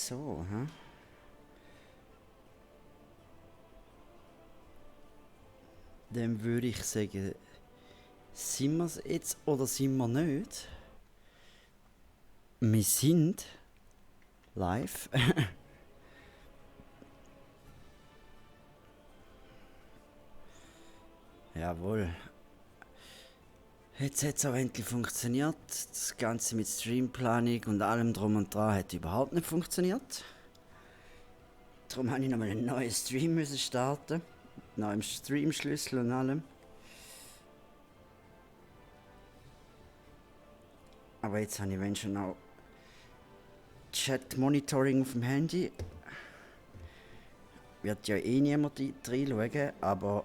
So, hä? Dann würde ich sagen, sind wir es jetzt oder sind wir nicht? Wir sind live. Jawohl. Jetzt hat es auch endlich funktioniert. Das Ganze mit Streamplanung und allem drum und dran hat überhaupt nicht funktioniert. Darum habe ich nochmal einen neuen Stream müssen starten. Mit neuem Streamschlüssel und allem. Aber jetzt habe ich wenn schon auch Chat-Monitoring auf dem Handy. Wird ja eh niemand reinschauen, aber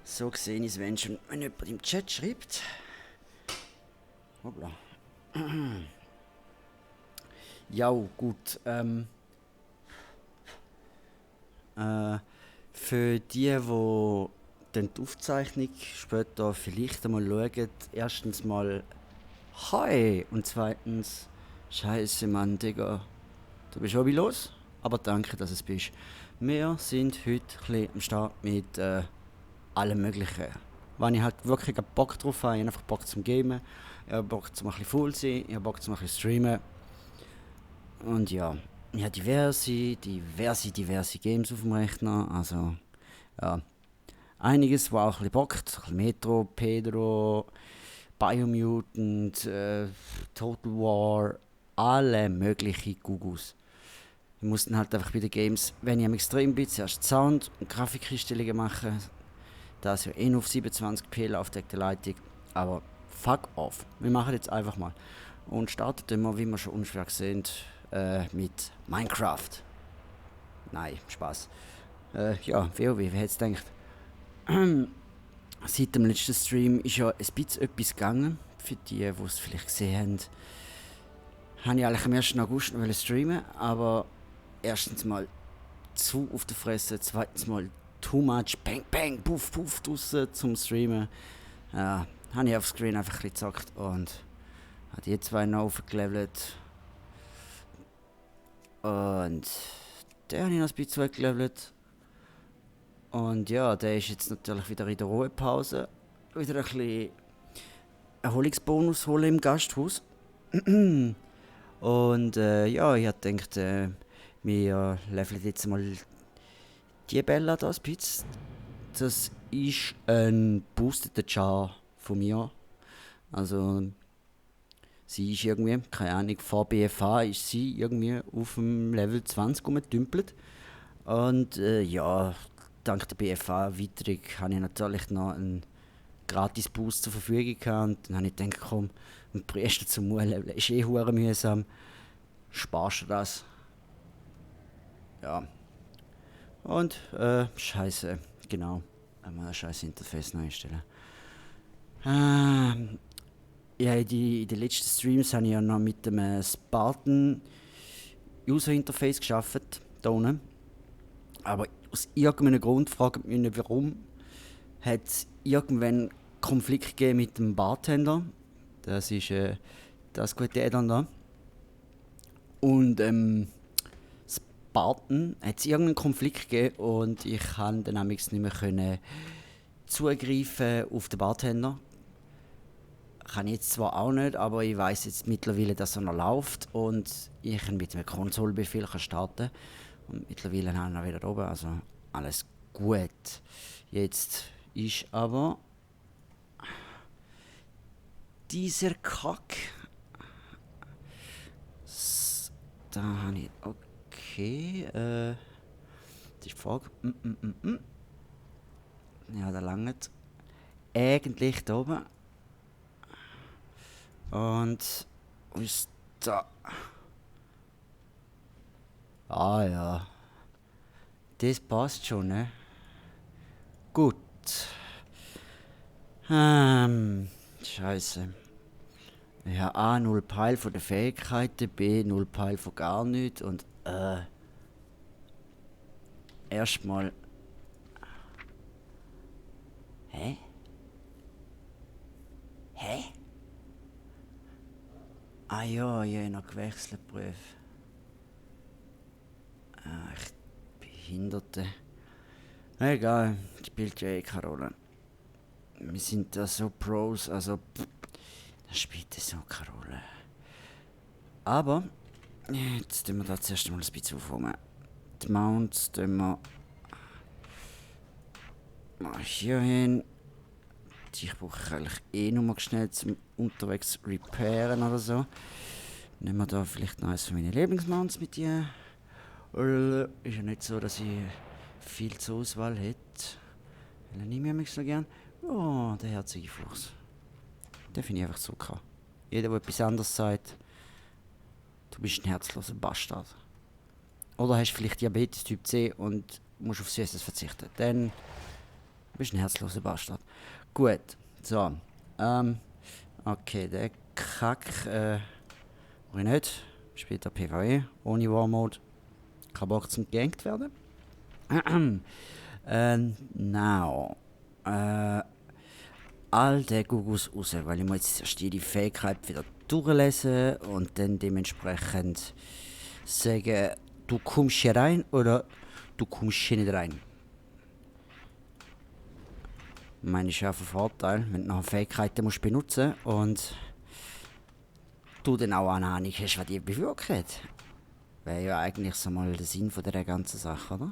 so sehe ich es, wenn schon, wenn jemand im Chat schreibt. Hoppla. Ja, gut. Für die dann die Aufzeichnung später vielleicht einmal schauen, erstens mal Hi und zweitens Scheiße Mann, Digga. Du bist schon wie los, aber danke, dass es bist. Wir sind heute ein bisschen am Start mit allem Möglichen. Wenn ich halt wirklich Bock drauf habe, ich habe einfach Bock zum Gamen, ich habe Bock zum ein bisschen full sein, ich habe Bock zum ein bisschen streamen. Und ja, ich habe diverse Games auf dem Rechner, also ja, einiges, wo auch ein bisschen bockt, ein bisschen Metro, Pedro, Biomutant, Total War, alle möglichen Gugus. Wir mussten halt einfach bei den Games, wenn ich am Extrem bin, zuerst Sound- und Grafikeinstellungen machen. Das ja eh nur auf 27p läuft der Leitung. Aber fuck off. Wir machen jetzt einfach mal. Und startet immer, wie wir schon unschwer sind, mit Minecraft. Nein, Spaß. Ja, WoW, wer hätte es gedacht? Seit dem letzten Stream ist ja ein bisschen etwas gegangen. Für die, die es vielleicht gesehen haben, habe ich eigentlich am 1. August noch streamen, aber erstens mal zu auf der Fresse, zweitens mal too much bang bang puff puff draussen zum Streamen. Ja, habe ich auf Screen einfach ein bisschen gezockt und habe die zwei noch aufgelevelt. Und der habe ich noch ein bisschen weggelevelt. Und ja, der ist jetzt natürlich wieder in der Ruhepause. Wieder ein bisschen Erholungsbonus holen im Gasthaus. Und ja, ich habe gedacht, wir leveln jetzt mal die Bella da ein bisschen. Das ist ein boosted Char von mir. Also, sie ist irgendwie, keine Ahnung, vor BFA ist sie irgendwie auf dem Level 20 rumgetümpelt. Und ja, dank der BFA-Erweiterung habe ich natürlich noch einen gratis Boost zur Verfügung gehabt. Und dann habe ich gedacht, komm, ein Priester zum Leveln ist eh hure mühsam. Sparst du das? Ja. Und, scheiße, genau. Einmal ein scheiß Interface neu einstellen. Ja, in den letzten Streams habe ich ja noch mit dem Spartan User Interface geschafft, da unten. Aber aus irgendeinem Grund, fragt mich nicht warum, hat es irgendwann Konflikt gegeben mit dem Bartender. Das ist das gute Add-on da. Und Spartan hat es irgendeinen Konflikt gegeben und ich kann dann nicht mehr können zugreifen auf den Bartender. Kann ich jetzt zwar auch nicht, aber ich weiß jetzt mittlerweile, dass er noch läuft und ich kann mit einem Konsolbefehl starten. Und mittlerweile habe ich ihn wieder oben, also alles gut. Jetzt ist aber dieser Kack. Da habe ich. Okay, das ist die Frage. Ja, da langt eigentlich da oben. Und wo ist da? Ah ja, das passt schon, ne? Gut. Scheiße. Ich habe A, null Peil von den Fähigkeiten, B, null Peil von gar nichts und erstmal. Hä? Hä? Ah ja, ich habe noch gewechselt, Brief. Echt Behinderte. Egal, spielt ja eh keine Rolle. Wir sind da so Pros, also das spielt so keine Rolle. Aber, jetzt tun wir da zuerst mal ein bisschen aufräumen. Die Mounts tun wir mal hier hin. Die brauche eigentlich eh nur mal schnell zum unterwegs repairen oder so. Nehmen wir da vielleicht noch eines von meinen Lieblingsmounts mit dir. Ist ja nicht so, dass ich viel zur Auswahl hätte. Weil ich mich so gern. Oh, der herzige Fuchs. Den finde ich einfach so krass. Jeder, der etwas anderes sagt, du bist ein herzloser Bastard. Oder hast vielleicht Diabetes Typ C und musst auf Süßes verzichten. Dann bist du ein herzloser Bastard. Gut, so. Okay, der Kack, brauche ich nicht. Spielt der PvE, ohne War Mode. Kein Bock zum gegankt werden. Now. All der Gugus raus, weil ich muss jetzt erst die Fähigkeit wieder durchlesen und dann dementsprechend sagen, du kommst hier rein oder du kommst hier nicht rein. Ich meine, ist ja ein Vorteil, wenn du nachher Fähigkeiten musst benutzen und du dann auch eine Ahnung hast, was die bewirken. Wäre ja eigentlich so mal der Sinn von dieser ganzen Sache, oder?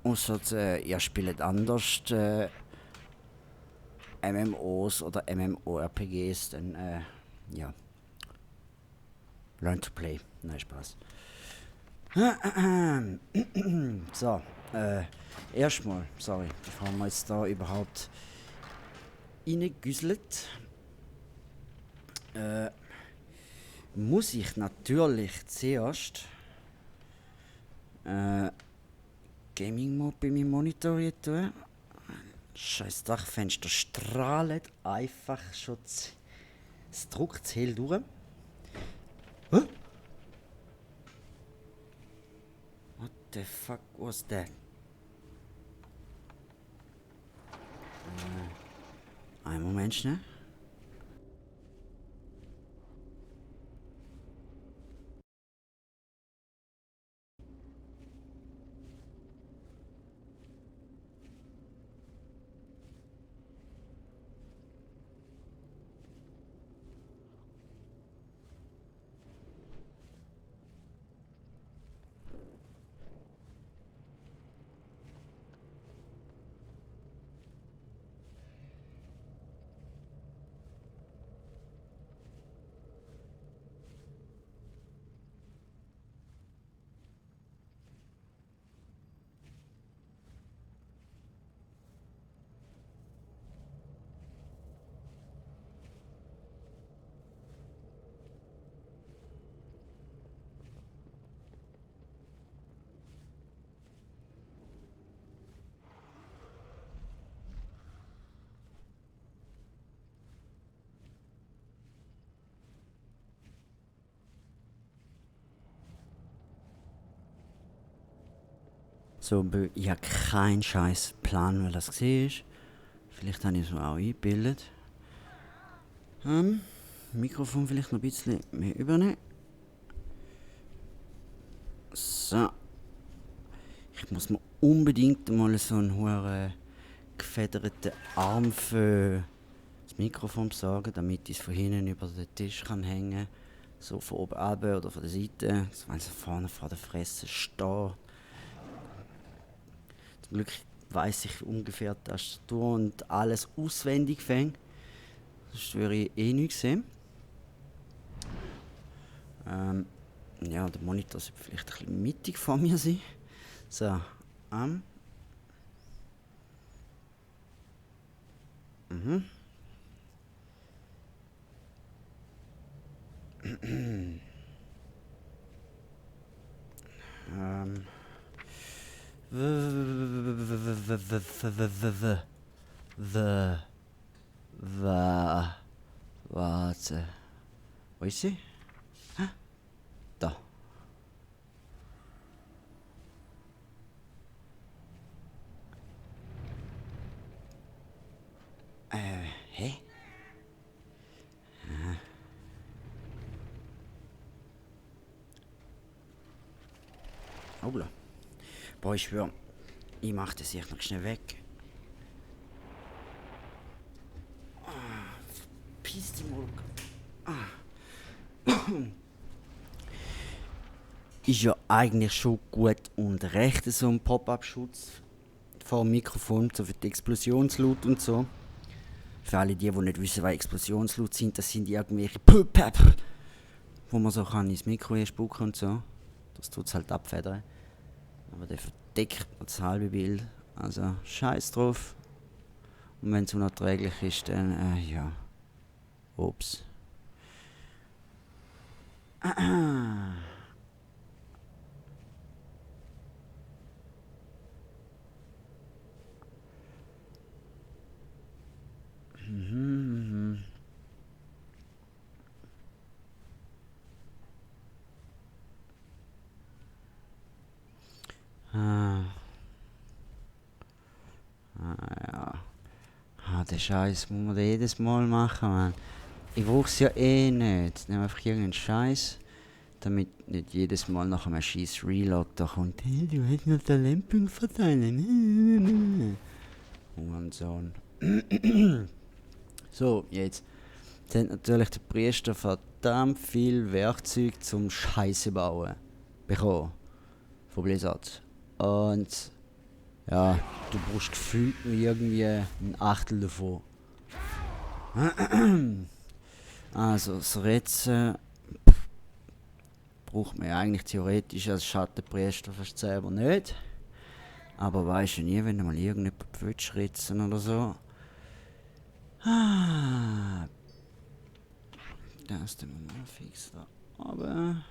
Ausser ihr spielt anders MMOs oder MMORPGs, dann ja. Learn to play. Nein, Spaß. So, erstmal, sorry, bevor wir jetzt da überhaupt reingüsselt, muss ich natürlich zuerst Gaming Mode bei meinem Monitor hier tun. Scheiß Dachfenster strahlt einfach schon das Druckzähl durch. Hä? What the fuck was that? Einen Moment schnell. So, ich habe keinen scheiß Plan, weil das gesehen ist. Vielleicht habe ich es mir auch eingebildet. Mikrofon vielleicht noch ein bisschen mehr übernehmen. So. Ich muss mir unbedingt mal so einen hohen gefederten Arm für das Mikrofon besorgen, damit ich es von hinten über den Tisch kann hängen. So von oben runter oder von der Seite, so wenn es vorne vor der Fresse steht. Zum Glück weiss ich ungefähr die Tastatur und alles auswendig fängt. Sonst würde ich eh nichts sehen. Ja, der Monitor sollte vielleicht ein bisschen mittig vor mir sein. So, Warte. Wo ist sie? Da. Hä? Hola. Boah, ich schwör, ich mach das hier noch schnell weg. Piss die Molk. Ist ja eigentlich schon gut und recht, so ein Pop-Up-Schutz vor dem Mikrofon, so für die Explosionslaut und so. Für alle die nicht wissen, was Explosionslaut sind, das sind irgendwelche Pöpep, wo man so kann ins Mikro spucken und so. Das tut es halt abfedern. Aber der verdeckt das halbe Bild. Also scheiß drauf. Und wenn es unerträglich ist, dann ja. Ups. Ja. Den Scheiß muss man jedes Mal machen, man. Ich brauch's ja eh nicht. Nimm einfach irgendeinen Scheiß, damit nicht jedes Mal nach einem scheiß Reload da kommt. Hey, du hast noch den Lampen verteilen. Hurensohn. So, jetzt. Jetzt hat natürlich der Priester verdammt viel Werkzeug zum Scheiße bauen bekommen. Von Blizzard. Und ja, du brauchst gefühlt nur irgendwie ein Achtel davon. Also, das Rätsel braucht man ja eigentlich theoretisch als Schattenpriester fast selber nicht. Aber weisst du nie, wenn du mal irgendjemand ritzen oder so. Das tun wir mal fix da. Aber.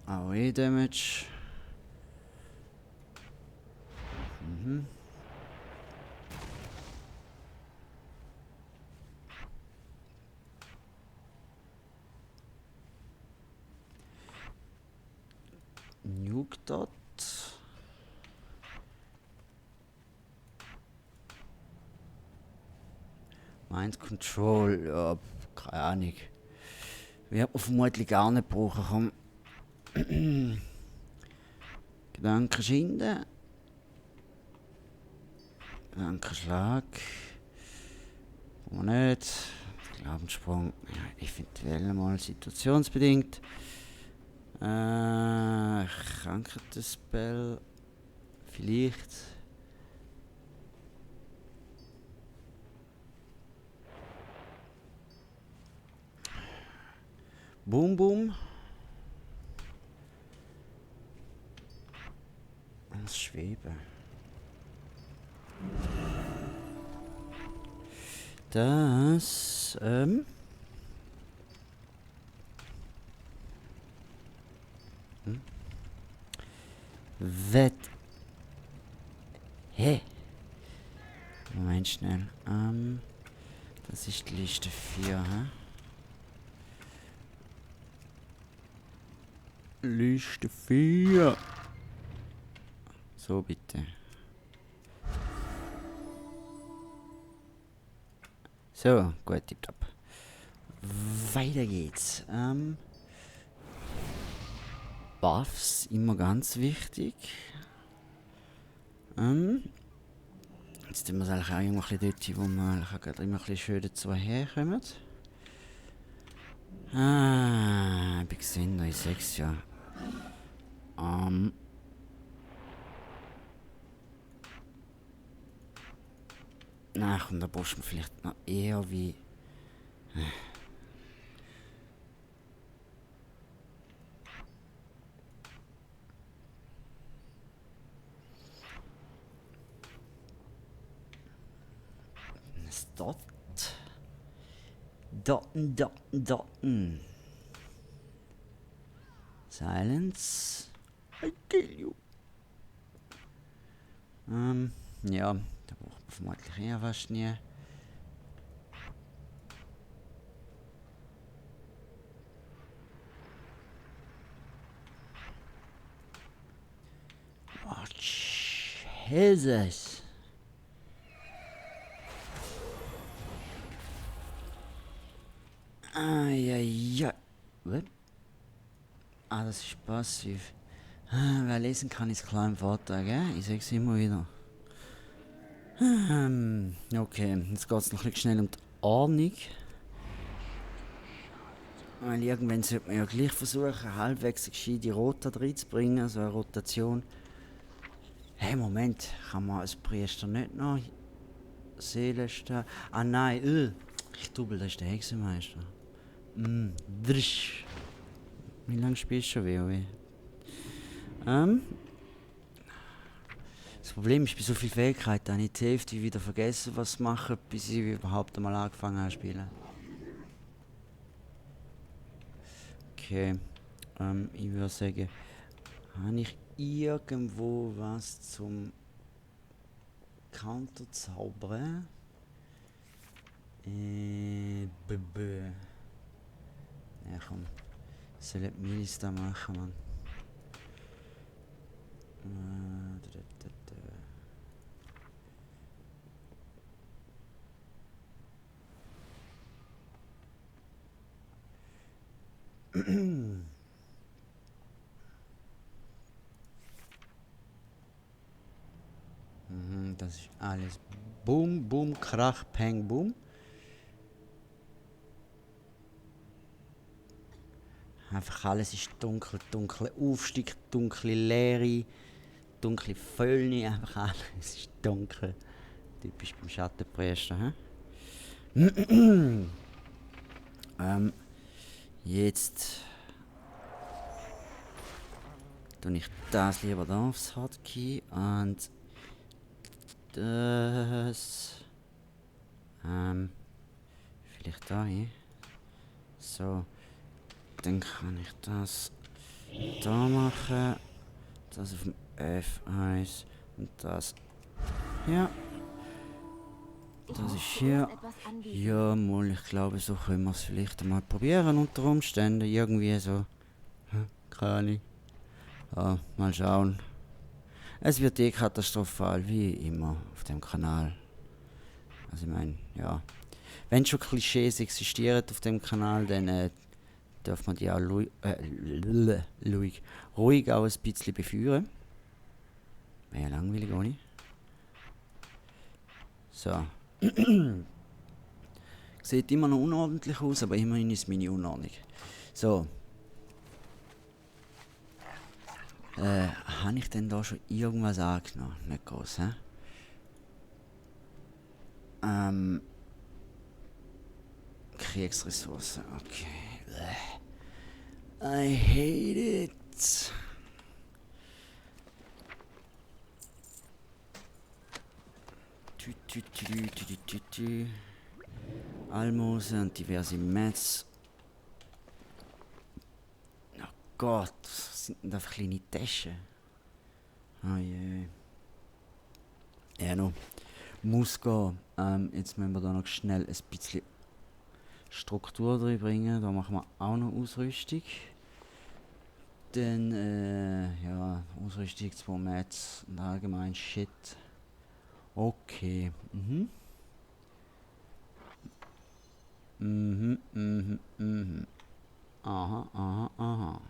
AOE Damage. Nuke dort. Mind Control, ja, keine Ahnung. Wird man vermutlich gar nicht brauchen. Komm. Gedankenschinde. Gedankenschlag. Brauchen wir nicht. Glaubenssprung. Ja, eventuell mal situationsbedingt. Krankheitsspell. Vielleicht. Boom Boom. Das Schweben. Das, Wett. Hä? Moment schnell. Das ist die Liste 4, hä? Liste 4. So, bitte. So, gut, tipptopp. Weiter geht's. Buffs, immer ganz wichtig. Jetzt tun wir es eigentlich auch immer ein bisschen dort, wo wir eigentlich immer ein bisschen schön dazu herkommen. Ich bin gesehen, da ist 6, ja. Ach, und da brauchst du vielleicht noch eher wie... Dotten. Silence. I kill you. Ja, da braucht man vermutlich eher fast nie. Oh, Jesus. Ja. Was? Ah, das ist passiv. Wer lesen kann, ist klar im Vortrag, Ich sag's immer wieder. Okay, jetzt geht's noch ein bisschen schnell um die Ordnung. Weil irgendwann sollte man ja gleich versuchen, halbwegs eine gescheite Rota reinzubringen, so eine Rotation. Hey, Moment, kann man als Priester nicht noch Seelen stehen? Ah nein, ich double, das ist der Hexenmeister. Drisch. Wie lange spielst du schon WoW? Das Problem ist, bei so vielen Fähigkeiten habe ich die Hälfte wieder vergessen, was zu machen, bis ich überhaupt einmal angefangen habe zu spielen. Okay, ich würde sagen, habe ich irgendwo was zum Counter zaubern? Ja komm, soll ich Milis da machen, Mann. Das ist alles Boom, Boom, Krach, Peng, Boom. Einfach alles ist dunkel, dunkle Aufstieg, dunkle Leere, dunkle Völlni, einfach alles ist dunkel. Typisch beim Schattenpriester, hä? Jetzt tue ich das lieber da aufs Hotkey und das vielleicht da hin. So, dann kann ich das da machen, das auf dem F1 und das hier. Das ist hier. Ja, mal, ich glaube, so können wir es vielleicht einmal probieren unter Umständen. Irgendwie so. Keine Ahnung. Ja, mal schauen. Es wird eh katastrophal, wie immer auf dem Kanal. Also ich meine, ja. Wenn schon Klischees existieren auf dem Kanal, dann darf man die auch ruhig auch ein bisschen beführen. Wäre ja langweilig ohne. So. Sieht immer noch unordentlich aus, aber immerhin ist meine Unordnung. So. Habe ich denn da schon irgendwas angenommen? Nicht groß, hä? Kriegsressourcen, okay. I hate it. Almosen und diverse Mets. Oh Gott, was sind denn da für kleine Taschen? Oh je. Ja, no. Muss gehen. Jetzt müssen wir da noch schnell ein bisschen Struktur drin bringen. Da machen wir auch noch Ausrüstung. Dann, ja, Ausrüstung, 2 Mets und allgemein Shit. Okay. Aha.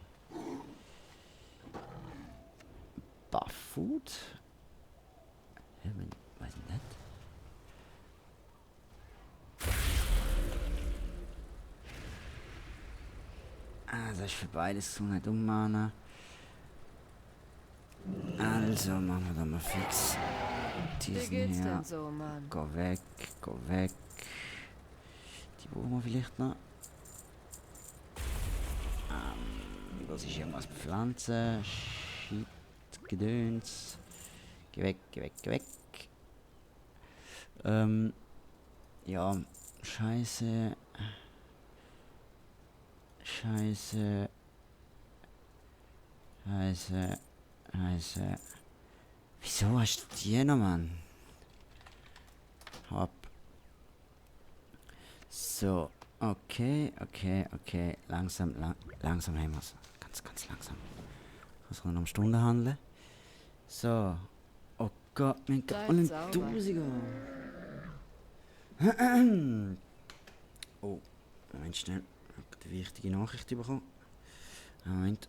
Buff-Food? Was ist denn das? Das ist für beides so nicht ummachen. Also machen wir da mal fix diesen hier. So, Mann? Go weg. Die brauchen wir vielleicht noch. Das ist irgendwas mit Pflanzen. Shit, Gedöns. Geh weg. Ja, Scheiße. Wieso hast du die noch, Mann? Hopp. So, okay. Langsam haben wir es. Ganz langsam. Ich muss noch eine Stunde handeln. So. Oh Gott, mein Gott, und ein Tausiger. Oh, Moment schnell. eine wichtige Nachricht bekommen. Moment.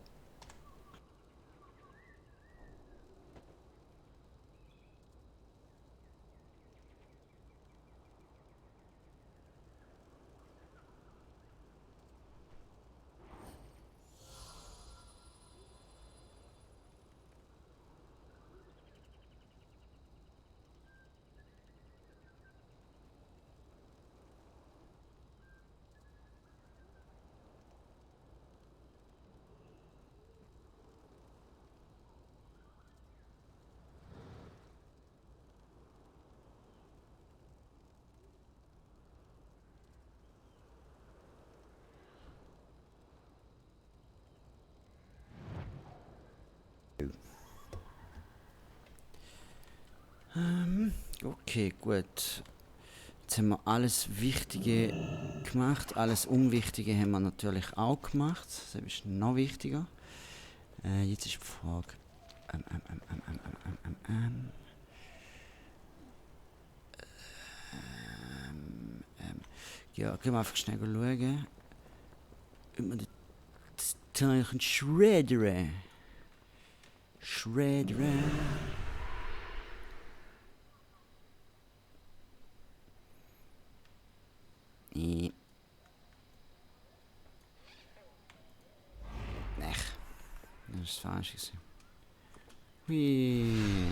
Okay, gut. Jetzt haben wir alles Wichtige gemacht. Alles Unwichtige haben wir natürlich auch gemacht. Das ist noch wichtiger. Jetzt ist die Frage. Ähm, ähm, ähm, ähm, ähm, ähm, ähm, ähm, ja, gehen wir einfach schnell schauen. Ob wir das Teilchen schreddern. Schreddern. Nee. Ech. Das ist falsch gewesen. Hui.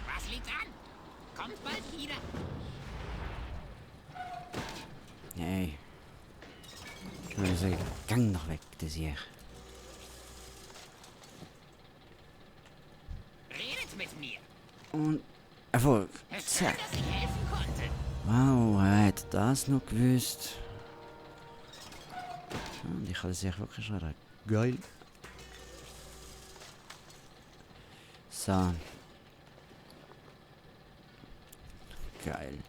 Was liegt an? Kommt bald wieder. Hey. Ich würde sagen, gang noch weg, das hier. Redet mit mir. Und Erfolg. Es ist schön, Zack. dass ich helfen konnte. Wow, er hat das noch gewusst. Und ich kann das echt wirklich schon geil. So. Geil.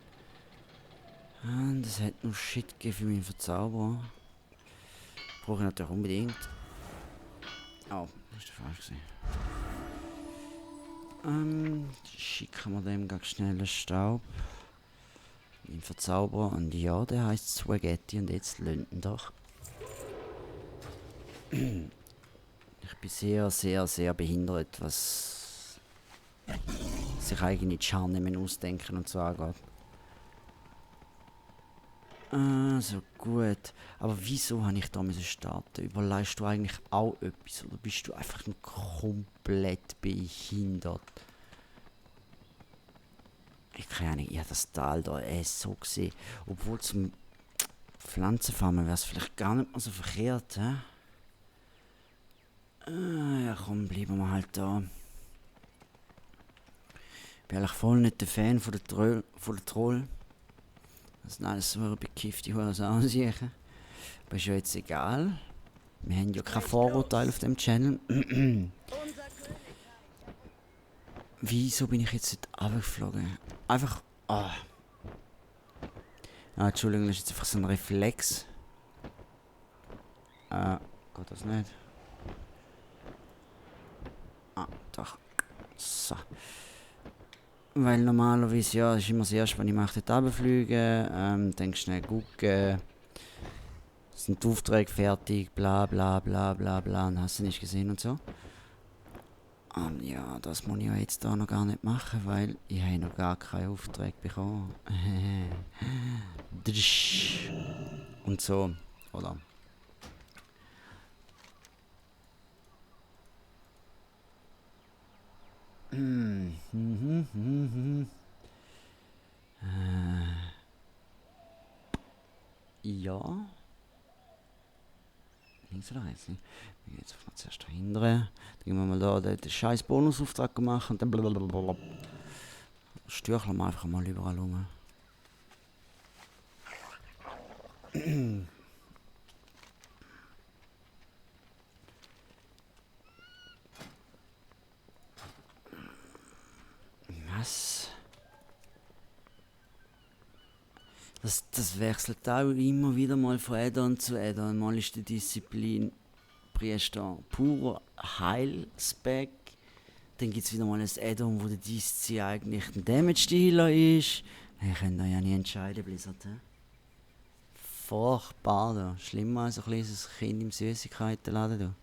Und es hat noch Shit gegeben für meinen Verzauberer. Brauche ich natürlich unbedingt. Oh, das ist der falsch gewesen. Schicken wir dem ganz schnell einen Staub. Mein Verzauberer. Und ja, der heißt Spaghetti und jetzt lönden doch. Ich bin sehr, sehr, sehr behindert, was sich eigene Charme ausdenken und so angeht. So gut. Aber wieso habe ich da müssen starten? Überleist du eigentlich auch etwas oder bist du einfach nur komplett behindert? Ich kann nicht, ja das Tal da so gesehen. Obwohl zum Pflanzenfarmen wäre es vielleicht gar nicht mal so verkehrt, hä? Ja komm, bleiben wir halt da. Ich bin eigentlich voll nicht der Fan von der Troll. Das sind alles so bekiffte aussehen. Aber ist ja jetzt egal. Wir haben ja kein Vorurteil auf dem Channel. Wieso bin ich jetzt nicht runtergeflogen? Einfach. Ah. Ah, Entschuldigung, das ist jetzt einfach so ein Reflex. Geht das nicht? Ah, doch. So. Weil normalerweise, ja, ist immer das erste, wenn ich mache, dort runterfliegen, dann schnell gucken. Sind die Aufträge fertig, bla bla bla bla bla, und hast du nicht gesehen und so. Ja, das muss ich ja jetzt da noch gar nicht machen, weil ich habe noch gar keinen Auftrag bekommen. Und so, oder? Ja. Links oder rechts? Nicht? Wir gehen jetzt mal zuerst dahinter. Dann gehen wir mal da den scheiß Bonusauftrag machen und dann blablabla. Stürcheln wir einfach mal überall rum. Was? Das wechselt auch immer wieder mal von Add-on zu Add-on. Mal ist die Disziplin Priester pur Heilsback. Dann gibt es wieder mal ein Add-on, wo der DC eigentlich ein Damage-Dealer ist. Ich könnt euch ja nie entscheiden, Blizzard. Furchtbar, da. Schlimmer als ein kleines Kind im Süßigkeitenladen.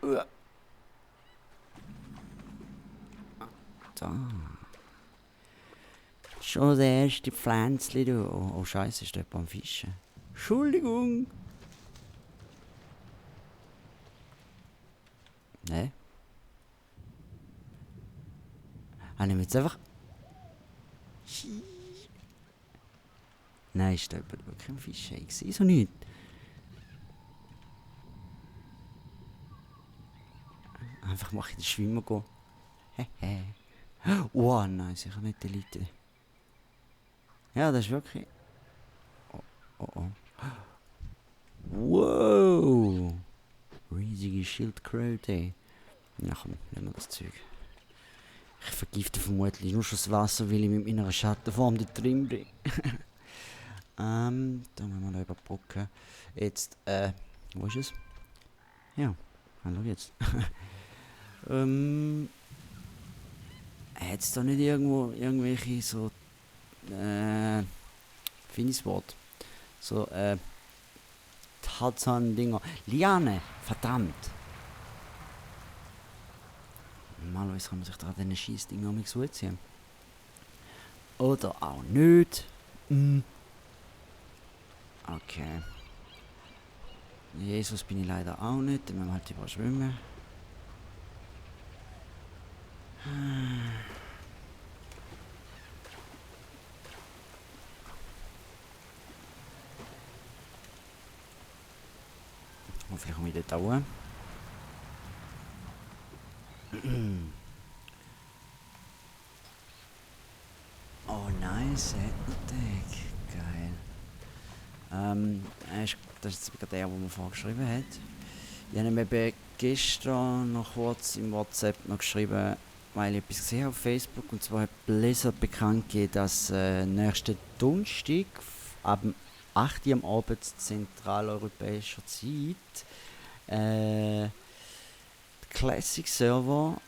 Da. Da. Schon der erste Pflänzli, du. Oh Scheiße, ist jemand am Fischen. Entschuldigung. Ne? Habe ich jetzt einfach... Nein, ist da jemand wirklich am Fischen? Ich sehe so nicht. Einfach mache ich den Schwimmer gehen. Hehe. Oh nein, sicher nicht die Leute. Ja, das ist wirklich... Oh, oh, oh. Wow! Riesige Schildkröte. Ja komm, nehmen wir das Zeug. Ich vergifte vermutlich nur schon das Wasser, weil ich mit meiner Schattenform da drin bin. Da müssen wir noch überbrücken. Jetzt, wo ist es? Ja, hallo jetzt. Hat es da nicht irgendwo irgendwelche so, findes Wort, so, Tarzan-Dinger. Liane, verdammt. Normalerweise kann man sich da an diesen Scheissdingern nicht so ziehen. Oder auch nicht. Okay. Jesus bin ich leider auch nicht, dann müssen wir halt überschwimmen. Hoffentlich komme ich dort auch. Oh nice, Ethnotech. Geil. Das ist jetzt gerade der, den man vorgeschrieben hat. Ich habe ihm eben gestern noch kurz im WhatsApp noch geschrieben, weil ich etwas gesehen habe auf Facebook. Und zwar hat Blizzard bekannt gegeben, dass nächsten Donnerstag ab 8 Uhr am Abend zentraleuropäischer Zeit die Classic Server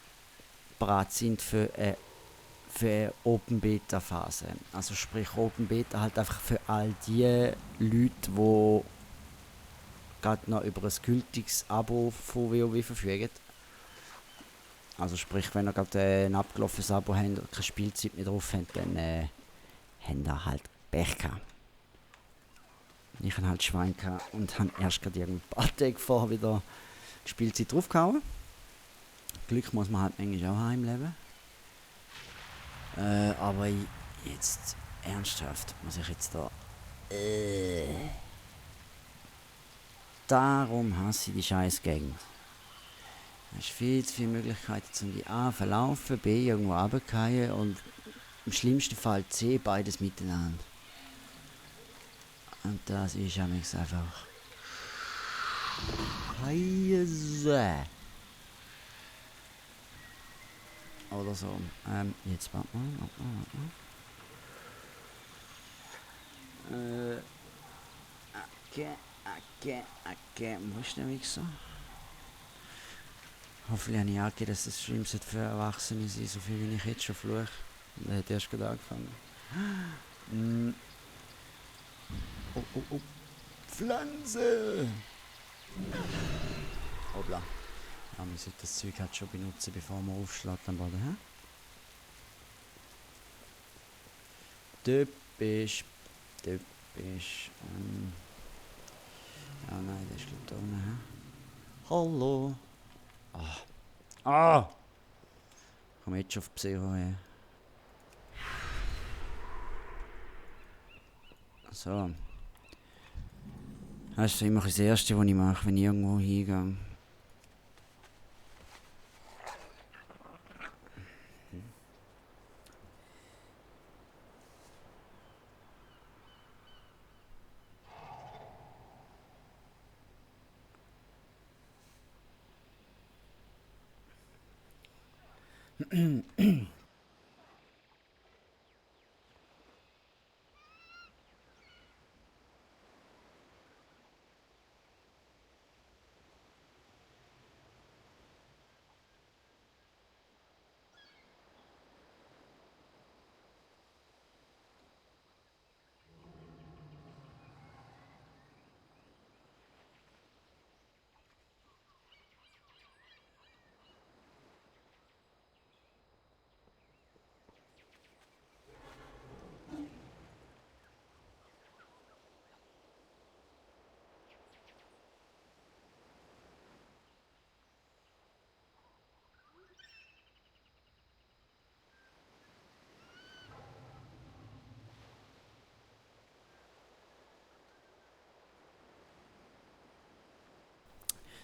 bereit sind für eine Open Beta Phase. Also sprich Open Beta halt einfach für all die Leute, die gerade noch über ein gültiges Abo von WoW verfügen. Also sprich, wenn ihr gerade ein abgelaufenes Abo habt und keine Spielzeit mehr drauf habt, dann habt ihr halt Pech gehabt. Ich hatte halt Schwein gehabt und habe erst gerade ein paar Tage vorher wieder die Spielzeit draufgehauen. Glück muss man halt manchmal auch heimleben. Aber jetzt ernsthaft muss ich jetzt da... Darum hasse ich die scheiß Gegend. Du hast viel zu viele Möglichkeiten, um die A verlaufen, B irgendwo runterfallen und im schlimmsten Fall C beides miteinander. Und das ist einfach... Scheiße. Oder so. Jetzt warte mal. Okay. Wo ist der Wichser? Hoffentlich habe ich angegeben, dass das Stream für Erwachsene sein, so viel wie ich jetzt schon fluche. Der hat erst gerade angefangen. Oh. Pflanze! Hoppla. Ja, man sollte das Zeug halt schon benutzen, bevor man aufschlägt am Boden, hä? Typisch. Ja, nein, der ist glaube da unten, hä? Hallo! Komm jetzt schon auf die Psycho her. So. Das ist immer das Erste, was ich mache, wenn ich irgendwo hingehe.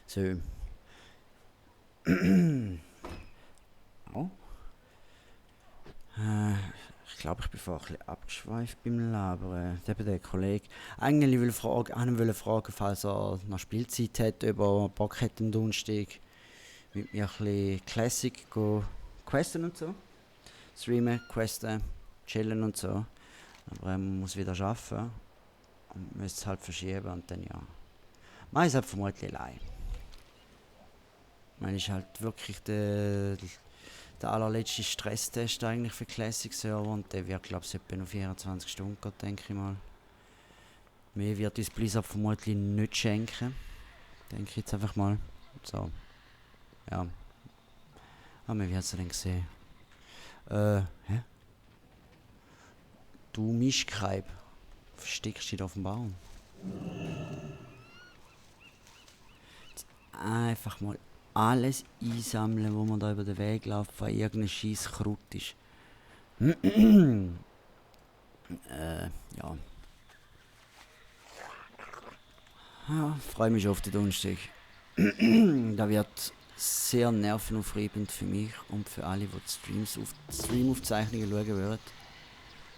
So. Oh. Ich glaube, ich bin vorher ein bisschen abgeschweift beim Labern. Der Kollege. Eigentlich will fragen, falls er noch Spielzeit hat, ob er Bock hat am Donnerstag mit mir ein bisschen Classic questen und so. Streamen, questen, chillen und so. Aber er muss wieder arbeiten und müsste es halt verschieben und dann ja. Man ist halt vermutlich allein. Man ist halt wirklich der allerletzte Stresstest eigentlich für Classic Server und der wird, glaube ich, etwa noch 24 Stunden gehen, denke ich mal. Mehr wird uns Blizzard vermutlich nicht schenken. Denke ich jetzt einfach mal. So. Ja. Aber wir werden es dann sehen. Hä? Du Mischkreib. Versteckst dich da auf dem Baum. Jetzt einfach mal alles einsammeln, wo man da über den Weg läuft, weil irgendein scheiß Kraut ist. Ja. Ja, freue mich schon auf den Donnerstag. Da wird sehr nervenaufreibend für mich und für alle, die die Streamaufzeichnungen schauen würden.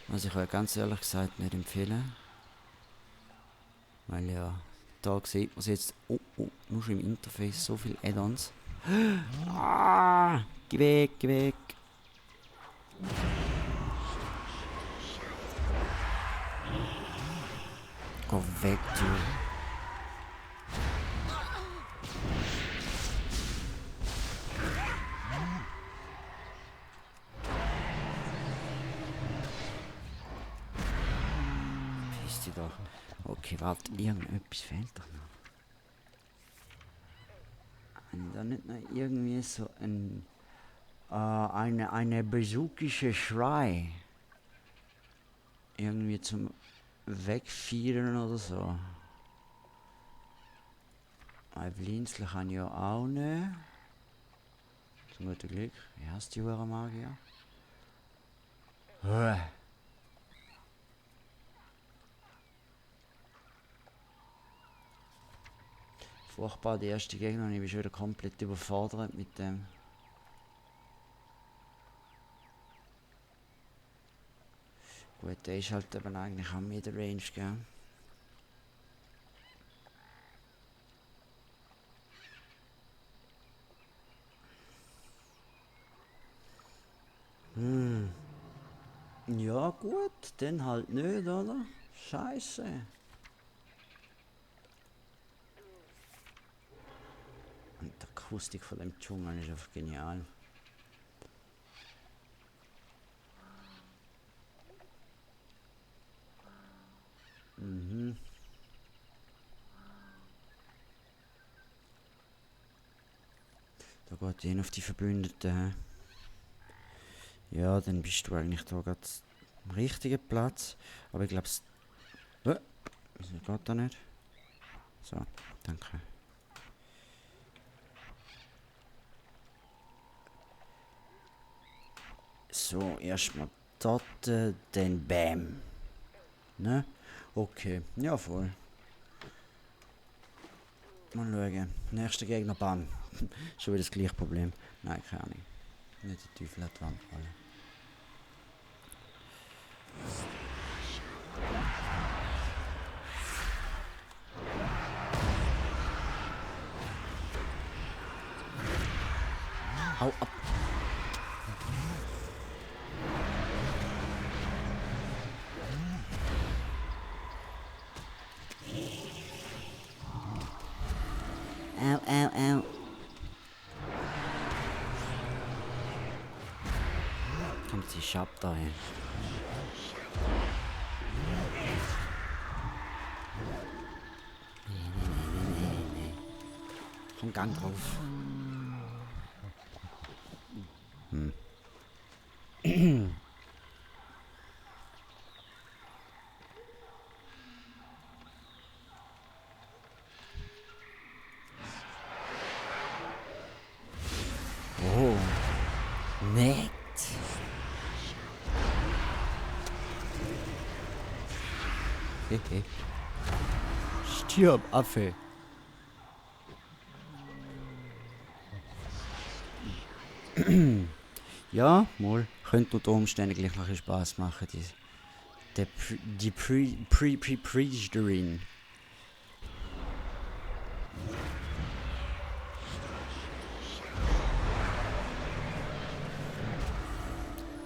Was ich euch ganz ehrlich gesagt nicht empfehlen. Weil ja, da sieht man es jetzt, nur schon im Interface so viele Add-ons. Ah, geh weg, geh weg. Geh weg, du. Piss dich doch. Okay, warte, irgendetwas fehlt doch noch. Haben da nicht noch irgendwie so eine besuchische Schrei? Irgendwie zum Wegfiedern oder so. Ein Blinzli kann ja auch nicht. Zum guten Glück. Wie heißt die Magier? Furchtbar, die erste Gegner und ich bin schon wieder komplett überfordert mit dem. Gut, der ist halt eben eigentlich am Midrange, gell? Ja gut, dann halt nicht, oder? Scheiße. Und die Akustik von dem Dschungel ist einfach genial. Da geht ihn auf die Verbündeten. Ja, dann bist du eigentlich da gerade am richtigen Platz. Aber ich glaube, wieso geht da nicht? So, danke. So, erstmal dort, dann Bam. Ne? Okay, ja voll. Mal schauen. Nächster Gegner, Bam. Schon wieder das gleiche Problem. Nein, keine Ahnung. Nicht der Teufel hat die Wand fallen. Hau ab! Au, au, au. Kommt sie Schab dahin. Nee. Komm, Gang drauf. Oh, nett. Hehe. Stirb, Affe. Ja, mal. Könnte unter Umständen gleich noch ein bisschen Spaß machen, die Predatorin.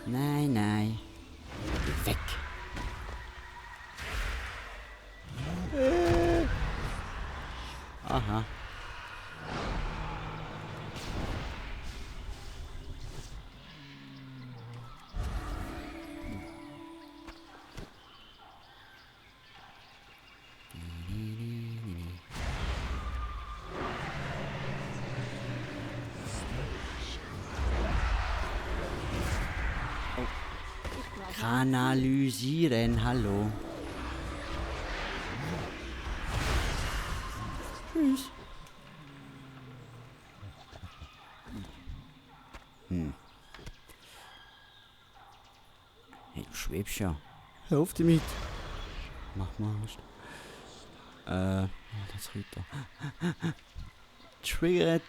Nein, nein. Geh weg. Aha. Kanalisieren, hallo. Tschüss. Hey, du schwebst ja. Hör auf damit. Mach mal was. Das weiter. Triggert.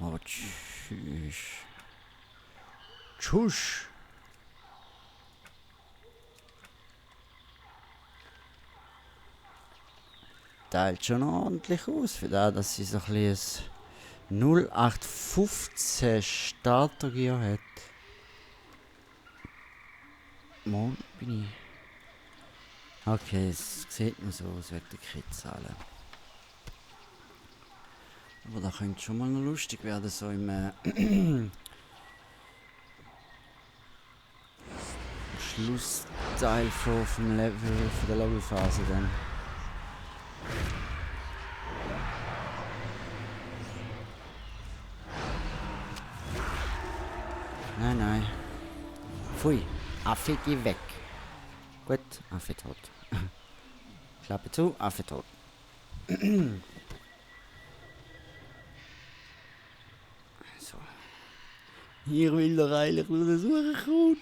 Oh, tschüss. Tschüss. Teilt schon ordentlich aus, für das, dass sie so ein bisschen 0815 Startergear hat. Morgen bin ich. Okay, es sieht nur so aus wegen der Kritzahlen. Aber da könnte schon mal noch lustig werden, so im Schlussteil vom Level, von der Levelphase dann. Nein, nein. Pfui, Affe, geh weg. Gut, Affe tot. Klappe zu, Affe tot. So. Hier will er eigentlich nur der Suche kommt.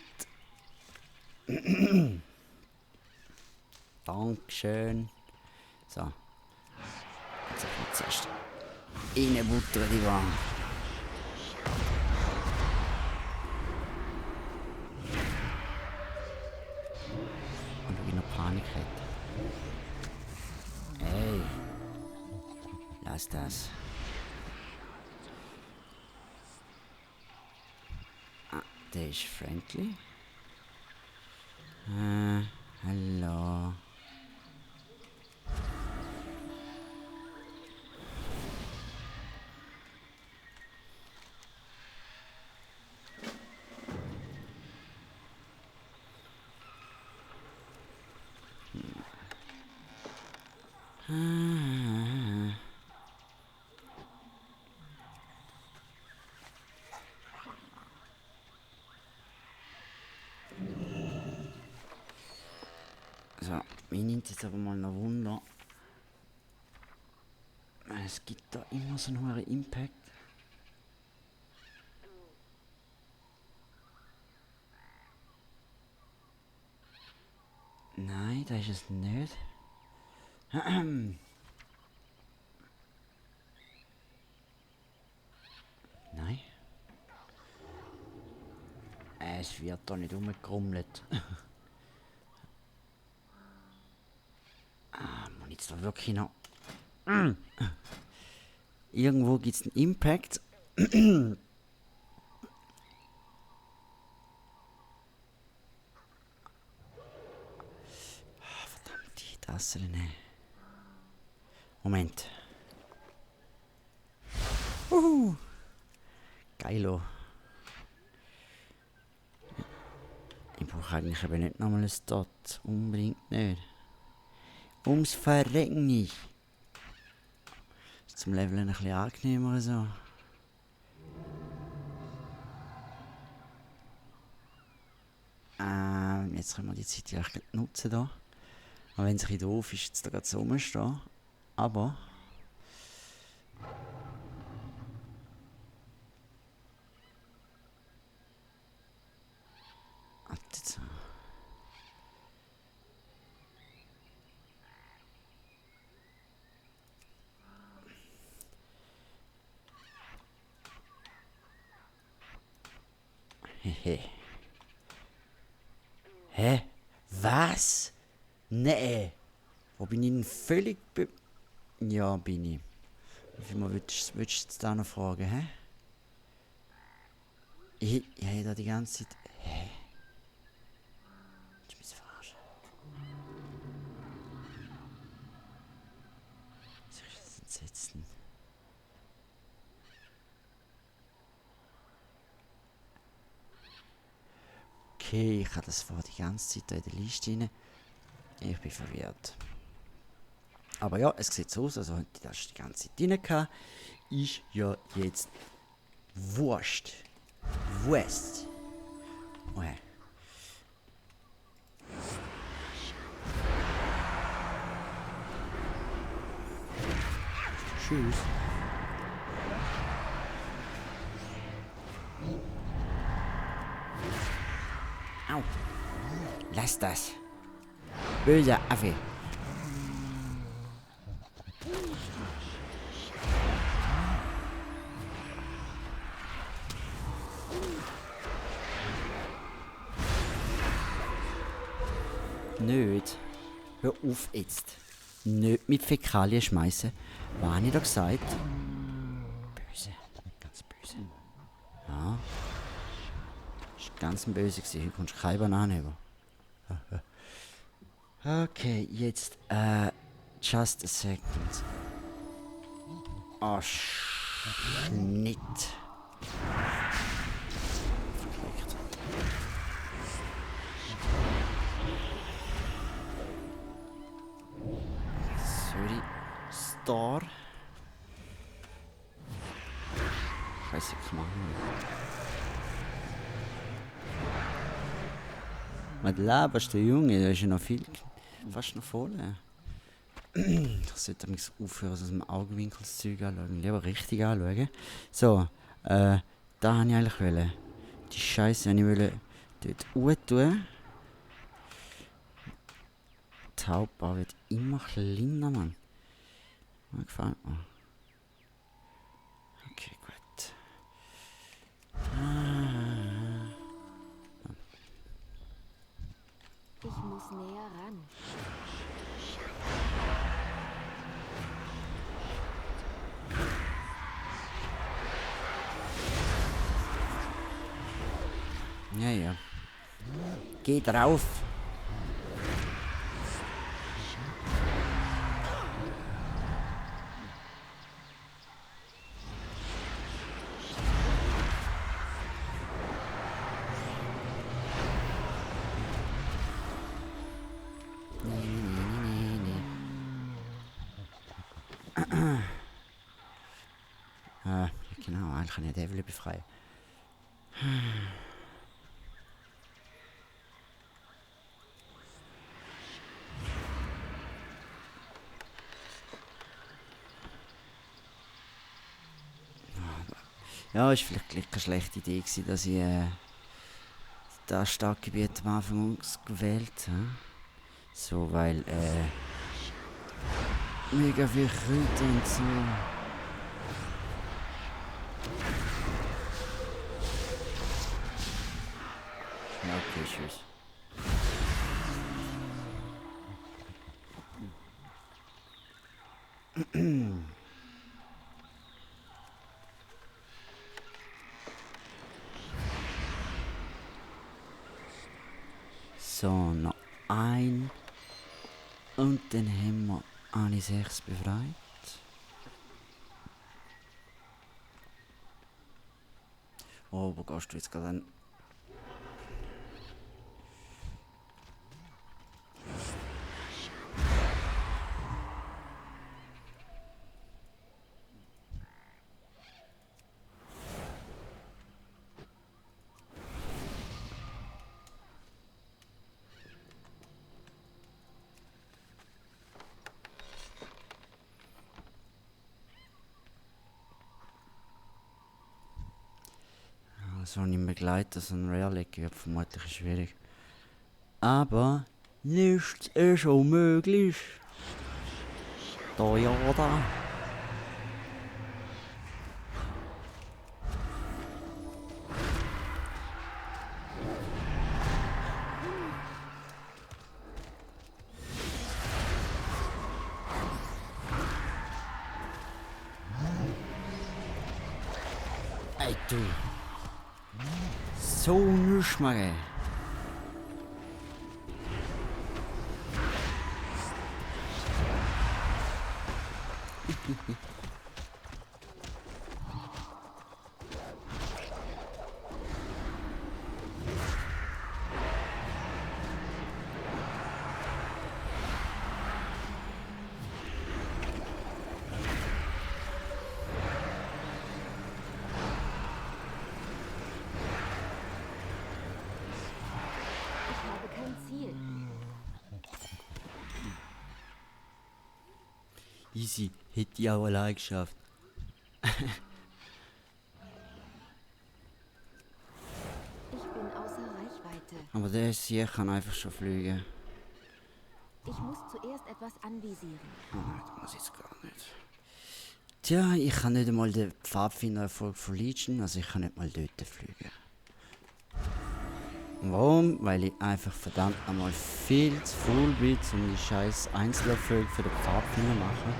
Dankeschön. So. Jetzt kommt zuerst reinbuttern die Wand. Und wie noch Panik hat. Hey. Lass das. Ah, der ist friendly. Hallo. So, mich nimmt jetzt aber mal ein Wunder. Es gibt da immer so einen hohen Impact. Nein, das ist es nicht. Nein. Es wird da nicht umgekrummelt. Man jetzt da wirklich noch. Irgendwo gibt es einen Impact. Verdammt, die Tasse. Moment. Geilo. Ich brauche eigentlich aber nicht nochmal ein Dot. Unbedingt nicht. Ums Verrecken nicht. Ist zum Leveln ein bisschen angenehmer so. Jetzt können wir die Zeit ja nutzen da. Auch wenn es ein bisschen doof ist, jetzt da gerade so rumstehen. Aber Okay. Hä? Was? Nee. Wo bin ich denn völlig Ja, bin ich. Wie viel Mal würdest du jetzt da noch fragen, hä? Ich habe da die ganze Zeit... Hä? Ich muss verarschen. Soll ich das entsetzen? Okay, ich habe das vor die ganze Zeit da in der Liste rein. Ich bin verwirrt. Aber ja, es sieht so aus, also hätte ich das die ganze Zeit rein gehabt. Ist ja jetzt wurscht. Wurst. Okay. Tschüss. Au. Lass das. Böser Affe. Nicht. Hör auf jetzt. Nicht mit Fäkalien schmeißen. Was habe ich da gesagt? Böse. Ganz böse. Ja. Das war ganz böse. Heute kommst du keine Banane über. Okay, jetzt, just a second. Oh, Schnitt. Verklickt. Sorry. Star. Scheiße, ich mache Mit lebst du, Junge, da ist ja noch viel, fast noch voll. Ich sollte mich aufhören, aus dem Augenwinkel das Zeug anschauen. Lieber richtig anschauen. So, da wollte ich eigentlich wollen. Die Scheiße wollte ich dort tun. Die Hauptbau wird immer kleiner, Mann. Mir gefällt mir. Okay, gut. Ich muss näher ran. Ja, ja. Geh drauf. Genau, eigentlich kann ich den Devil befreien. Ja, ist vielleicht gleich keine schlechte Idee gewesen, dass ich das Stadtgebiet am Anfang ausgewählt habe. So, weil mega viel Kräuter und so. Ja, okay, tschüss. So, noch ein. Und dann haben wir alle 6 befreit. Oh, wo gehst du jetzt gerade an? So ein Begleiter, so ein Rare-Leck wird vermutlich schwierig. Aber nichts ist unmöglich. Da ja da. Ey, du. So nichts machen. Ich habe kein Ziel. Easy, hätte ich auch allein geschafft. Ich bin außer Reichweite. Aber der hier kann einfach schon fliegen. Ich muss zuerst etwas anvisieren. Das muss ich jetzt gar nicht. Tja, ich kann nicht einmal den Pfadfinder-Erfolg von Legion, also ich kann nicht mal dort fliegen. Warum? Weil ich einfach verdammt einmal viel zu faul bin, um die scheiß Einzelerfolge für den Pfadfinder machen.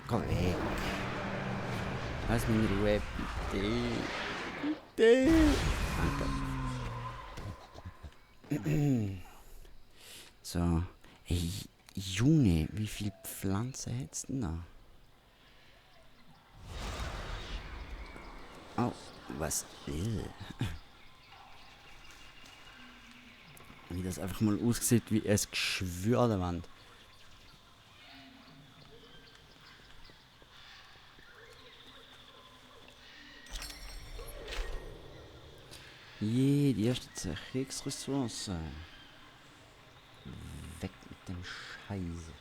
Geh weg. Lass mich in Ruhe, bitte. Bitte. Danke. So. Ey, Junge, wie viele Pflanzen hättest du denn da? Oh, was? Wie das einfach mal aussieht wie ein Geschwür an der Wand. Die erste 10 Kriegsressourcen. Weg mit dem Scheiße.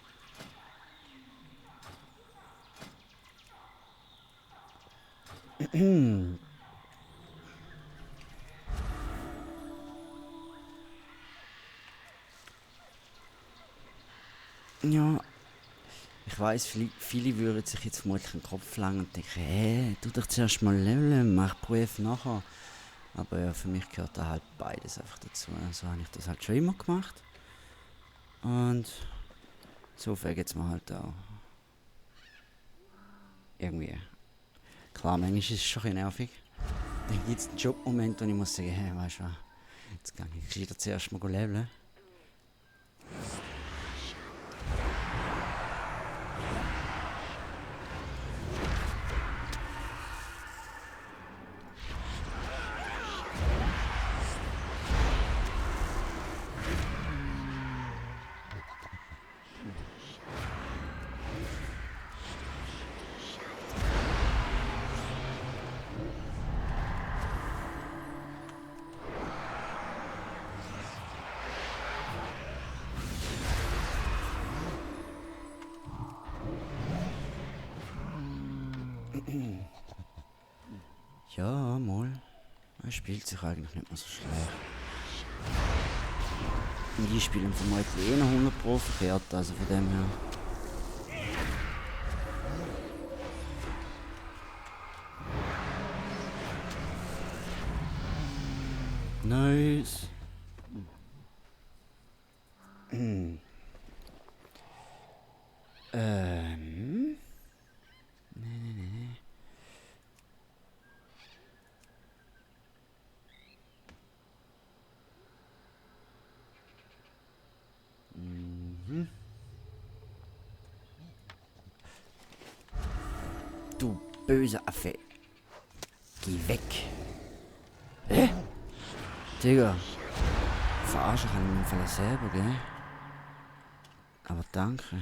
Ja, ich weiss, viele würden sich jetzt vermutlich den Kopf langen und denken, hey, tu doch zuerst mal leveln, mach Prüf nachher. Aber ja, für mich gehört da halt beides einfach dazu. So habe ich das halt schon immer gemacht. Und so fängt es mir halt auch. Irgendwie. Klar, manchmal ist es schon ein bisschen nervig. Dann gibt es einen Jobmoment, und ich muss sagen, hey, weißt du was, jetzt kann ich wieder zuerst mal leveln. Ja, mal. Er spielt sich eigentlich nicht mehr so schlecht. Und die spielen vermutlich eh noch 100 Pro verkehrt, also von dem her. Nice. Nee. Du böser Affe. Geh weg. Hä? Digga. Verarschen kann ich mich im Fall selber, gell? Aber danke.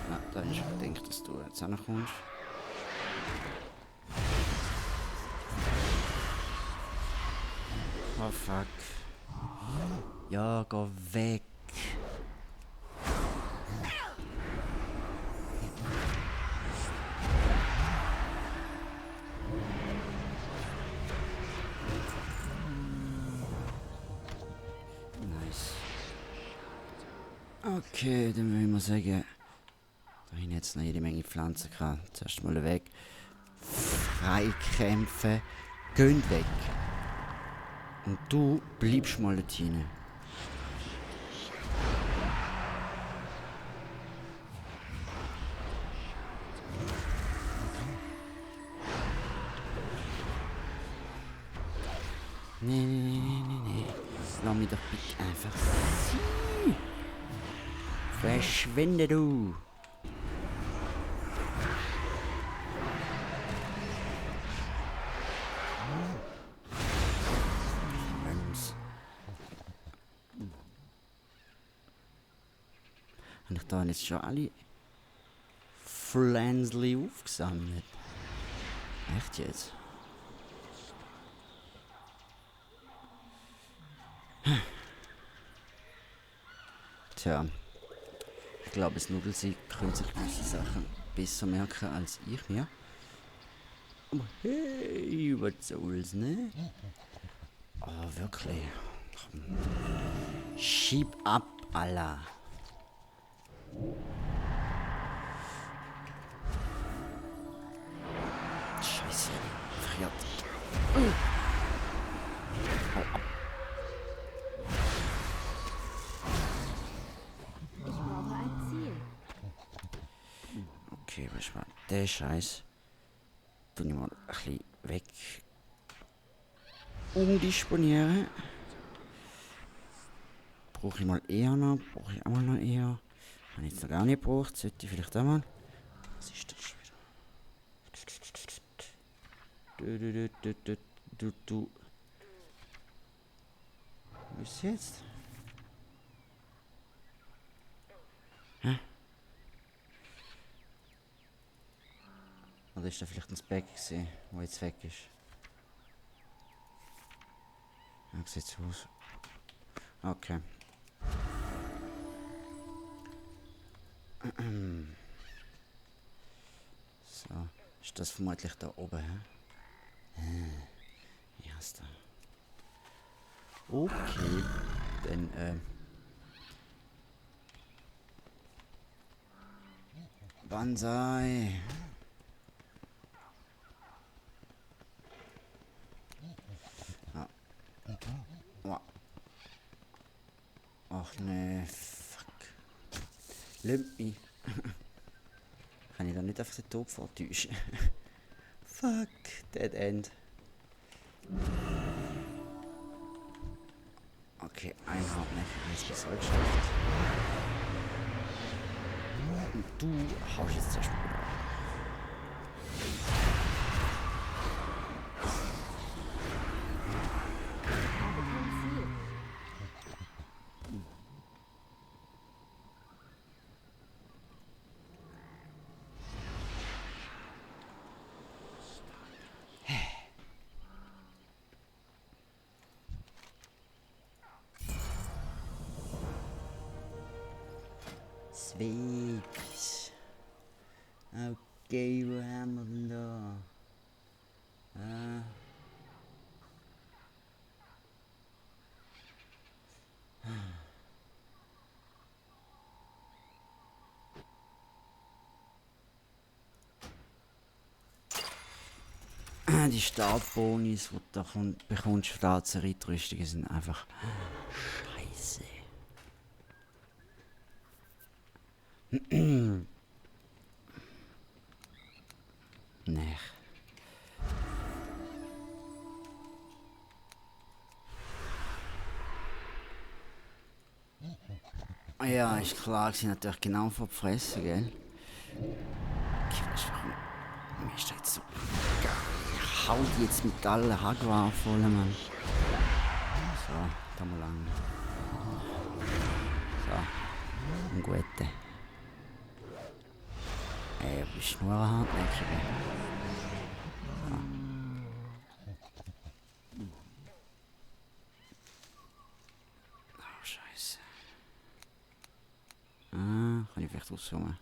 Ja, da ist schon gedacht, dass du jetzt auch noch kommst. Oh fuck. Ja, geh weg. Nice. Okay, dann würde ich mal sagen, jetzt noch jede Menge Pflanzen gehabt. Zuerst mal weg. Freikämpfen. Gehen weg. Und du bleibst mal dort hinein. Nee. Lass mich doch bitte einfach sein. Verschwinde du. Habe ich da jetzt schon alle Pflänzli aufgesammelt? Echt jetzt? Tja, ich glaube, das Nudelsieg könnte sich gewisse Sachen besser merken als ich mir. Aber hey, was soll's, ne? Oh, wirklich. Komm. Schieb ab, Allah. Scheiße, friert. Hau ab. Ich brauche ein Ziel. Okay, was war der Scheiß? Tun ich mal ein bisschen weg. Umdisponieren. Brauche ich mal eher noch. Brauche ich auch mal noch eher. Habe ich jetzt noch gar nicht gebraucht. Sollte ich vielleicht auch mal. Was ist das schon wieder? Du. Was ist jetzt? Hä? Oder ist da vielleicht ein Speck gesehen, wo jetzt weg ist? Ja, sieht so aus. Okay. So, ist das vermutlich da oben, hä? Ja, ist da. Okay, dann, Banzai. Ah. Oh. Ach nee, fuck. Limp mich. Kann ich da nicht einfach den Tod vortäuschen? Fuck, Dead End. Okay, ein Hartnäcker ist besser geschafft. Und du haust jetzt zuerst mal wieder ab. Ich habe kein Ziel. Sweet. Okay, wo haben wir denn da? Die Startbonis, die du da bekommst für die Reitrüstungen, sind einfach scheiße. Nee. Ja, ist klar, sie natürlich genau vor die Fresse, gell? Okay, weißt du, warum? Mir ist das jetzt so geil. Ich hau die jetzt mit allen Hagwar voll, Mann. So, da mal lang. So, ein guter. Ey, du bist nur ein Hartnäckiger. So. Oh, Scheiße. Ah, kann ich vielleicht rauszoomen?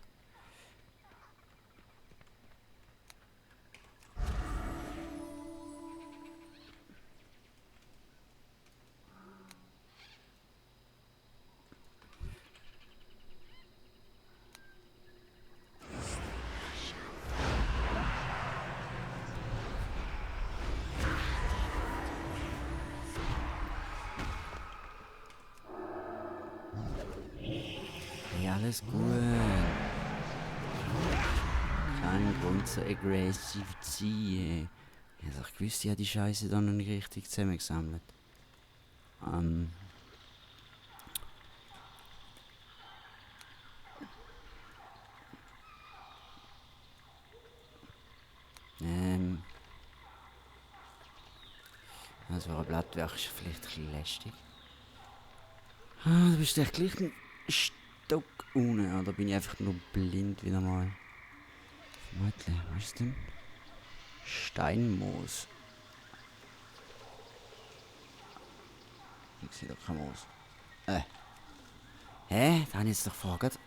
Alles gut. Kein Grund so aggressiv zu sein. Ich hab doch gewusst, ich habe die Scheiße dann noch nicht richtig zusammengesammelt. Ähm. Also ein Blattwerk ist vielleicht ein bisschen lästig. Ah, du bist echt gleich ein Stock unten, oder bin ich einfach nur blind wieder mal? Vermutlich, was ist denn? Steinmoos. Ich sehe da kein Moos. Hä? Da habe ich jetzt doch gefragt.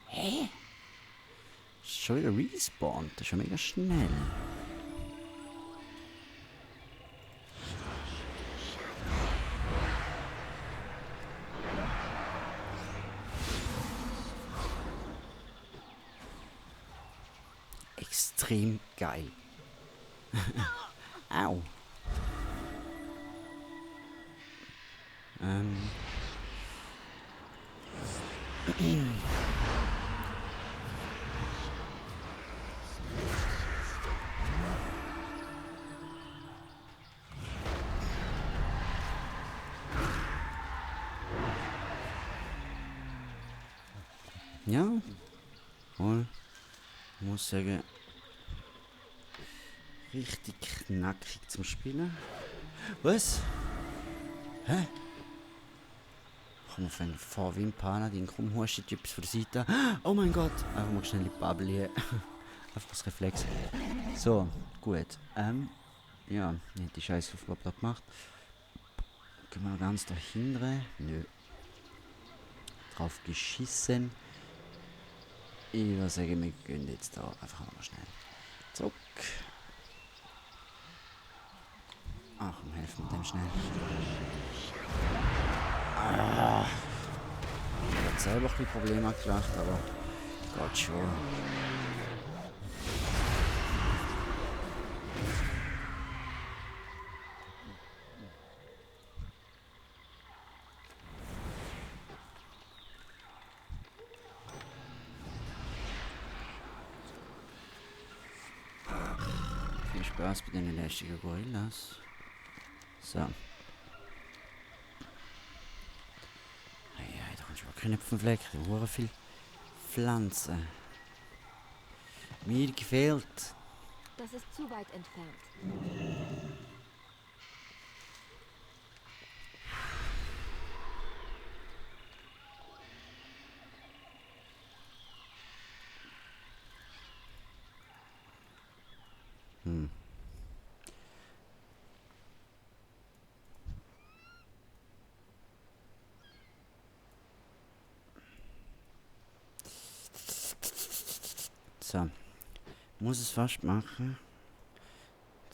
Hä? Ist schon wieder respawned, das ist schon mega schnell. Extrem geil. Au. Ja, voll. Ich muss sagen, richtig knackig zum Spielen. Was? Hä? Komm auf einen Vorwimpana, den komm, hustet etwas von der Seite. Oh mein Gott! Einfach mal schnell die Bubble hier. Einfach das Reflex. So, gut. Ja, ich hätte die Scheiße auf Bob gemacht. Gehen wir noch ganz dahinter. Nö. Drauf geschissen. Ich würde sagen, wir gehen jetzt da einfach mal schnell zurück. Ach, komm, helfen mit dem schnell. Ich habe selber ein bisschen Probleme gemacht, aber geht schon. Viel Spaß bei den lästigen Gorillas. So. Ja, da kannst du auch keine Knöpfenfleck, da waren viele Pflanzen. Mir gefällt. Das ist zu weit entfernt. So. Muss es fast machen.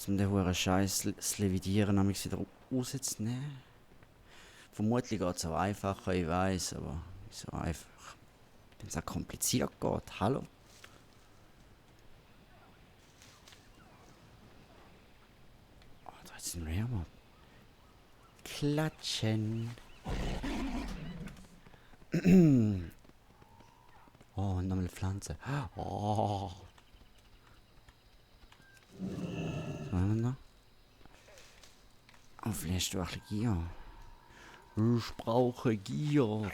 Um den hohen Scheiß das Levitieren nämlich wieder rauszunehmen. Vermutlich geht es auch einfacher, ich weiß, aber nicht so einfach. Wenn es auch kompliziert geht, hallo? Oh, da ist ein Rare Mob. Klatschen. Oh, und nochmal eine Pflanze. Oh. Was haben wir da? Oh, vielleicht auch ein bisschen Gier. Ich brauche Gier.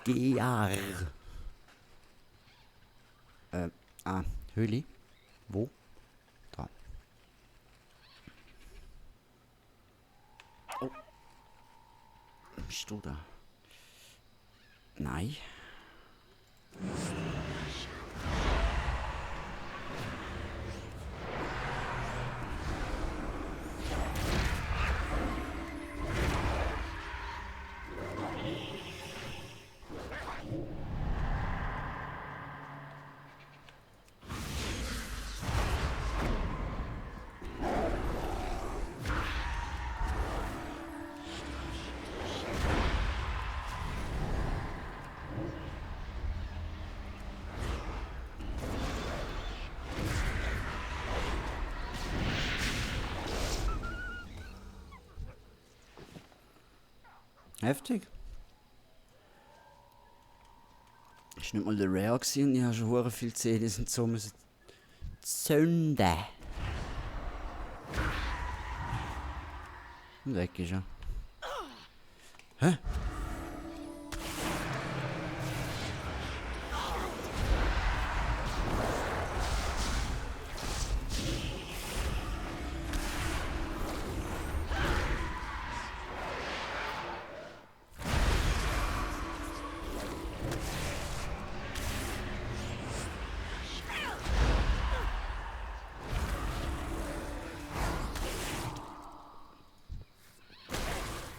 Gier. Höhle. Wo? Da. Oh. Bist du da? Nein. Heftig. Ist nicht mal der Rare gewesen und ich habe schon hure viele CDs und so müssen zünden. Und weg ist er. Hä?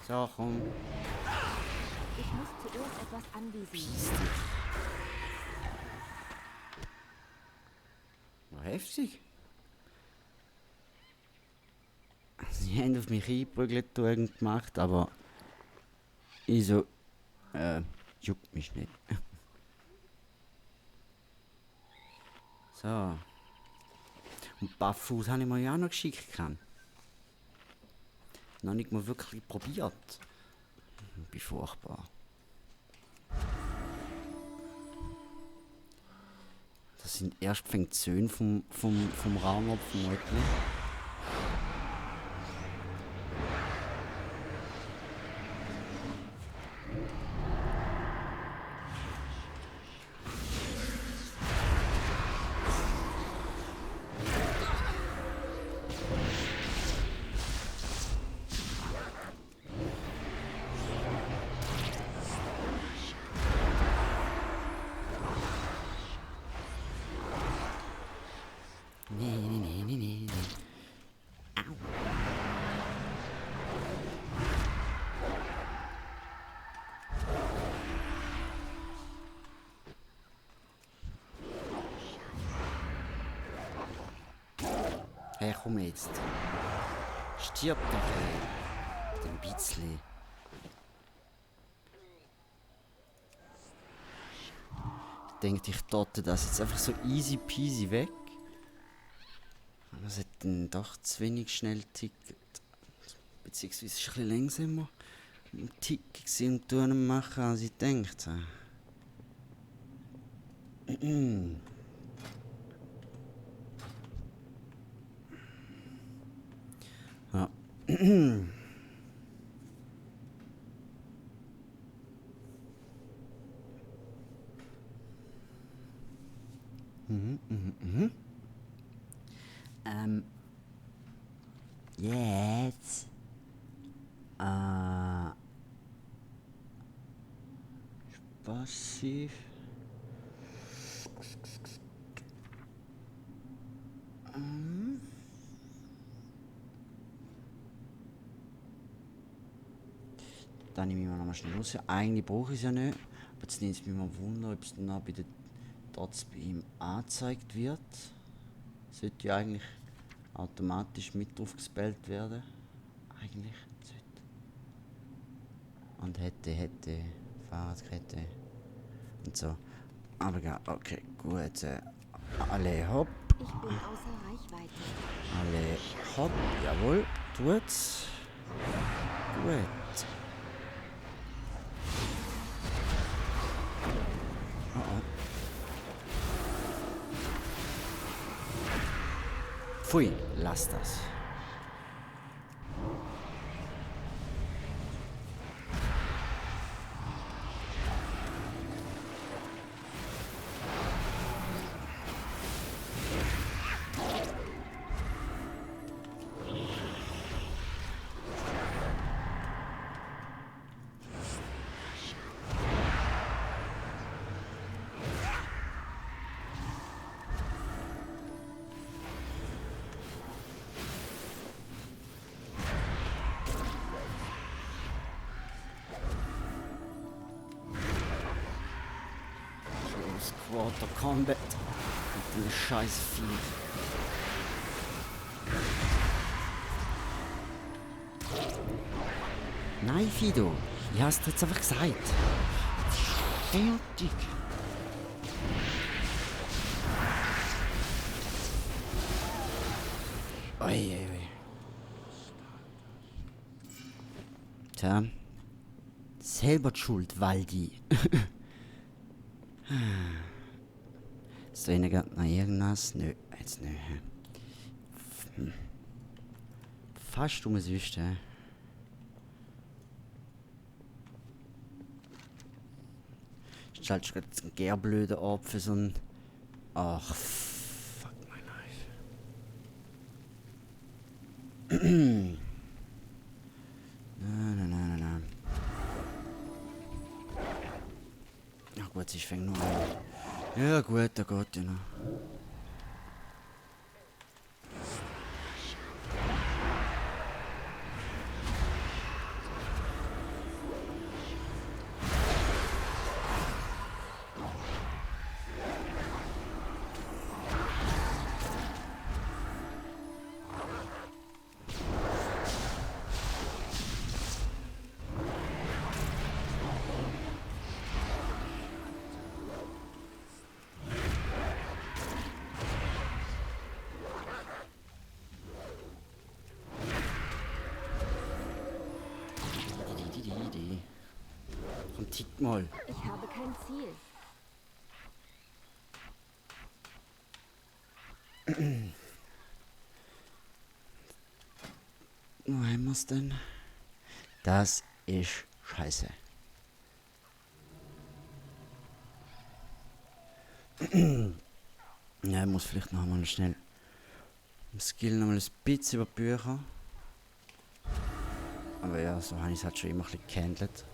So, komm. Ich muss zuerst etwas anvisieren. War heftig. Sie haben auf mich eingeprügelt und gemacht, aber ich so, juckt mich nicht. So. Und Barfuß habe ich mir ja auch noch geschickt. Noch nicht mal wirklich probiert. Wie furchtbar. Das sind erst fängt die Söhne vom Raum ab, vermutlich. Nee. Au. Hey, komm jetzt. Stirb doch, ey. Ein bisschen. Denkt ich dort das jetzt einfach so easy peasy weg. Aber es hat dann doch zu wenig schnell tickt. Beziehungsweise ist es ein bisschen langsamer im Ticken gewesen und tun und machen, als ich gedacht habe. Ja. Jetzt. Passiv. Dann nehme ich mal noch mal schnell raus. Eigentlich brauche ich es ja nicht. Aber jetzt nimmt es mich mal Wunder, ob es dann auch bei der Dots bei ihm angezeigt wird. Sollte ja eigentlich automatisch mit drauf gespellt werden. Eigentlich sollte. Und hätte, Fahrradkette und so. Aber ja, okay, gut. Alle hopp, Ich bin außer Reichweite. alle hopp, jawohl, tut's. Gut. Oh. Pfui, lass das. Quarter Combat mit dem scheiß Vieh. Nein, Fido, ich hab's dir jetzt einfach gesagt. Fertig. Ui. Tja, selber die schuld, Waldi. Ist da innen gerade noch irgendwas? Nö, jetzt nicht. Fast um es Wüste. Ist halt schon ein gärblöder Ort für so ein. Ach, fuck my life. Nein. Ach gut, ich fängt nur an. Ja gut, da geht ja noch. Komm, tick mal. Ich habe kein Ziel. Wo haben wir's denn? Das ist scheiße. Ja, ich muss vielleicht noch mal schnell im Skill noch mal ein bisschen über die Bücher. Aber ja, so habe ich es halt schon immer ein bisschen gehandelt.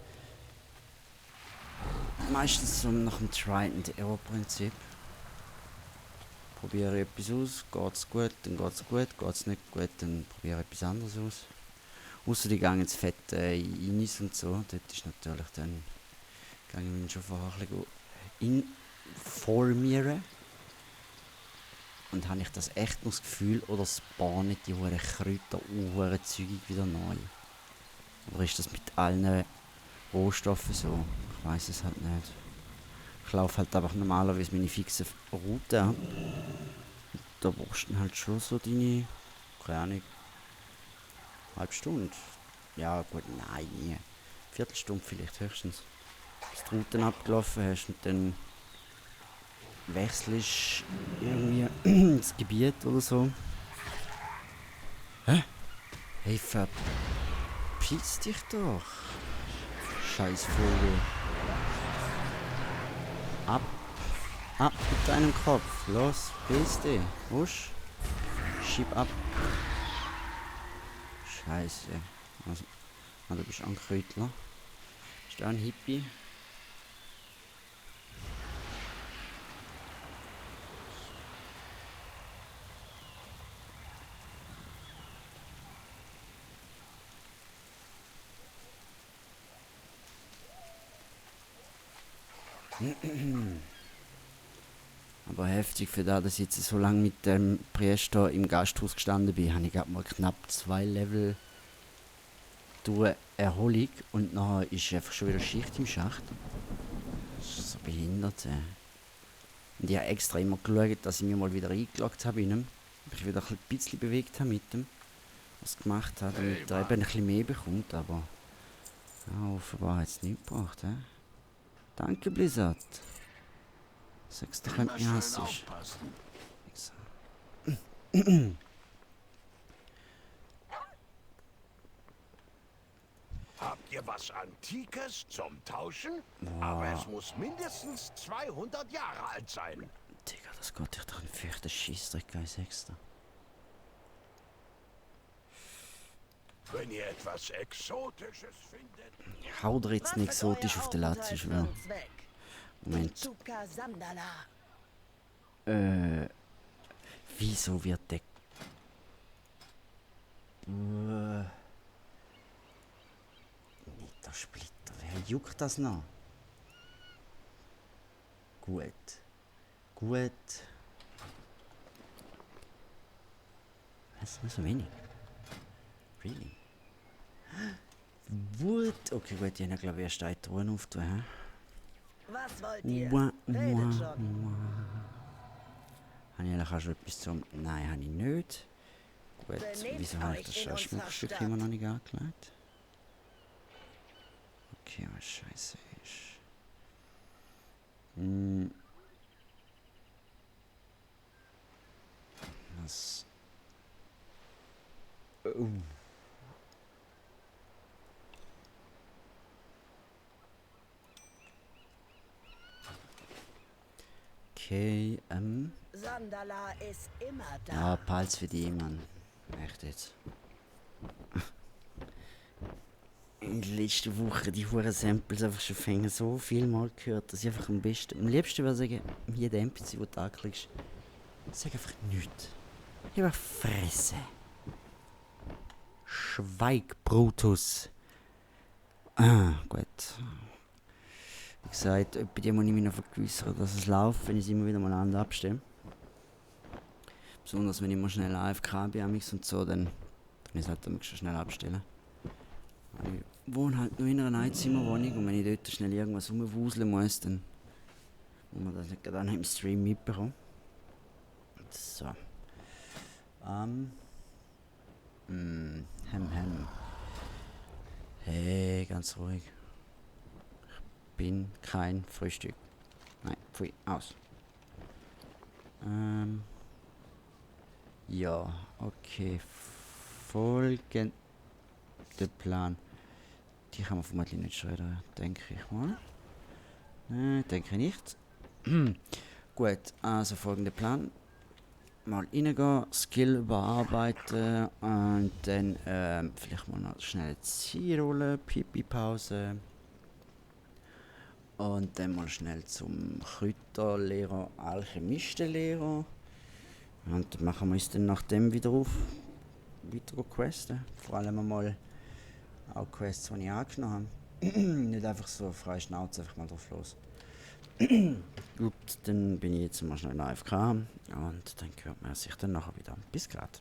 Meistens so nach dem Try-and-Error-Prinzip. Probiere ich etwas aus, geht's gut, dann geht's gut, geht's nicht gut, dann probiere ich etwas anderes aus. Außer die gehen ins fette Inis und so, dort ist natürlich dann, gehe ich mich schon vorher ein bisschen informieren. Und habe ich das echt noch das Gefühl, oder spawnen die hohen Kräuter zügig wieder neu? Oder ist das mit allen Rohstoffen so? Ich weiß es halt nicht. Ich laufe halt einfach normalerweise meine fixe Route ab. Da brauchst du dann halt schon so deine, keine Ahnung, halbe Stunde. Ja gut, nein, nie. Viertelstunde vielleicht höchstens. Bis die Routen abgelaufen hast und dann wechselst irgendwie das Gebiet oder so. Hä? Hey, verpiss dich doch. Scheiß Vogel. Ab mit deinem Kopf. Los, piss dich. Wusch. Schieb ab. Scheiße. Also, du bist ein Kräutler. Bist du ein Hippie? Aber heftig für das, dass ich jetzt so lange mit dem Priester im Gasthaus gestanden bin, habe ich gerade mal knapp 2 Level durch Erholung und nachher ist einfach schon wieder Schicht im Schacht. Das ist so behindert. Und ich habe extra immer geschaut, dass ich mich mal wieder eingeloggt habe in ihm. Ob ich wieder ein bisschen bewegt habe mit dem, was gemacht habe, damit er eben ein bisschen mehr bekommt, aber ja, offenbar hat es nichts gebracht. Danke, Blizzard. Sagst du, wenn du mich hasst. Habt ihr was Antikes zum Tauschen? Aber es muss mindestens 200 Jahre alt sein. Digga, das geht dich doch ein feuchter Scheissdreck, kein Sechster. Wenn ihr etwas Exotisches findet... Hau dir jetzt nicht exotisch auf den Latz, ich schwör. Moment. Wieso wird der... Nicht der Splitter, wer juckt das noch? Gut. Was, nur so wenig? Really? What? Okay, gut, die haben ja, glaube ich, erst eine Truhe aufgetan. Was wollt ihr? Redet Redet schon. Habe ich eigentlich auch schon etwas zum... Nein, habe ich nicht. Gut, Benehmt wieso habe ich euch das in unserer Schmuckstück Stadt. immer noch nicht angelegt? Okay, was scheiße ist. Hm. Was? Oh. Okay, Sandala ist immer da. ja, Pals für die, Mann. Echt jetzt. In der letzten Woche die Huren Samples einfach schon fängen so viel mal gehört, dass ich einfach am liebsten würde sagen, jeder NPC, den du anklickst, sag einfach nichts. Einfach Fresse. Schweig, Brutus. Ah, gut. Wie gesagt, bei dir muss ich mich noch vergewissern, dass es läuft, wenn ich es immer wieder mal an abstelle. Besonders wenn ich mal schnell AFK bin und so, dann kann ich es halt schon schnell abstellen. Ich wohne halt nur in einer Einzimmerwohnung und wenn ich dort schnell irgendwas rumwuseln muss, dann muss man das nicht gerade im Stream mitbekommen. So. Hey, ganz ruhig. Ich bin kein Frühstück. Nein, pfui, aus. Ja, okay. Folgender Plan. Die kann man vermutlich nicht schreiben, denke ich mal. Denke nicht. Gut, also folgender Plan. Mal reingehen, Skill überarbeiten und dann vielleicht mal noch schnell Zielrolle, Pipi-Pause. Und dann mal schnell zum Kräuterlehrer, Alchemistenlehrer. Und dann machen wir uns dann nach dem wieder auf. Weitere Questen. Vor allem mal auch Quests, die ich angenommen habe. Nicht einfach so freie Schnauze, einfach mal drauf los. Gut, dann bin ich jetzt mal schnell in AFK und dann hört man sich dann nachher wieder. Bis grad.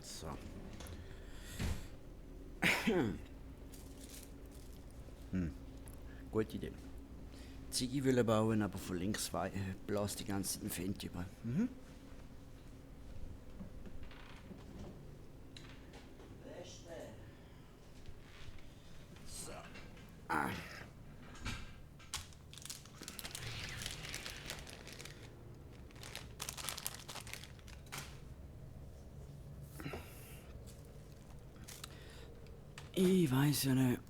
So. Gute Idee. Ziggy will bauen, aber von links blast die ganze Zeit ein Fendt über. So. Ich weiß ja nicht.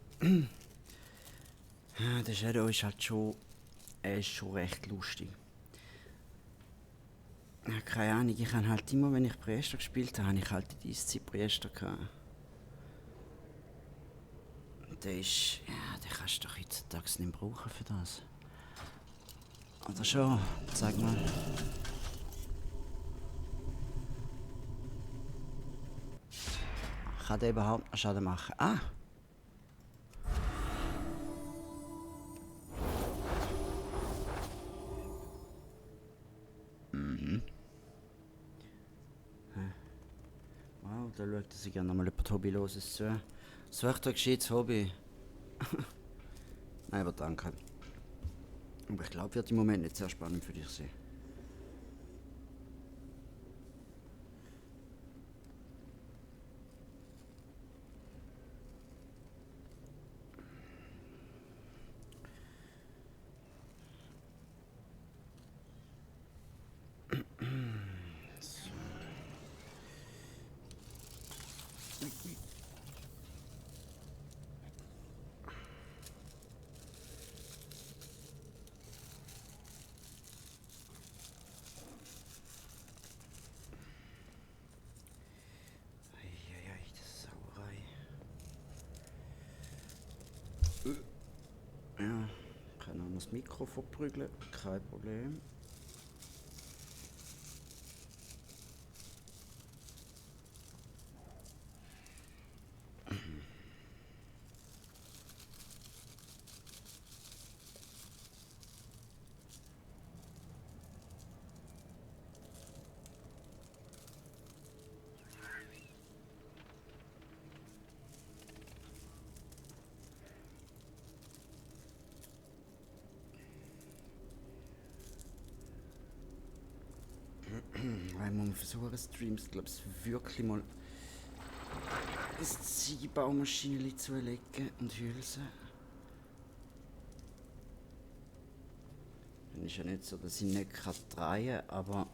Der Shadow ist halt schon. Er ist schon recht lustig. Ja, keine Ahnung, ich habe halt immer, wenn ich Priester gespielt habe, ich halt die Diszi-Priester gehabt. Der ist. Ja, den kannst du doch heutzutage nicht brauchen für das. Oder schon? Sag mal. Kann der überhaupt noch Schaden machen? Ah! Wow, da schaut er sich gerne nochmal etwas Hobbyloses zu. Sucht ein gescheites Hobby. Nein, aber danke. Aber ich glaube, wird im Moment nicht sehr spannend für dich sein. Eieiei, das Sauerei. Ja, kann auch noch das Mikro verprügeln, kein Problem. Weil man versuchen, Streams, glaube ich, wirklich mal das Ziegebaumaschinchen zu legen und Hülse. Dann ist ja nicht so, dass ich nicht drehen kann, aber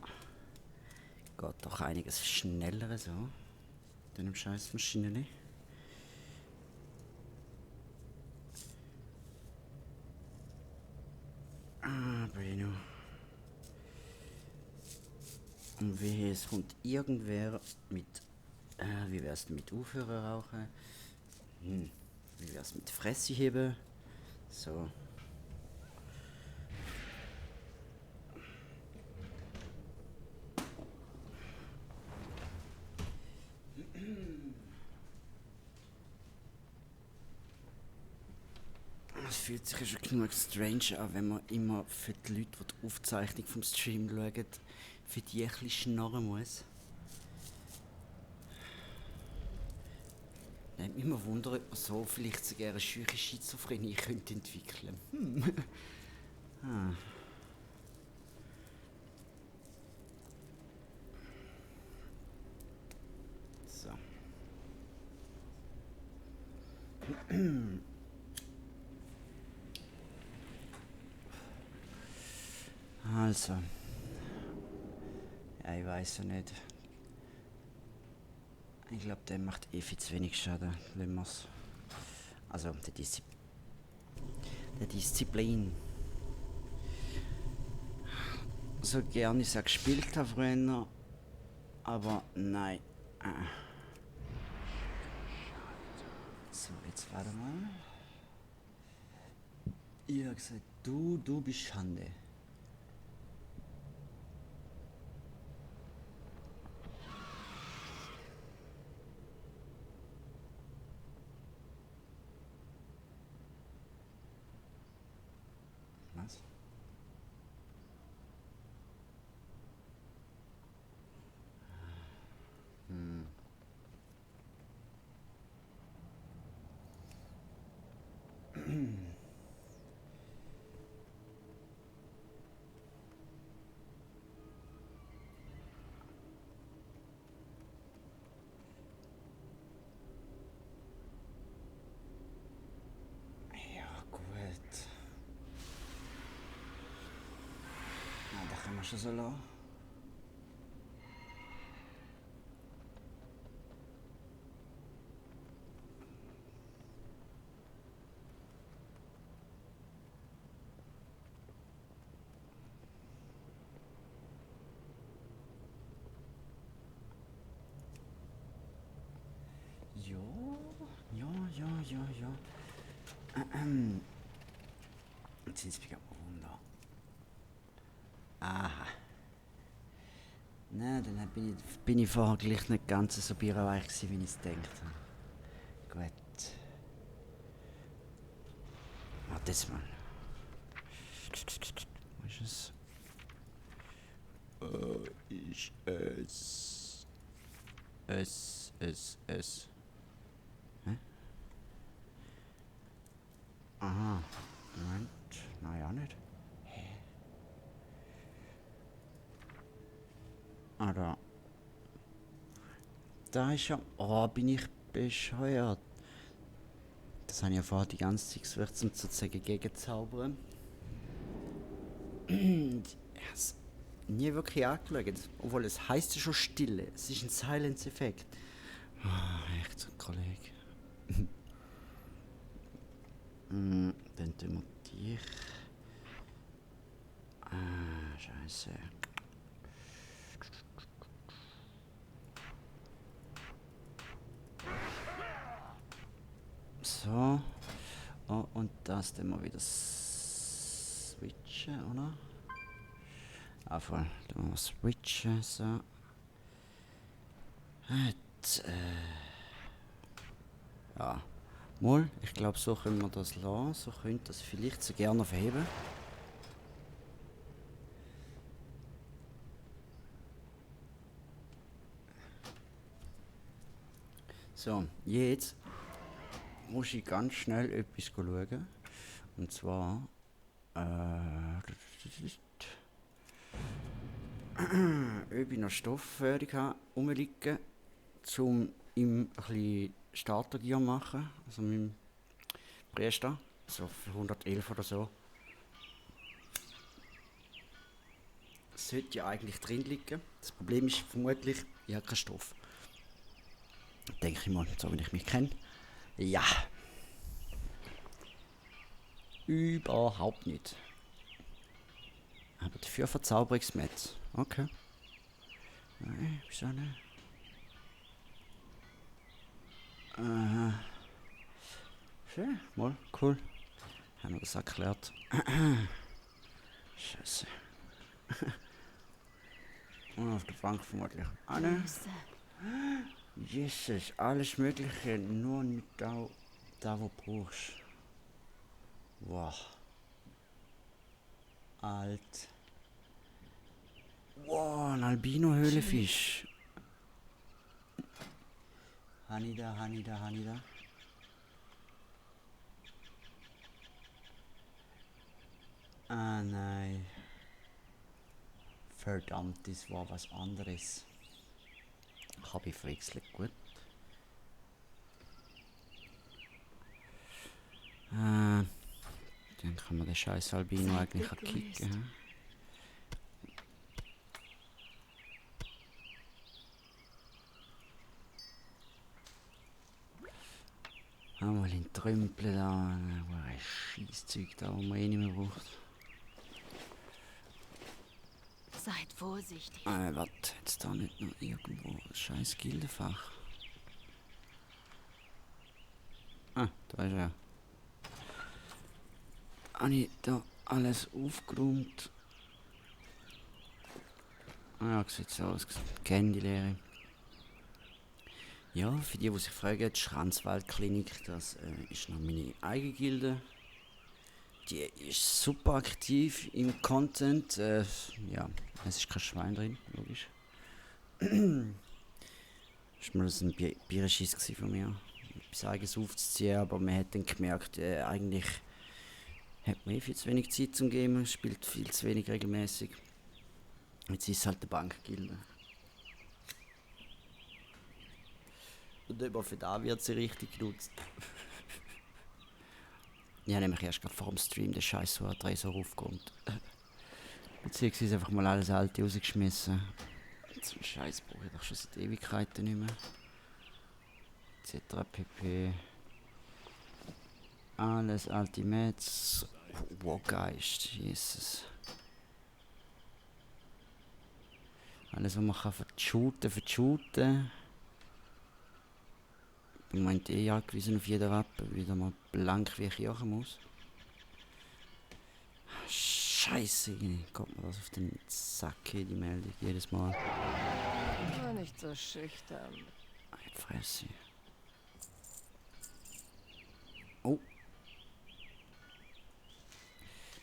geht doch einiges schneller so. Dann scheiß Maschinchen. Ah, Bruno. Und wehe, es kommt irgendwer mit. Wie wär's denn mit Aufhören rauchen? Wie wär's mit Fresse heben? So. Es fühlt sich ja schon genug strange an, wenn man immer für die Leute, die die Aufzeichnung vom Stream schauen, für die ein bisschen schnarren muss. Nimmt mich immer Wunder, ob man so vielleicht sogar eine scheuche Schizophrenie könnte entwickeln. Ah. So. Also. Ja, ich weiß ja nicht. Ich glaube, der macht eh viel zu wenig Schaden, wenn man's. Also, der Disziplin. So gerne ich es gespielt habe früher, aber nein. So, jetzt warte mal. Ich habe gesagt, du bist Schande. Was? Kannst du das so lassen? Ja. Jetzt sind es wieder Wunder. Aha. Nein, dann bin ich vorher gleich nicht ganz so bierreich gewesen, wie ich es gedacht habe. Gut. Warte jetzt mal. Wo ist es? Ist es. Hä? Aha. Moment. Nein, auch nicht. Hä? Ah, da. Da ist ja. Oh, bin ich bescheuert. Das habe ich ja vorher die ganze Zeit versucht, zum sozusagen gegenzaubern. Ich habe es nie wirklich angeschaut. Obwohl, es heisst ja schon Stille. Es ist ein Silence-Effekt. Echt, Kollege. Dann tun wir dich. Scheiße. So. Oh, und das dann mal wieder switchen, oder? Ah, voll. Dann wir switchen, so. Jetzt, ja. Mal, ich glaube, so können wir das lassen. So könnte das vielleicht so gerne verheben. So, jetzt muss ich ganz schnell etwas schauen. Und zwar, ob ich noch Stoff fertig habe, rumliegen, um ihm ein bisschen Startergear machen, also mit dem Priester, so für 111 oder so. Sollte ja eigentlich drin liegen. Das Problem ist vermutlich, ich habe keinen Stoff. Denke ich mal, so wie ich mich kenne. Ja. Überhaupt nicht. Aber dafür Verzauberungsmetz. Okay. Nein, wieso nicht? Schön, mal, cool. Haben wir das erklärt. Scheiße. Und auf der Bank vermutlich. Ah, ne? Jesus, alles Mögliche, nur nicht da wo du brauchst. Wow. Alt. Wow, ein Albino-Höhlefisch. Hanida. Ah nein. Verdammt, das war was anderes. Hab ich verwechselt, gut. Dann kann man den scheiß Albino eigentlich kicken. Einmal in Trümpel da, ein Scheisszeug da, wo man eh nicht mehr braucht. Seid vorsichtig. Warte, jetzt da nicht noch irgendwo ein scheiß Gildenfach. Ah, da ist er. Habe ich da alles aufgeräumt? Ja, sieht so aus. Candy-Lehre. Ja, für die sich fragen, die Schranzwaldklinik, das ist noch meine eigene Gilde. Die ist super aktiv im Content. Ja, es ist kein Schwein drin, logisch. Das war mal ein Bierenschiss von mir, etwas Eigenes aufzuziehen, aber man hat dann gemerkt, eigentlich hat man viel zu wenig Zeit zum Gamen, spielt viel zu wenig regelmäßig. Jetzt ist es halt eine Bankgilde. Und immer für da wird sie richtig genutzt. Ich habe nämlich erst gerade vor dem Stream den Scheiß so aufgeräumt. Beziehungsweise einfach mal alles Alte rausgeschmissen. So einen Scheiß brauche ich doch schon seit Ewigkeiten nicht mehr. Etc. pp. Alles alte Metz. Wow, Geist, Jesus. Alles, was man kann verschooten. Ich meinte angewiesen auf jeden Rappen, wieder mal blank wie ich jagen muss. Scheiße, kommt mir das auf den Sack hier, die Meldung, jedes Mal. War nicht so schüchtern. Eine Fresse. Oh.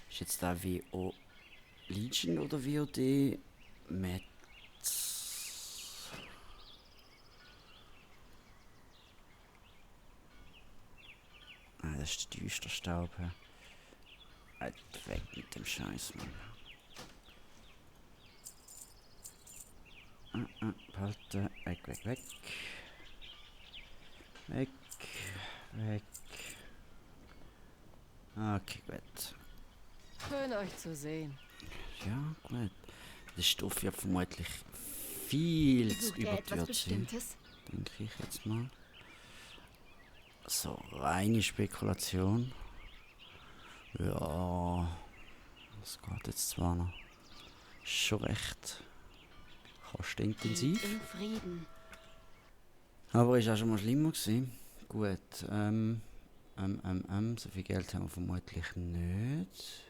Ist jetzt da WO Legion oder WOD Metz? Ah, das ist der Düsterstaub. Halt weg mit dem Scheiß, Mann. Behalten. Weg. Weg. Okay, gut. Schön euch zu sehen. Ja, gut. Der Stoff wird vermutlich viel zu Sucht ihr etwas überteuert sein. Bestimmtes? Denke ich jetzt mal. So, reine Spekulation. Ja, das geht jetzt zwar noch. Schon recht kostenintensiv. Im Frieden. Aber ist auch schon mal schlimmer gewesen. Gut, so viel Geld haben wir vermutlich nicht.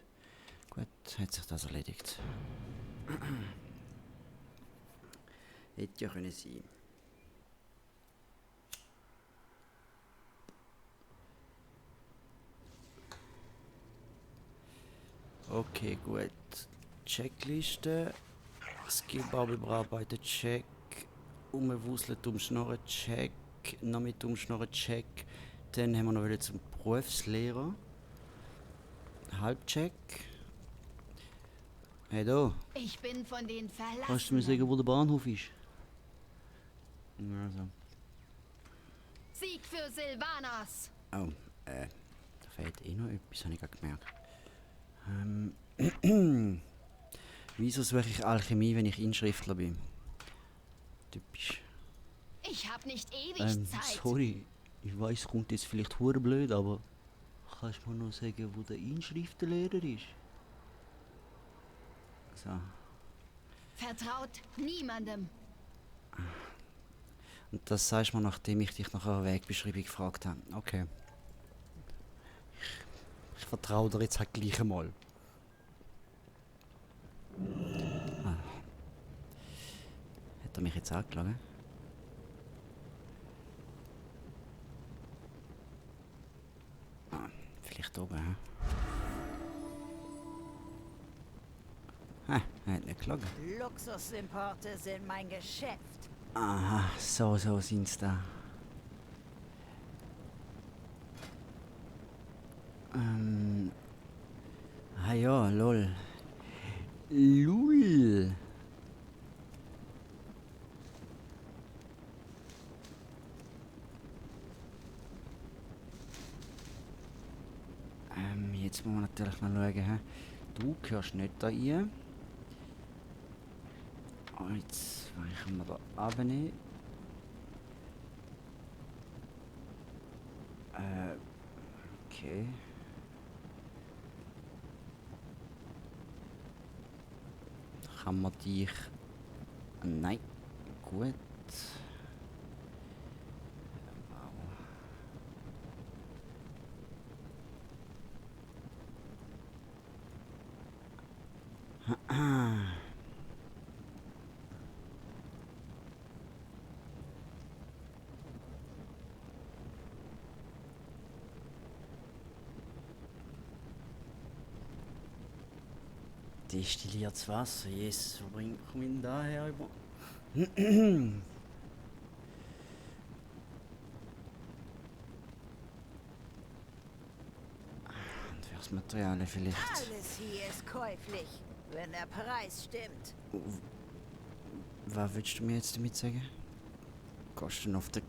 Gut, hat sich das erledigt. Hätte ja können sein. Okay, gut. Checkliste. Skillbubble bearbeitet, check. Umwuseln, umschnorren, check. Noch mit umschnorren, check. Dann haben wir noch wieder zum Berufslehrer. Halbcheck. Hey da, Ich bin von den Verlassenen. kannst du mir sagen, wo der Bahnhof ist? Also. Sieg für Silvanas. Oh, da fehlt eh noch etwas, habe ich gerade gemerkt. Wieso suche ich Alchemie, wenn ich Inschriftler bin? Typisch. Ich hab nicht ewig Zeit. Sorry, ich weiß, kommt jetzt vielleicht hure blöd, aber kannst du mir noch sagen, wo der Inschriftenlehrer ist? So. Vertraut niemandem. Und das sagst du mir, nachdem ich dich nach einer Wegbeschreibung gefragt habe. Okay. Ich vertraue dir jetzt halt gleich einmal. Ah. Hat er mich jetzt angeschlagen? Ah, vielleicht oben, hä? Er hat nicht geschlagen. Luxusimporte sind mein Geschäft. Aha, so sind's da. Ah ja, lol. Lul. Jetzt muss man natürlich noch schauen, hä? Du gehörst nicht da rein. Oh, jetzt weichen wir da runter. Okay. Kann man dich... Nein. Gut. Destilliertes Wasser, Jesus, wo komme ich denn daher über? Handwerksmaterialien vielleicht. Alles hier ist käuflich, wenn der Preis stimmt. Was willst du mir jetzt damit sagen? Gehst du noch auf den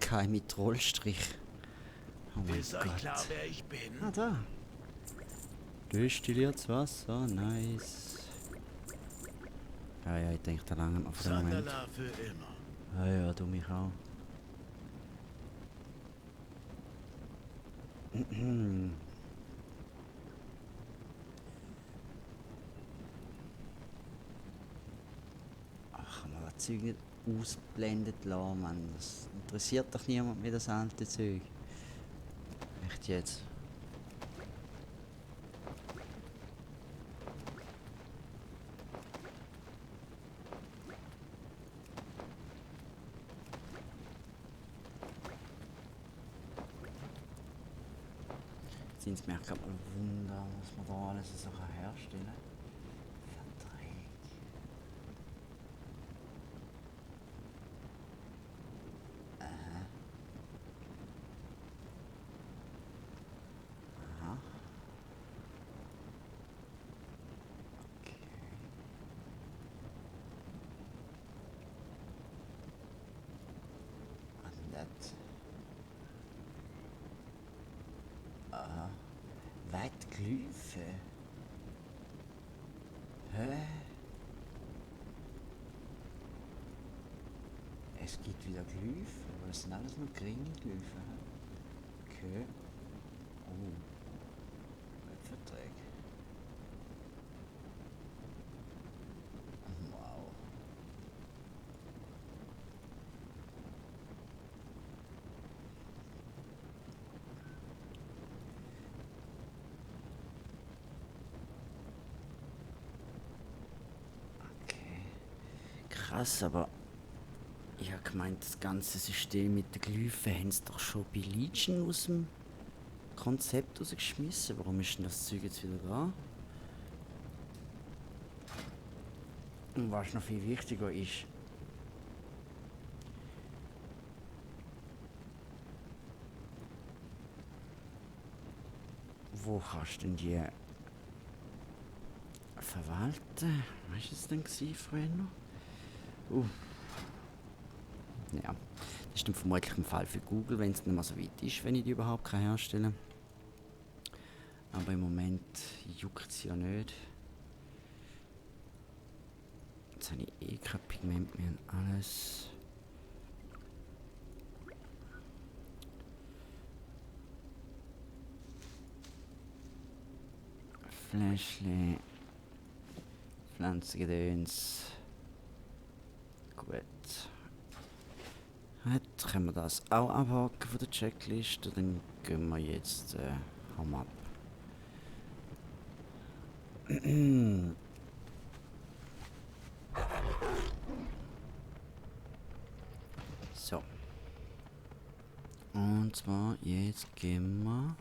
Kai mit Rollstrich? Oh mein Ist euch Gott. klar, wer ich bin? Ah, da. Destilliertes Wasser, nice. Ja, ich denke, da lange auf den Moment. Sandala für immer. Ja, du mich auch. Ach, kann man das Zeug nicht ausblendet lassen, Mann. Das interessiert doch niemand mehr, das alte Zeug. Echt jetzt? Sind es mir gerade mal Wunder, was man da alles so herstellen kann. Verträge. Aha. Okay. Und das. Aha. Weitglyphe. Hä? Es gibt wieder Glyphen, aber das sind alles nur geringe Glyphen. Okay. Oh. Weltverträge. Wow. Okay. Krass, aber ich habe gemeint, das ganze System mit den Glyphen haben sie doch schon bei Legion aus dem Konzept rausgeschmissen. Warum ist denn das Zeug jetzt wieder da? Und was noch viel wichtiger ist, wo kannst du denn die verwalten? Was war es denn früher noch? Ja, das ist dann vermutlich ein Fall für Google, wenn es nicht mehr so weit ist, wenn ich die überhaupt herstellen kann. Aber im Moment juckt es ja nicht. Jetzt habe ich eh kein Pigment mehr und alles. Fläschchen. Pflanzengedöns. Gut. Jetzt können wir das auch abhaken von der Checkliste. Dann gehen wir jetzt Home ab. So. Und zwar jetzt gehen wir.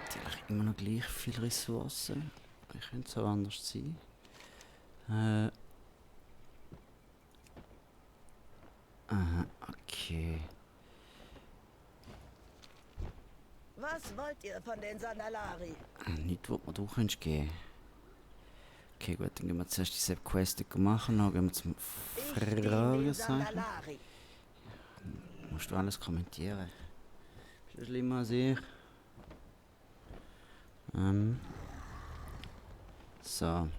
Natürlich immer noch gleich viele Ressourcen. Ich könnte es auch anders sein. Aha, okay. Was wollt ihr von den Sandalari? Nicht, wo man du könntest gehen. Okay, gut, dann gehen wir zuerst die Quest machen, dann gehen wir zum Ich diene den Fragezeichen. Sandalari. Musst du alles kommentieren? Ist das schlimmer als ich? So.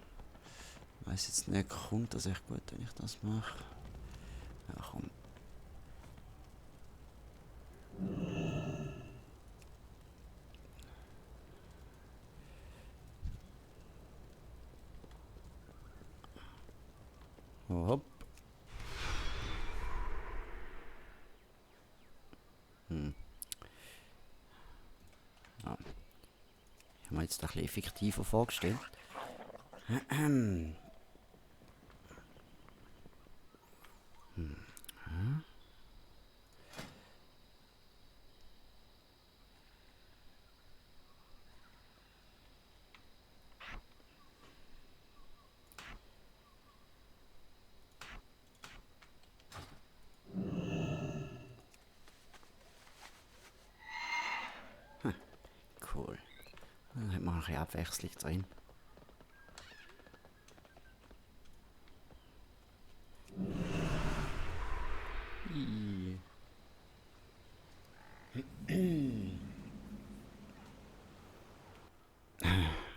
Weiß jetzt nicht, kommt das echt gut, wenn ich das mache? Ja, komm. Hopp. Ja. Ich habe mir jetzt ein bisschen effektiver vorgestellt. Cool. Dann hat man ein bisschen Abwechslung drin.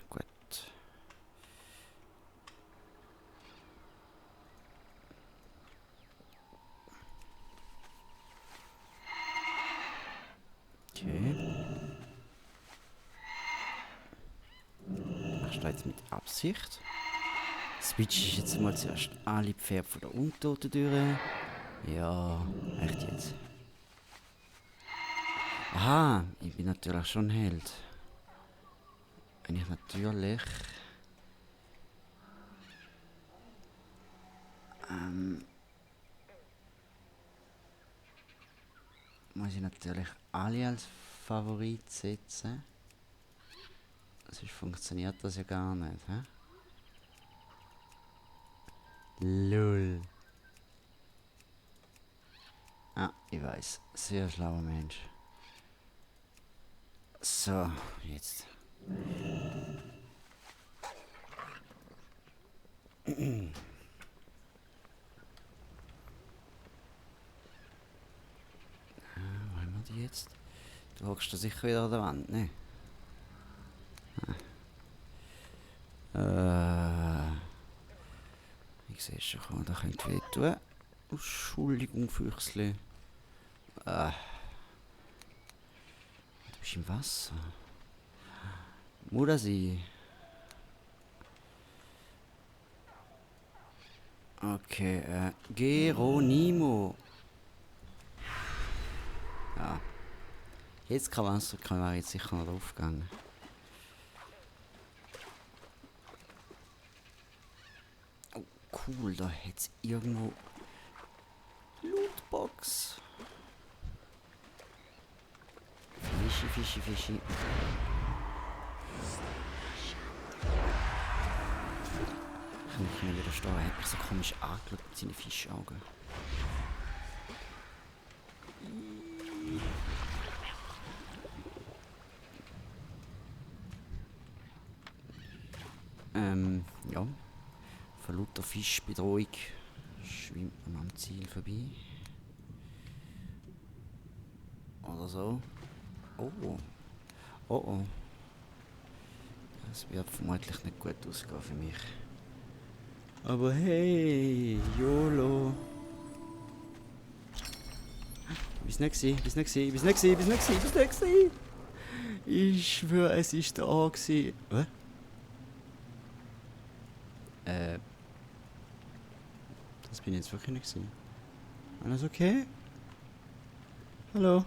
Gut. du das jetzt mit Absicht? Switch ist jetzt mal zuerst alle Pferde von der Untoten durch. Ja, echt jetzt. Aha, ich bin natürlich schon ein Held. Wenn ich natürlich... muss ich natürlich alle als Favorit setzen. Sonst funktioniert das ja gar nicht, hä? Lul. Ah, ich weiß. Sehr schlauer Mensch. So, jetzt. Wo haben wir die jetzt? Du hockst da sicher wieder an der Wand, ne? Ich sehe schon, da könnte weh tun. Entschuldigung, Füchsli. Du bist im Wasser. Muss das sein? Okay, Geronimo. Ja. Jetzt kann Wasser, kann man jetzt sicher noch draufgegangen. Oh, cool, da hat's irgendwo Lootbox. Fischi, Fischi, Fischi. Kann ich nicht widerstehen. Er hat mich so komisch angeschaut mit seinen Fischaugen. Ja. Von lauter Fischbedrohung schwimmt man am Ziel vorbei. Oder so. Oh. Oh oh. Das wird vermutlich nicht gut ausgehen für mich. Aber hey, YOLO. Bis nicht gewesen, bis nicht gewesen, bis nicht gewesen, bis nicht gewesen, bis nicht gewesen. Ich schwöre, es ist da gewesen. Was? Das bin ich jetzt wirklich nicht gewesen. Alles okay? Hallo?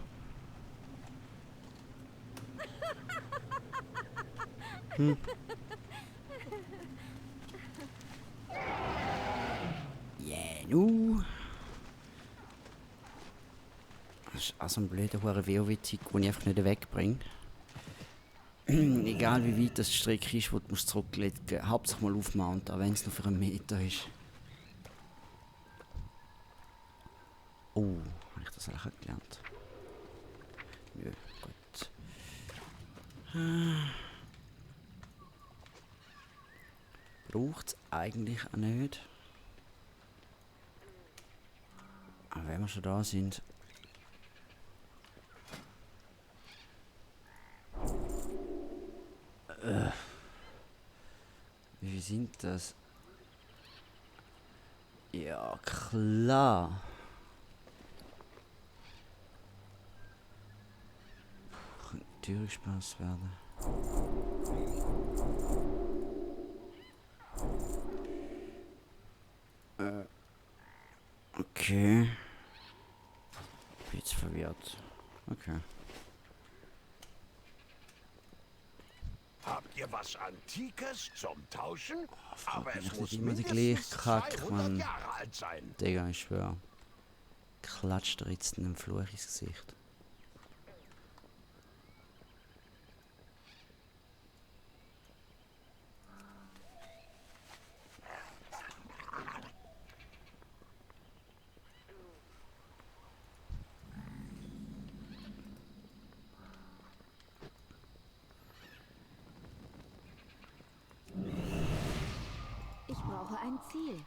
Yeah, nu. Das ist auch so ein blöder WoW-Tick, den ich einfach nicht wegbringe. Egal wie weit das die Strecke ist, wo du zurücklegen musst, hauptsächlich mal aufmounten, auch wenn es nur für einen Meter ist. Oh, habe ich das eigentlich gelernt? Nö, gut. Braucht es eigentlich auch nicht. Aber wenn wir schon da sind. Wie viel sind das? Ja, klar. Könnte Tür Spaß werden. Okay. Ich bin jetzt verwirrt. Okay. Habt ihr was Antikes zum Tauschen? Aber bin es ich muss nicht immer die mindestens gleiche Kack, 200 Mann. Jahre alt sein. Digga, ich schwör. Klatscht dir jetzt einen Fluch ins Gesicht. Ich brauche ein Ziel.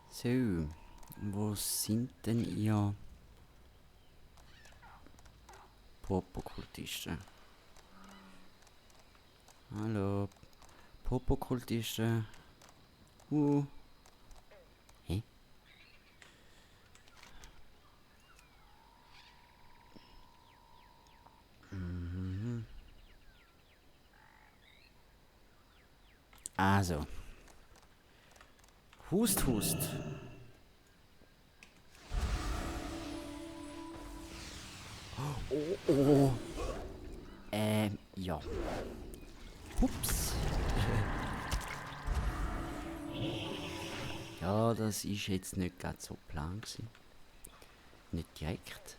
So, wo sind denn ihr Popokultisten? Hallo, Popokultisten. Also. Hust, hust. Oh, oh. Ja. Hups. Ja, das ist jetzt nicht ganz so plan gewesen. Nicht direkt.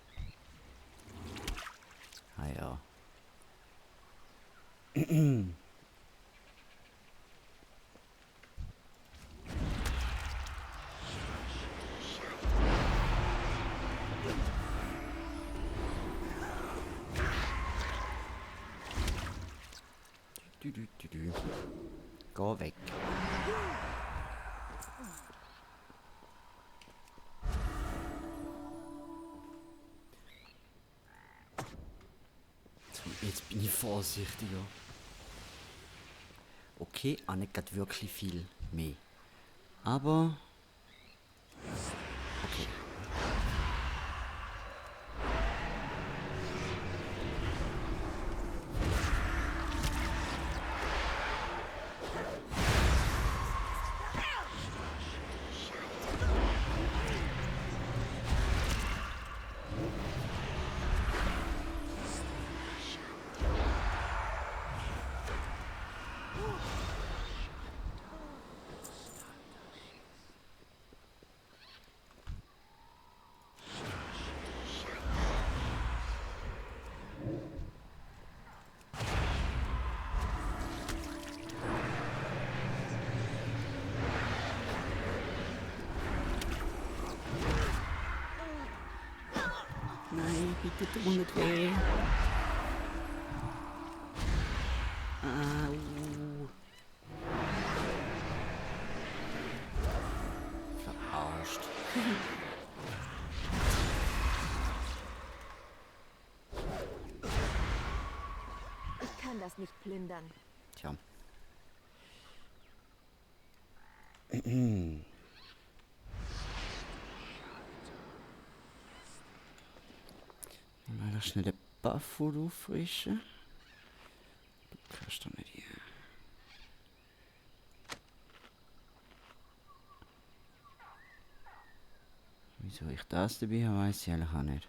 Ah ja. Du. Geh weg. Jetzt bin ich vorsichtiger. Okay, auch nicht grad wirklich viel mehr. Aber... Okay. Nein, bitte tu nicht weh. Au. Verarscht. Ich kann das nicht plündern. Tja. Mal schnell den Buff auffrischen. Du kannst doch nicht hier. Wieso ich das dabei habe, weiß ich eigentlich auch nicht.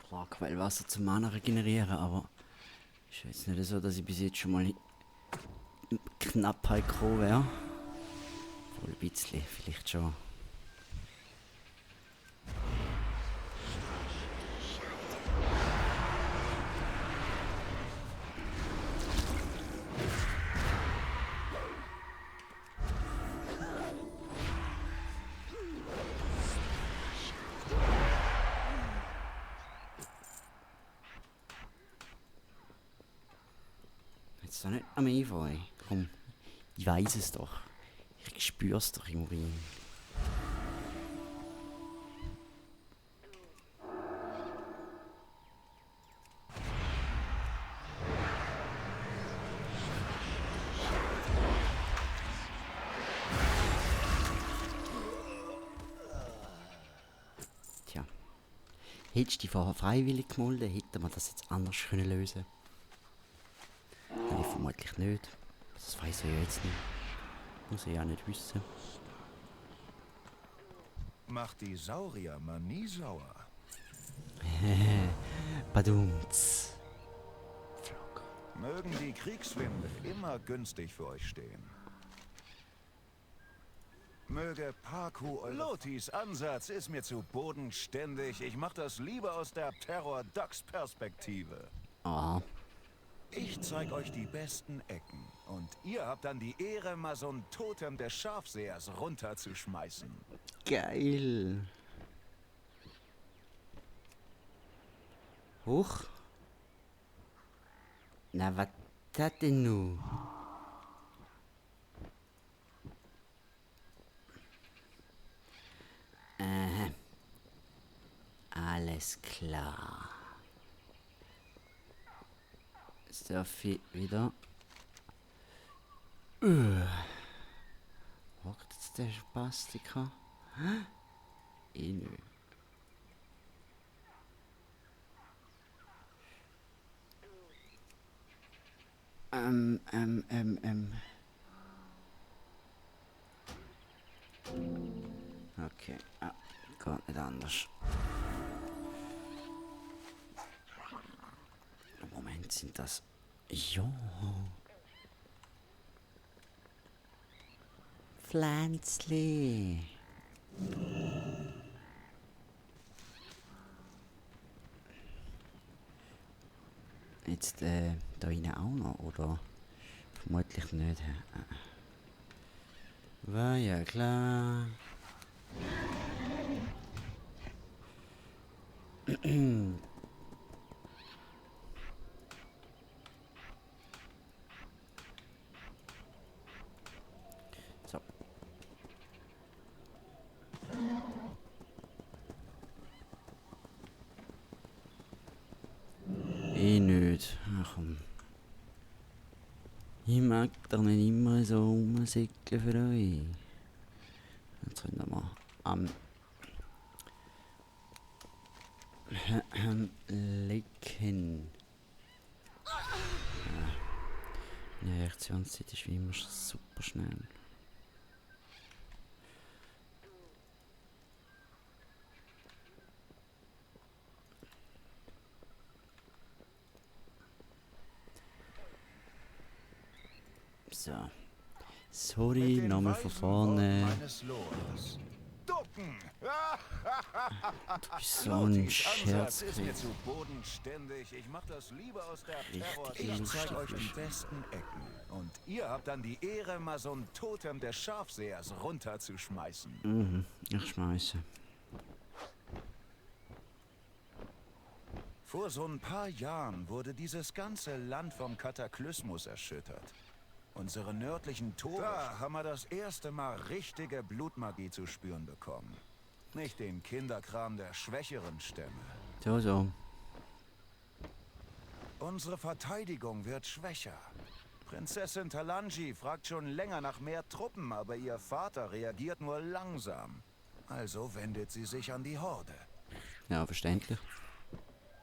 Klar, Quellwasser zum Mana regenerieren, aber ist jetzt nicht so, dass ich bis jetzt schon mal in Knappheit gekommen wäre. Wohl ein bisschen, vielleicht schon. Jetzt doch nicht am Efeu. Komm, ich weiß es doch. Ich spür's doch im Urin. Tja. Hättest du dich vorher freiwillig gemolden, hätten wir das jetzt anders können lösen. Nein, vermutlich nicht. Das weiß ich ja jetzt nicht. Muss ich ja nicht wissen. Macht die Saurier mal nie sauer. Badumts. Flock. Mögen die Kriegswinde immer günstig für euch stehen. Möge Parku... Lotis Ansatz ist mir zu bodenständig. Ich mach das lieber aus der Terror-Docs-Perspektive. Ah. Ich zeig euch die besten Ecken. Und ihr habt dann die Ehre, mal so ein Totem des Scharfsehers runterzuschmeißen. Geil. Hoch. Na, was das denn nu? Alles klar. Jetzt darf ich wieder. Hockt jetzt der Spastiker? Nö. Ähm, ähm, ähm, ähm. Okay, geht nicht anders. Moment, sind das... Ja. Pflänzli. Jetzt, da rein auch noch, oder? Vermutlich nicht. War ja klar. So. Nicht. Ach komm. Ich mag doch nicht immer so rumsäckeln für euch. Jetzt können wir mal am Lecken. Die Reaktionszeit ist wie immer super schnell. So. Sorry, Mit den nochmal von weisen vorne. Worten meines Lords. Ducken! Du bist so ein Lotis Ansatz ist mir Scherzkrieg. zu bodenständig. Ich mach das lieber aus der Terror. Richtig Ich lustig. zeig euch die besten Ecken. Und ihr habt dann die Ehre, mal so ein Totem des Schafsehers runterzuschmeißen. Mhm, ich schmeiße. Vor so ein paar Jahren wurde dieses ganze Land vom Kataklysmus erschüttert. Unsere nördlichen Tore. Da haben wir das erste Mal richtige Blutmagie zu spüren bekommen. Nicht den Kinderkram der schwächeren Stämme. So. Unsere Verteidigung wird schwächer. Prinzessin Talanji fragt schon länger nach mehr Truppen, aber ihr Vater reagiert nur langsam. Also wendet sie sich an die Horde. Ja, verständlich.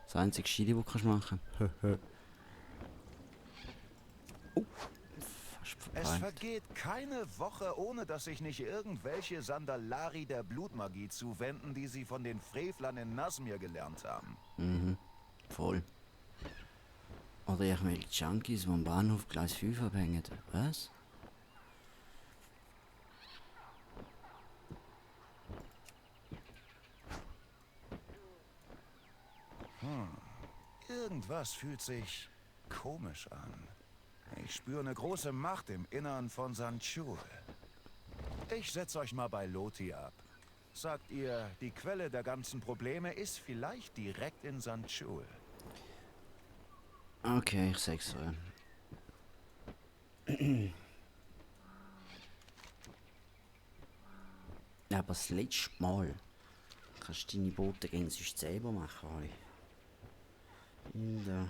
Das einzige Schiede, das du machen kannst. Oh, fast Es vorbei. vergeht keine Woche, ohne dass sich nicht irgendwelche Sandalari der Blutmagie zuwenden, die sie von den Frevlern in Nasmir gelernt haben. Mhm, voll. Oder irgendwelche Junkies, die am Bahnhof Gleis 5 abhängen. Was? Irgendwas fühlt sich komisch an. Ich spüre eine große Macht im Innern von Sanchul. Ich setze euch mal bei Loti ab. Sagt ihr, die Quelle der ganzen Probleme ist vielleicht direkt in Sanchul? Okay, ich sag's so. Ja, aber das letzte Mal kannst du deine Boote gegen sonst selber machen, Ali. In der...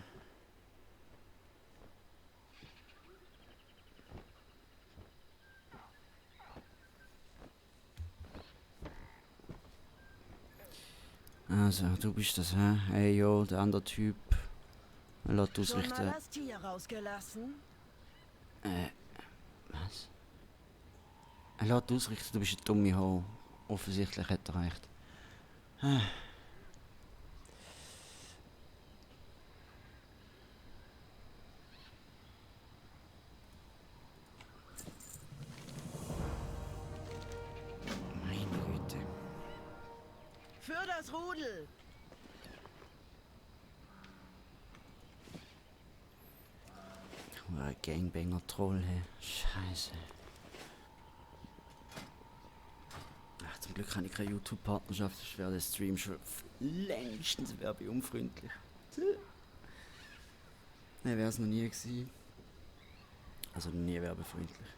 Also, du bist das, hä? Hey, yo, der andere Typ. Er lässt Schon mal ausrichten. das Tier rausgelassen? Was? Er lässt ausrichten, du bist eine dumme Ho. Offensichtlich hat er recht. Meine Güte. Für das Rudel! Ein Gangbanger-Troll, hey. Scheiße. Ach, zum Glück habe ich keine YouTube-Partnerschaft, sonst wäre der Stream schon längstens werbeunfreundlich. Nein, wäre es noch nie gewesen. Also nie werbefreundlich.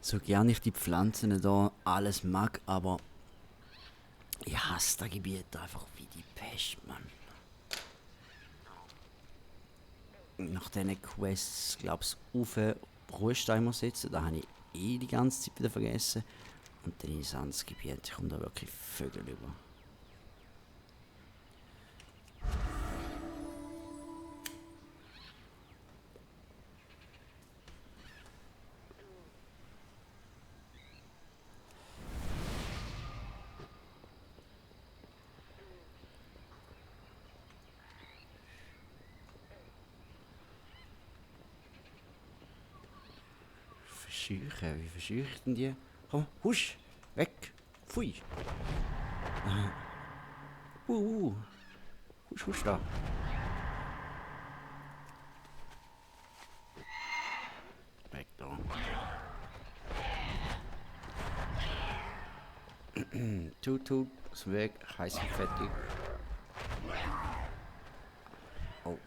So gern ich die Pflanzen da alles mag, aber ich hasse das Gebiet einfach wie die Pest, Mann. Nach diesen Quests, glaub's, auf Ruhesteimer sitzen, da habe ich die ganze Zeit wieder vergessen. Und dann ins anderes Gebiet. Ich komme da wirklich Vögel über. Verscheuchen? Wie verscheuche ich denn die? Komm, husch! Weg! Pfui! Husch, husch da! Weg da! Tut, aus dem Weg, heiß und fertig. Oh.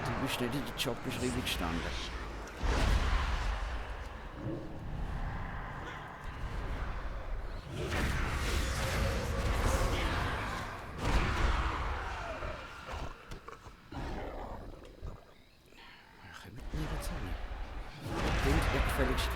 Du bist nicht in der Jobbeschreibung gestanden. Kommt mir jetzt an. Klingt gefälligst weg.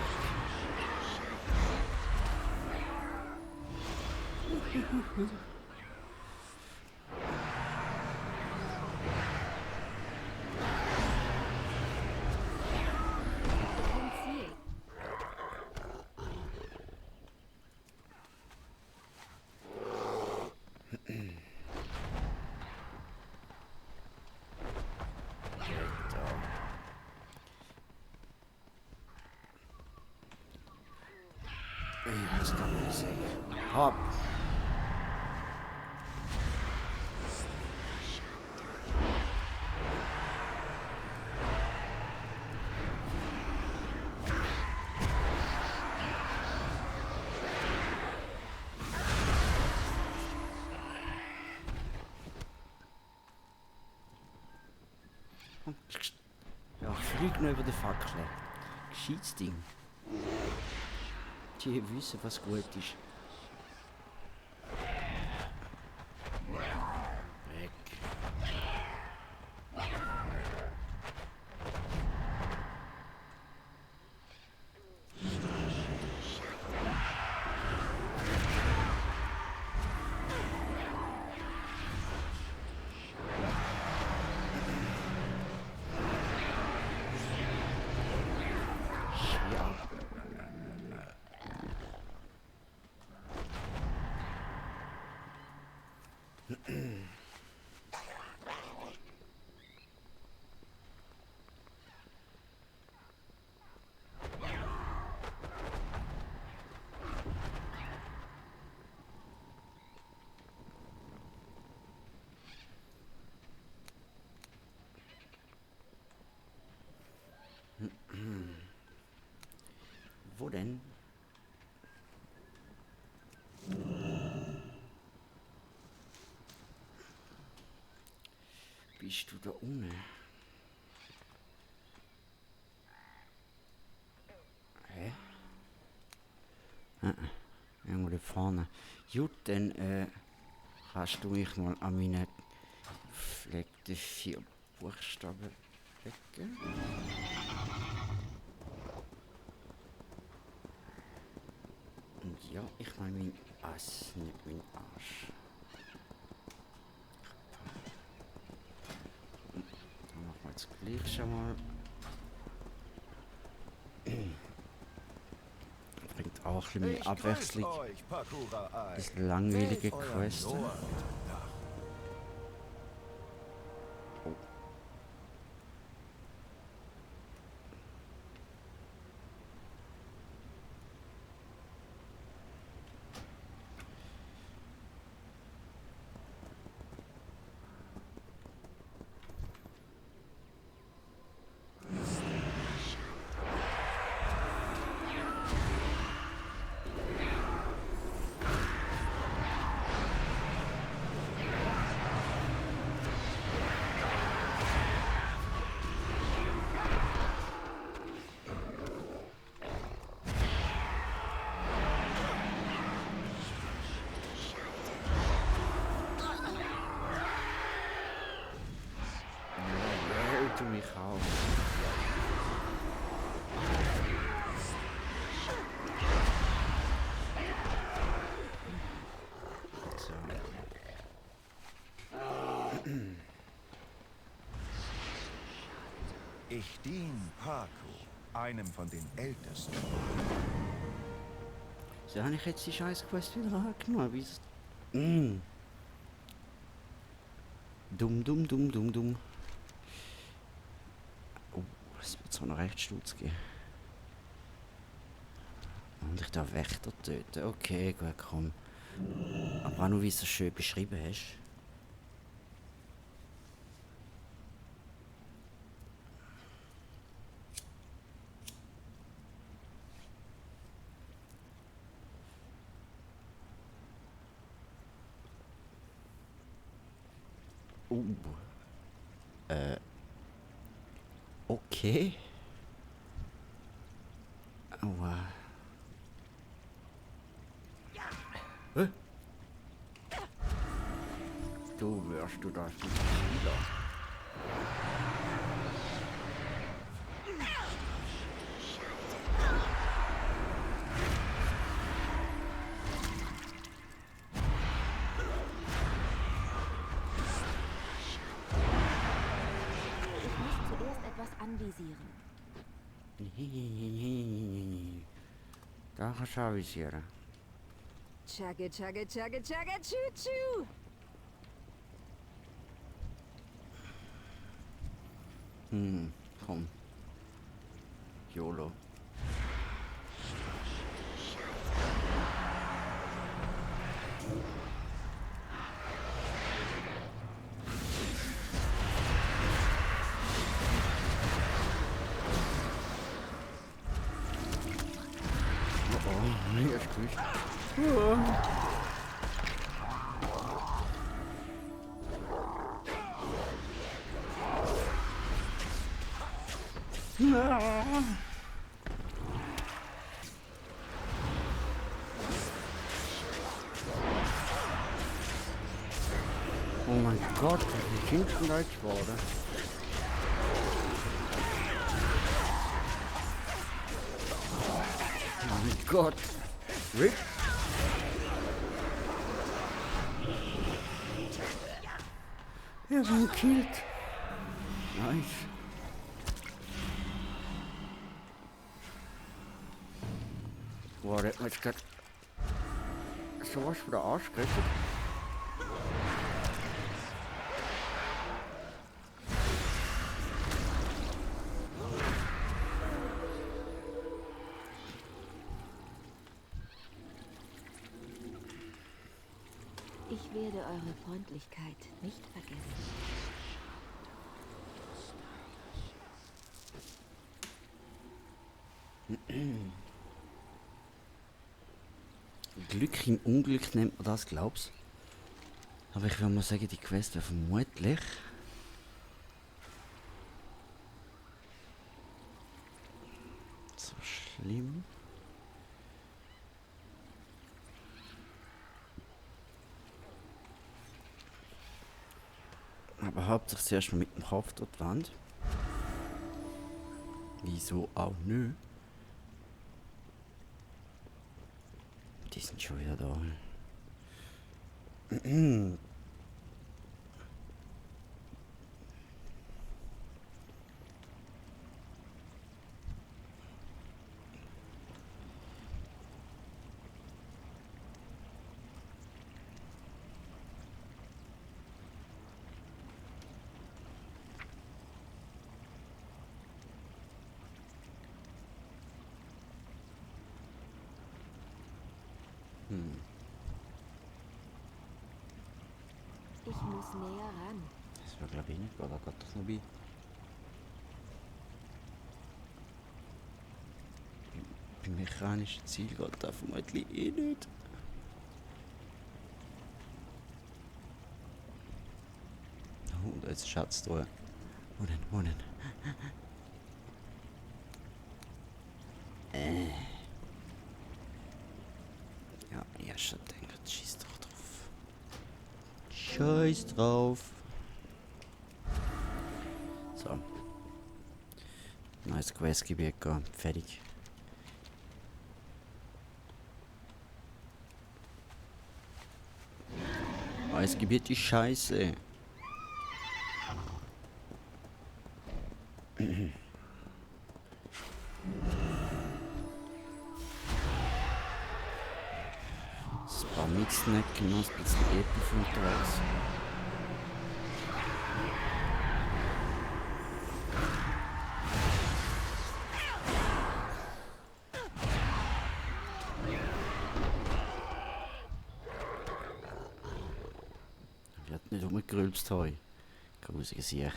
Kein Ziel. Ja, das kann man nicht sehen. Hopp! Ja, flieg noch über die Fackel. Gescheites Ding. Die wissen, was gut ist. Weg. Ja. Wo denn? Bist du da unten? Hä? Irgendwo da vorne. Gut, dann kannst du mich mal an meine gepflegten 4 Buchstaben legen. Und ja, ich meine mein Ass, nicht mein Arsch. Dann machen wir jetzt gleich schon mal. Bringt auch ein bisschen mehr Abwechslung. Euch, Pakura-Ei. Das langweilige Wählt euren Quest. Dorn. Ich diene Paco, einem von den Ältesten. So habe ich jetzt die Scheiß-Quest wieder angenommen. Wie's... Dumm, dumm, dumm, dumm, dumm. Oh, es wird zwar noch recht Stutz geben. Und ich darf Wächter töten. Okay, gut, komm. Aber auch nur, wie du es so schön beschrieben hast. Okay. Aua. Hä? Du wirst du das nicht wieder. Ich muss zuerst etwas anvisieren. Da kannst du avisieren. Chugga, chugga, chugga, chugga, choo, choo. Komm. YOLO. Oh, nee, ist gut. Oh mein Gott, wie sind denn da jetzt geworden? Oh mein Gott. Rick? Er war gekillt. Nice. Boah, der hat mir jetzt gerade sowas von der Arsch gerettet. Ich werde eure Freundlichkeit nicht vergessen. Glück im Unglück nennt man das, glaubst du? Aber ich will mal sagen, die Quest wäre vermutlich... so schlimm. Aber hauptsächlich zuerst mal mit dem Kopf dort die Wand. Wieso auch nö? Die sind schon wieder da. Ich muss näher ran. Das war glaube ich nicht, oder geht doch noch bei? Beim mechanischen Ziel geht das vermutlich eh nicht. Oh, da ist ein Schatz drin. Wo denn, wo denn? Ja, ja, schon denkt, schieß doch drauf. Scheiß drauf. So. Neues Questgebiet gehen. Fertig. Neues Gebiet ist scheiße. Ein paar Mixnecken, noch ein bisschen Epi unterwegs. Wird nicht rumgerülpst heute. Grusige Sieg.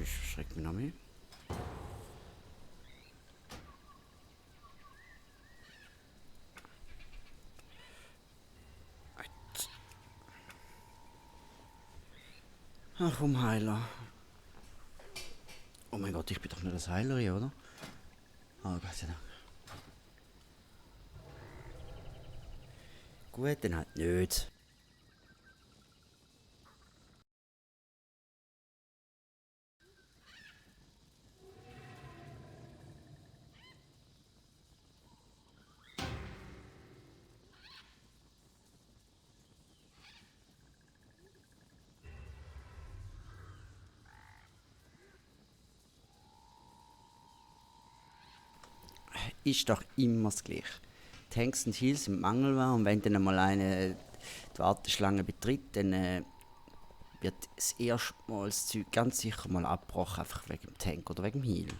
Ich schreck mich noch mehr. Ach komm, Heiler. Oh mein Gott, ich bin doch nicht das Heilerin, oder? Oh Gott sei Dank. Gut, dann halt nicht. Ist doch immer das Gleiche. Die Tanks und Heals sind Mangelware und wenn dann einmal eine die Warteschlange betritt, dann wird das erste Mal das Zeug ganz sicher mal abgebrochen, einfach wegen dem Tank oder wegen dem Heal.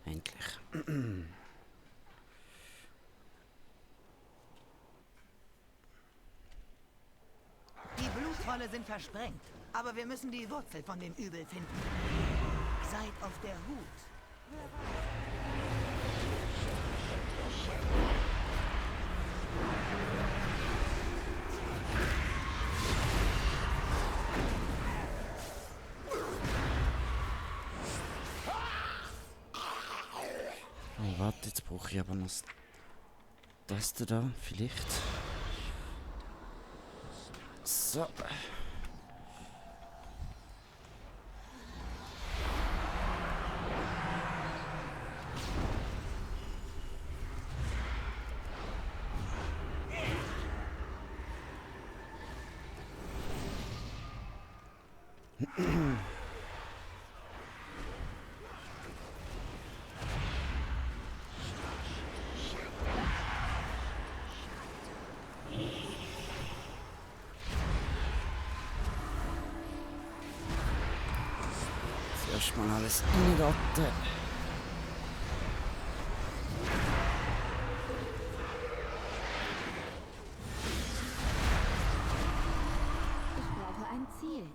Endlich. Die Bluttrolle sind versprengt, aber wir müssen die Wurzel von dem Übel finden. Seid auf der Hut. Oh, warte, jetzt brauche ich aber noch das da, vielleicht. So. Erstmal alles reinraten. Ich brauche ein Ziel.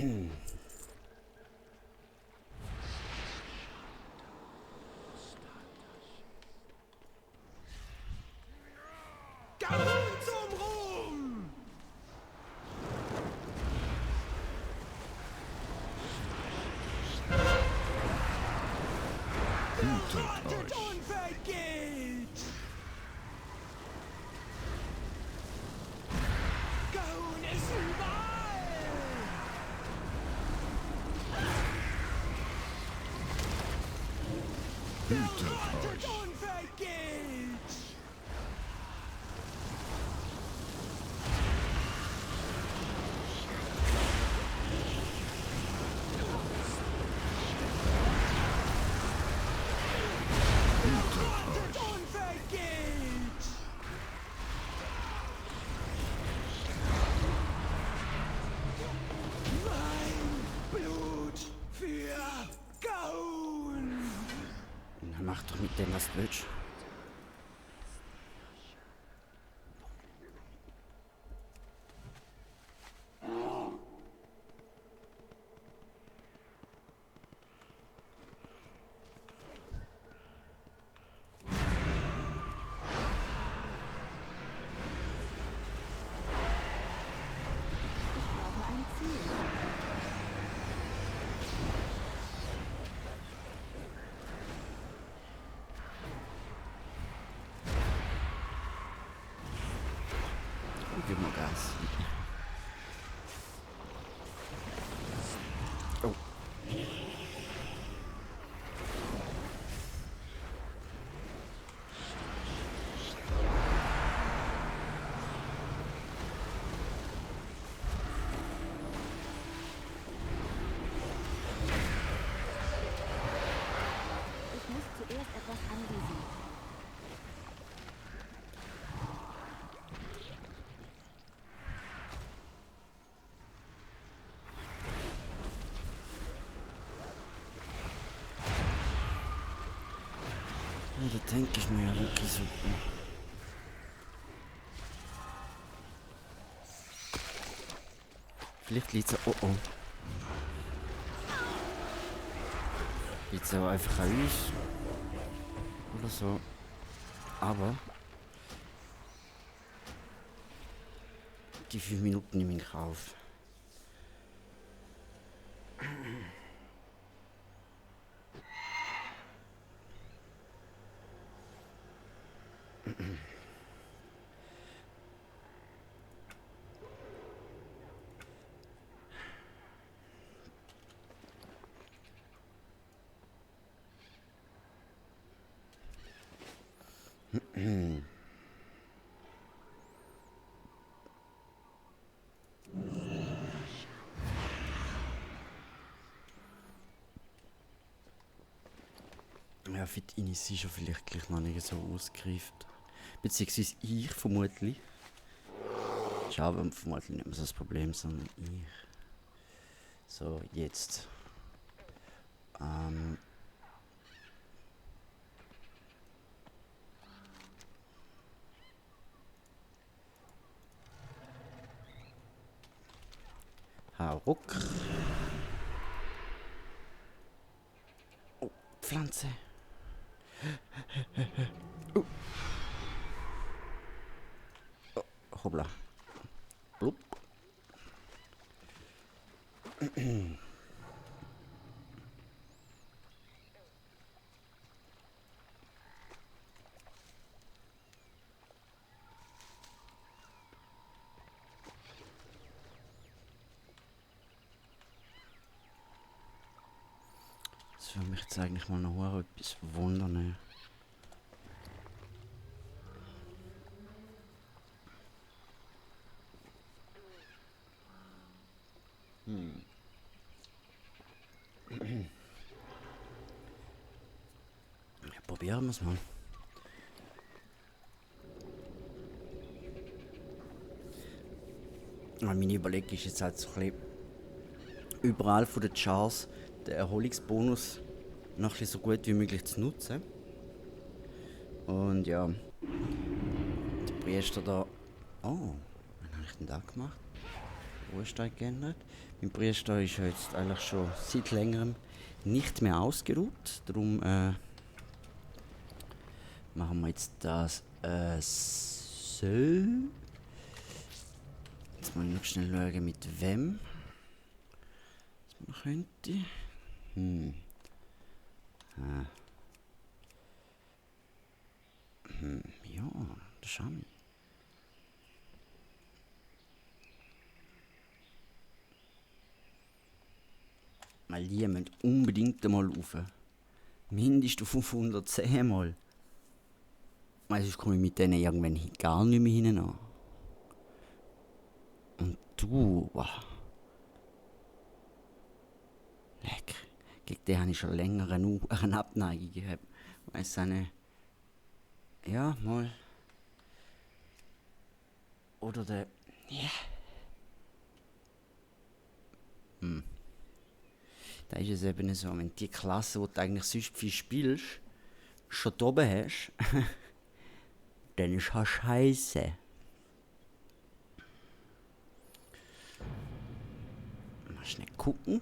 Gaul zum Ruhm! Wartet und vergeht! Gaun ist überall! Wartet und vergeht! Wartet und vergeht! Mein Blut für Gaun! Na, mach doch mit dem, was du willst. Ich brauche ein Ziel. Gib mal Gas. Oh. Ich muss zuerst etwas anvisieren. Ja, da denke ich mir ja wirklich super. Vielleicht liegt es oh oh. Liegt es auch einfach an uns. Oder so. Aber die 5 Minuten nehme ich in Kauf. Ja, für die Inis ist ja vielleicht gleich noch nicht so ausgereift. Beziehungsweise ich vermutlich. Ist aber vermutlich nicht mehr so das Problem, sondern ich. So, jetzt. Hauruck. Oh, Pflanze. Oh, hoppla. Blub. Das würde mich jetzt eigentlich mal noch etwas wundern. Ja, probieren wir es mal. Meine Überlegung ist jetzt halt so ein bisschen überall von den Chars den Erholungsbonus noch ein bisschen so gut wie möglich zu nutzen. Und ja, der Priester da... Oh, was habe ich denn da gemacht? Ruhesteig geändert. Mein Priester ist ja jetzt eigentlich schon seit längerem nicht mehr ausgeruht. Darum machen wir jetzt das so. Jetzt muss ich noch schnell schauen, mit wem das man könnte. Ja, das schauen wir. Weil die müssen unbedingt einmal rauf. Mindestens 510 Mal. Weil sonst komme ich mit denen irgendwann gar nicht mehr hinein an. Und du, wow. Leck. Gegen den habe ich schon länger eine Abneigung gehabt. Weiss auch nicht. Ja, mal. Oder der. Ja. Da ist es eben so, wenn die Klasse, die du eigentlich sonst viel spielst, schon da oben hast, dann ist halt scheiße. Mal schnell gucken.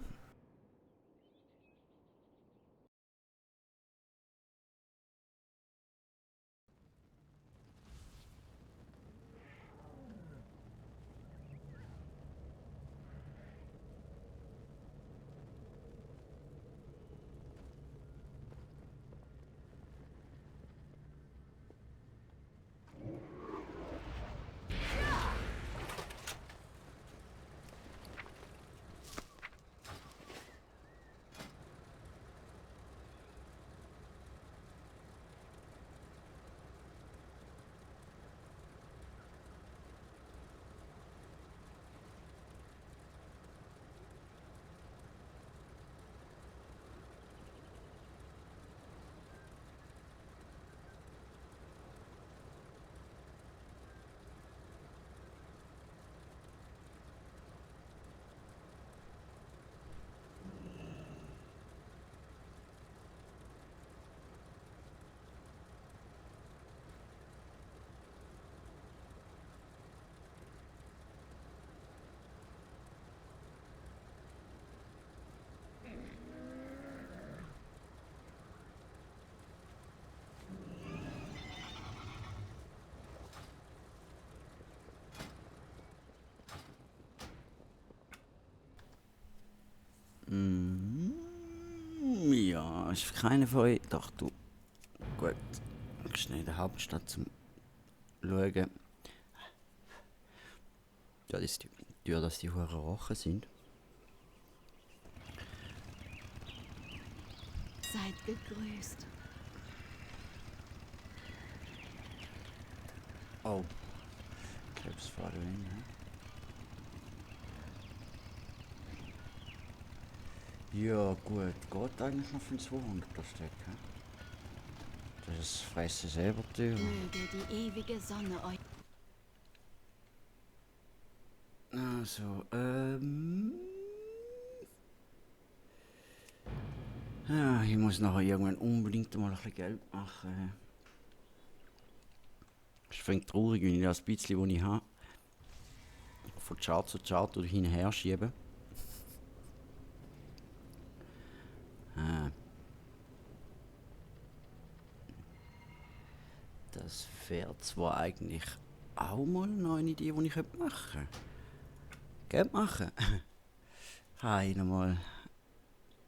Ja, ist für keinen von euch. Doch, du. Gut. Schnell in der Hauptstadt zum Schauen. Ja, das ist die Tür, dass die Huren Rochen sind. Seid gegrüßt. Oh. Krebsfalle hin, ja gut, geht eigentlich noch für 200 das Stück, hä? Das fressen selber Tür. Möge die ewige Sonne euch... Also, ja, ich muss nachher irgendwann unbedingt mal ein bisschen Geld machen. Es fängt traurig, wenn ich das bisschen, das ich habe, von Chart zu Chart oder hin und her schiebe. Das wäre zwar eigentlich auch mal noch eine Idee, die ich machen könnte. Geld machen? Habe ich nochmal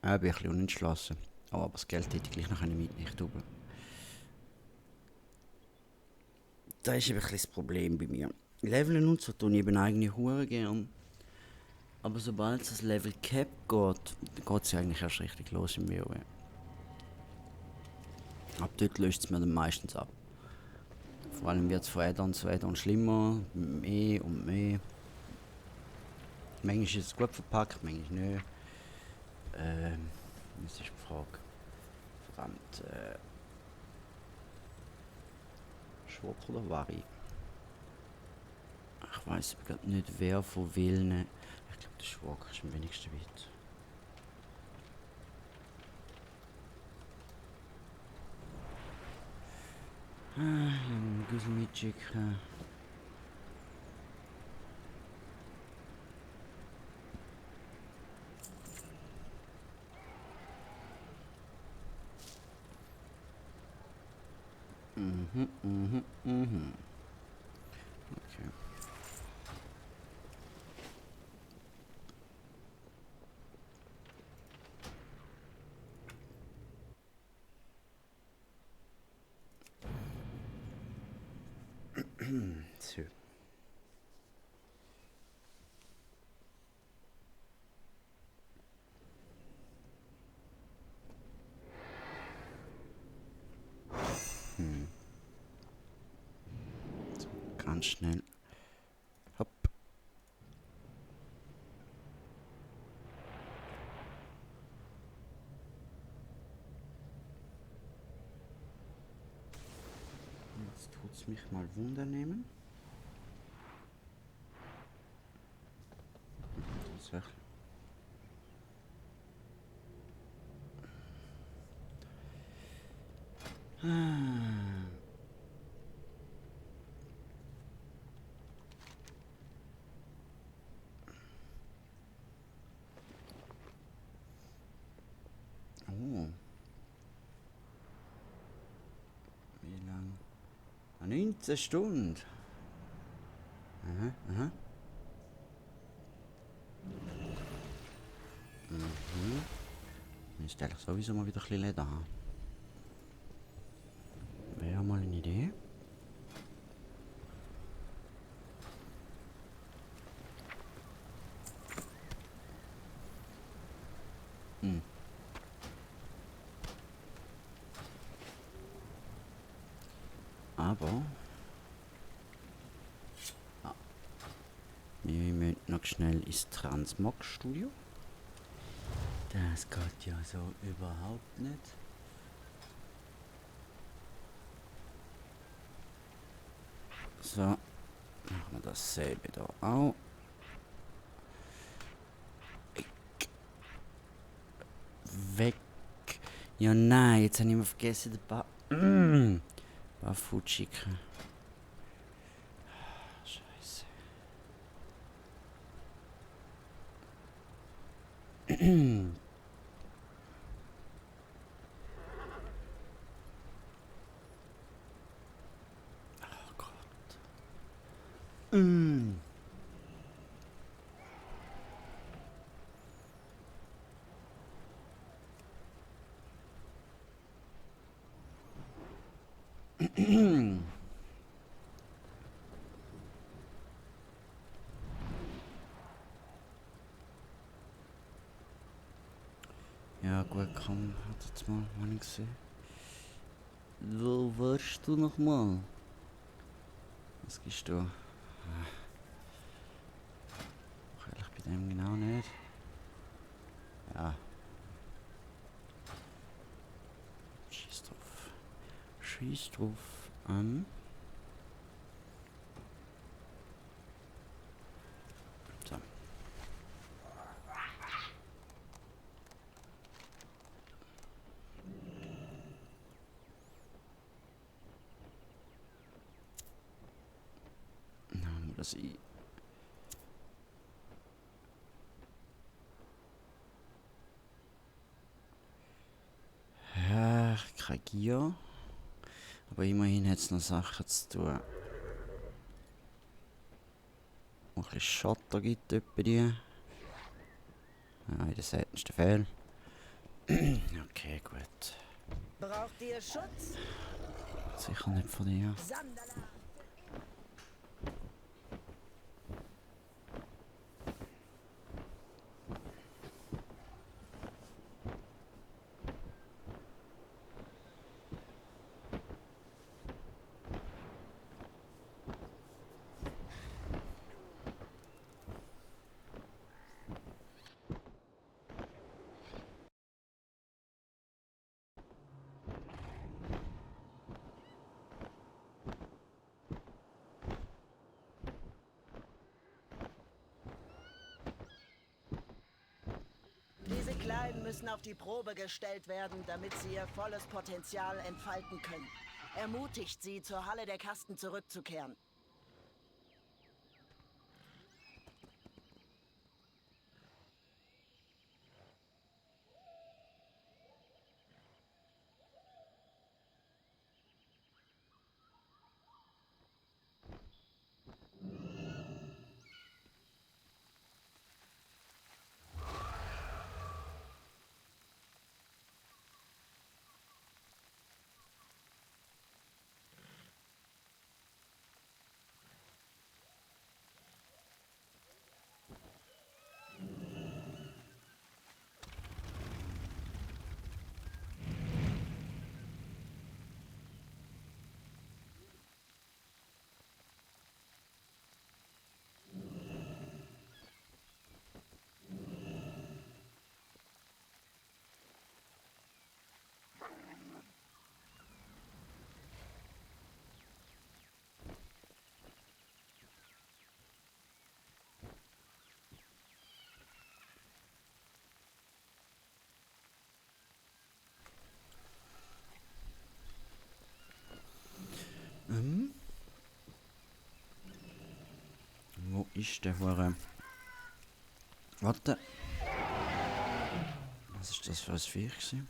ein bisschen unentschlossen. Aber das Geld hätte ich gleich noch mitnehmen. Das ist ein bisschen das Problem bei mir. Leveln und so tun ich eben eigentlich hure gern. Aber sobald es das Level Cap geht, geht es ja eigentlich erst richtig los im WoW. Ab dort löst es mir dann meistens ab. Vor allem wird es von Add-on zu Add-on schlimmer, mehr und mehr. Manchmal ist es gut verpackt, manchmal nicht. Das ist die Frage. Verdammt, Schwok oder Vari? Ich weiß gerade nicht, wer von Willen. Ich glaube, der Schwok ist am wenigsten weit. Einen Güssel mitschicken. Okay. So. So, ganz schnell. Hopp. Jetzt tut es mich mal wundern. Tatsächlich. Ah. Oh. Wie lang? 19 Stunden. Aha, aha. Ist eigentlich sowieso mal wieder ein bisschen Leder haben. Wäre mal eine Idee. Aber wir müssen noch schnell ins Transmog-Studio. Das geht ja so überhaupt nicht. So, machen wir dasselbe da auch. Weg. Ja nein, jetzt habe ich mir vergessen, den Barfoot schicken. Scheiße. Oh Gott. Ja gut, komm, warte jetzt mal, wann ich gesehen. Wo warst du nochmal? Was gibst du? Ehrlich bei dem genau nicht. Ja. Schieß drauf. Schieß drauf an. So. Dann haben wir das I. Ja, ich kriege Gier. Aber immerhin hat es noch Sachen zu tun. Noch ein bisschen Schotter gibt etwa die. Ja, in den seltensten Fällen. Okay, gut. Braucht ihr Schutz? Sicher nicht von dir. Sandala! Diese Kleinen müssen auf die Probe gestellt werden, damit sie ihr volles Potenzial entfalten können. Ermutigt sie, zur Halle der Kasten zurückzukehren. Wo ist der Hure? Warte. Was ist das für ein Viech gewesen?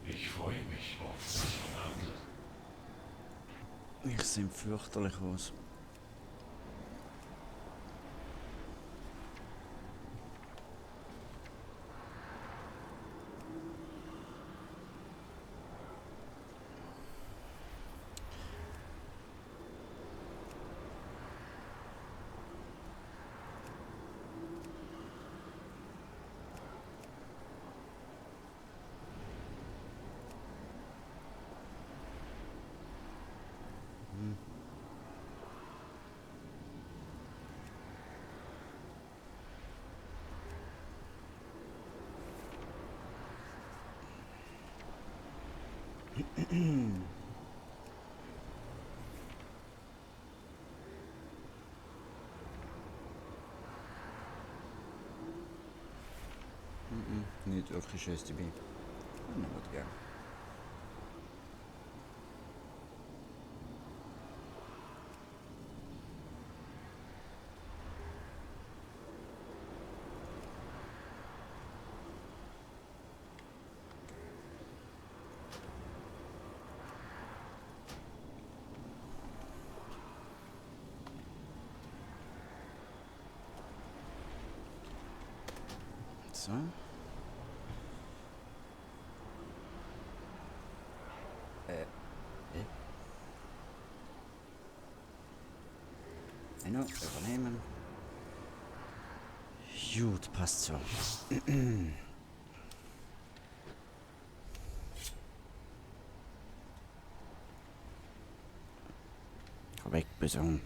Ich freue mich auf sicheren Handel. Ich sehe fürchterlich aus. Nicht wirklich schön dabei. Nicht gern. So. Genau, übernehmen. Gut, passt so. Weg, Besung.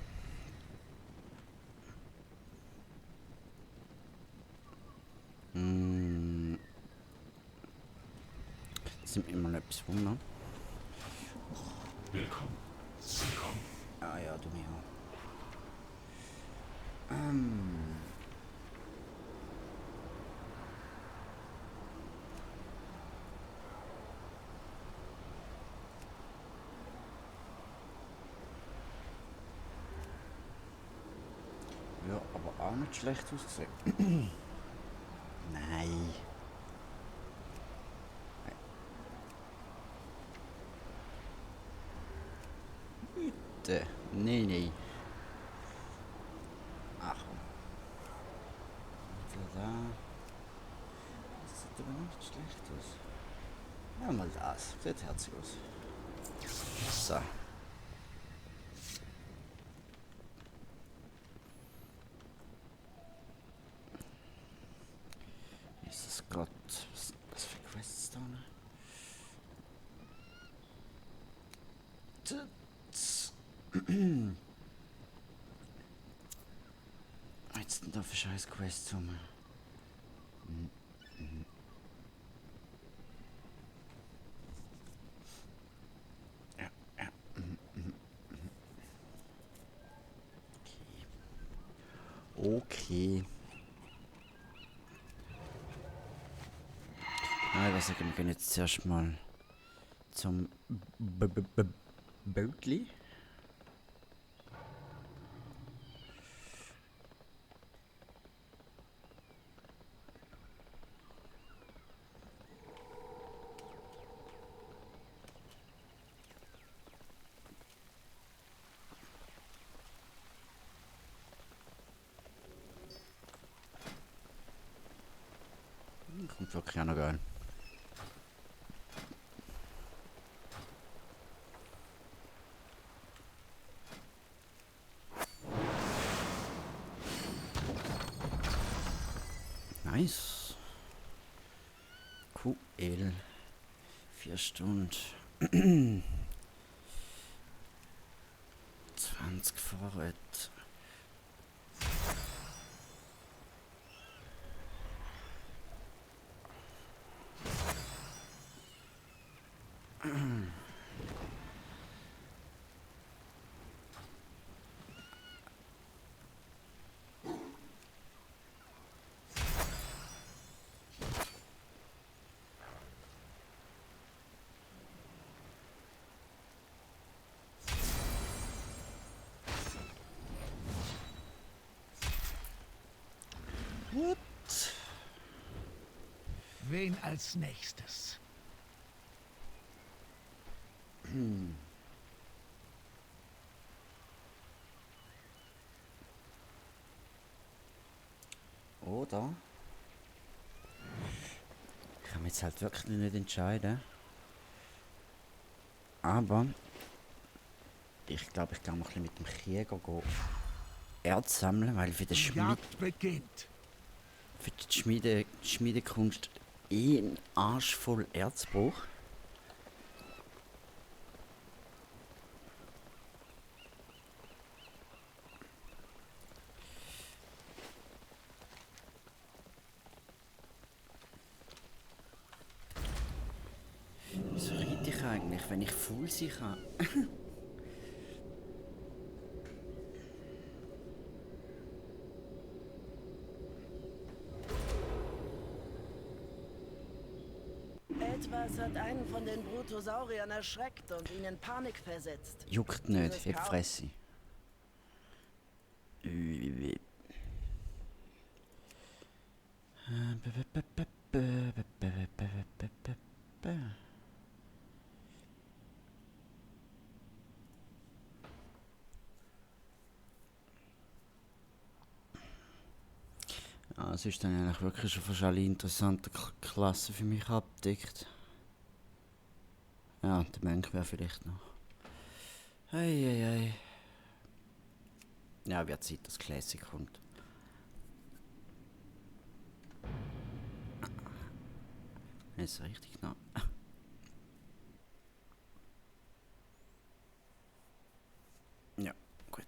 Sind immer noch etwas Wunder. Willkommen. Willkommen. Ah ja, du mir. Ja, aber auch nicht schlecht ausgesehen. Nein. Bitte. Nee, nee. Ach. Da. Das sieht aber nicht schlecht aus. Ja, mal das. Sieht herzig aus. So. Ist das gerade. Was für Quests da? Jetzt sind da für scheiß Quests um. Ja, ja. Okay. Na, ich weiß nicht, wir gehen jetzt zuerst mal zum Boatli. Kommt wirklich auch noch geil. Nice. QL. 4 Stunden. 20 Vorräte. Gut. Wen als nächstes? Oder? Ich kann mich jetzt halt wirklich nicht entscheiden. Aber ich glaube, ich gehe mal ein bisschen mit dem Krieger Erz sammeln, weil für Die Jagd beginnt. für die Schmiedekunst ein Arsch voll Erz brauche. Wieso reite ich eigentlich, wenn ich full sein kann? Etwas hat einen von den Brutosauriern erschreckt und ihn in Panik versetzt. Juckt nicht, Dieses heb Chaos- Fresse. Es ist dann eigentlich wirklich schon fast alle interessanten Klassen für mich abgedeckt. Ja, der Mönch wäre vielleicht noch. Hey. Ja, wird Zeit, dass Classic kommt. Ist richtig nah. Ja, gut.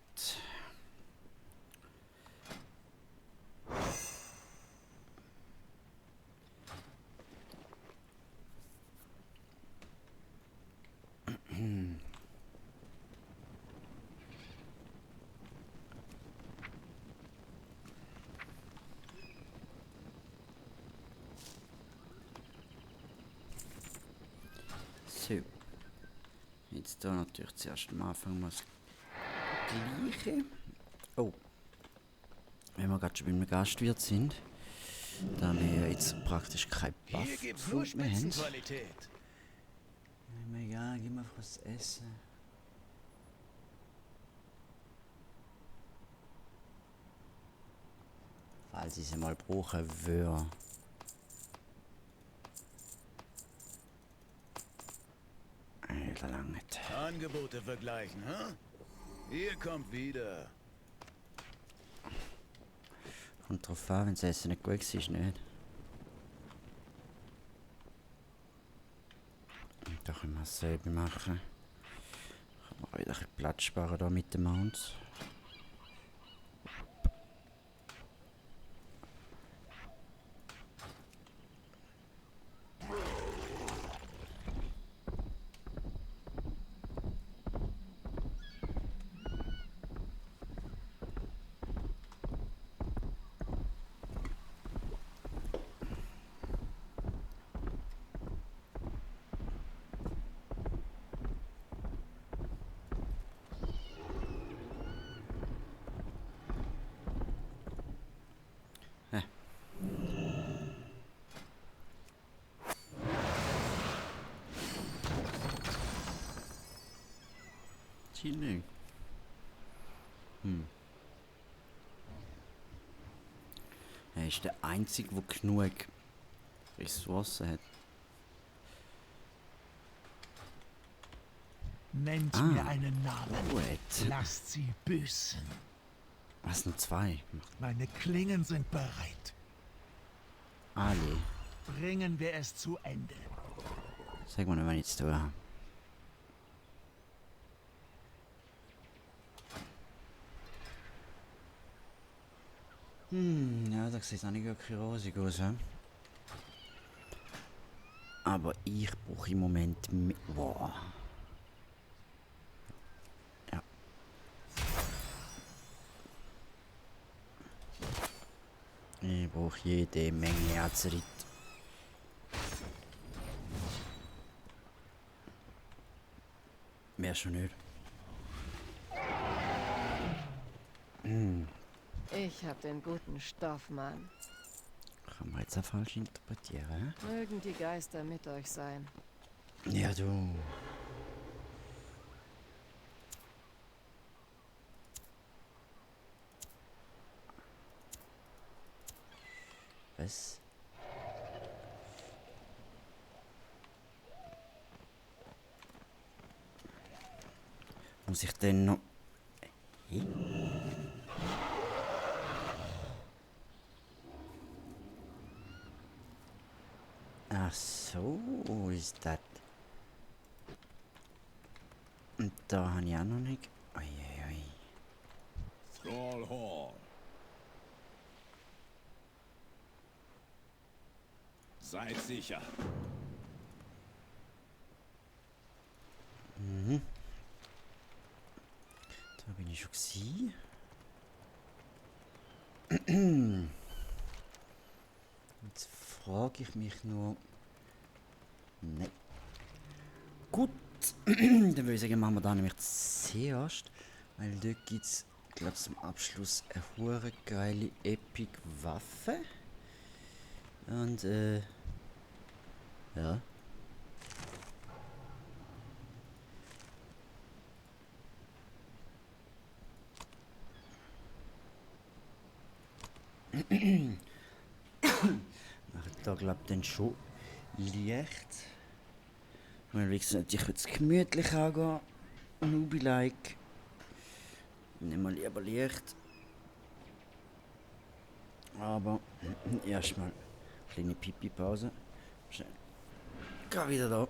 So. Jetzt da natürlich zuerst am Anfang mal das Gleiche. Oh. Wenn wir gerade schon beim Gastwirt sind, da wir ja jetzt praktisch kein Hier gibt's nur Buff-Food mehr haben. Spitzenqualität. Ja, gib mir einfach was essen. Falls ich sie mal brauchen würde. Alter, lang nicht. Angebote vergleichen, hä? Ihr kommt wieder. Kommt drauf an, wenn das Essen nicht gut war, nicht. Da können wir dasselbe machen. Können wir wieder ein bisschen Platz sparen da mit den Mounts. Chilling. Er ist der Einzige, der genug Ressourcen hat. Nennt Ah. mir einen Namen. Gut. Lasst sie büßen. Was, nur zwei? Meine Klingen sind bereit. Alle. Bringen wir es zu Ende. Sag mal, wenn ich jetzt da habe. Ja, das sieht auch nicht wirklich rosig aus, hä? Aber ich brauche im Moment mehr. Boah. Ja. Ich brauche jede Menge Azerit. Mehr schon nicht. Ich hab den guten Stoff, Mann. Kann man jetzt auch falsch interpretieren, Mögen die Geister mit euch sein. hä? Ja, du. Was? Muss ich denn noch... Hä? Ach so, ist das. Und da habe ich auch noch nicht. Ui, ui, ui. Thrall Hall. Seid sicher. Da bin ich schon gewesen. Jetzt frage ich mich nur. Nein. Gut. Dann würde ich sagen, machen wir da nämlich zuerst. Weil dort gibt es, glaube ich, zum Abschluss eine hure geile Epic Waffe. Und ja. Mache da glaube ich dann schon Licht. Weil wie gesagt, ich würde es gemütlich angehen. Nubi-like. Nicht mal lieber Licht. Aber erstmal kleine Pipi-Pause. Schnell. Geh wieder da.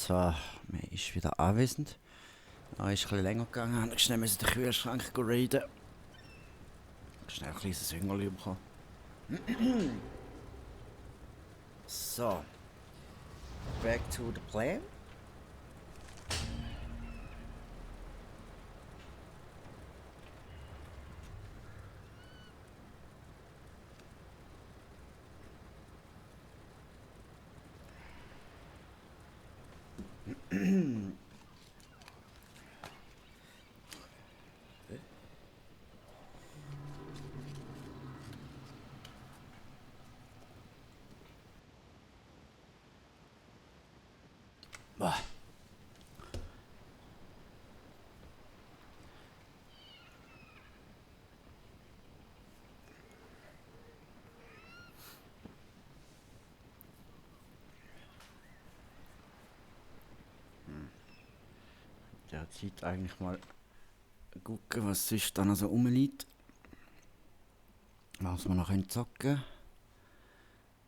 so, man ist wieder anwesend. Ah, ist ein bisschen länger gegangen, habe ich schnell den Kühlschrank raiden. Schnell ein kleines Hüngerli bekommen. So. Back to the plan. Boah. Der Zeit eigentlich mal gucken, was sonst da noch so rumliegt. Was wir noch zocken können.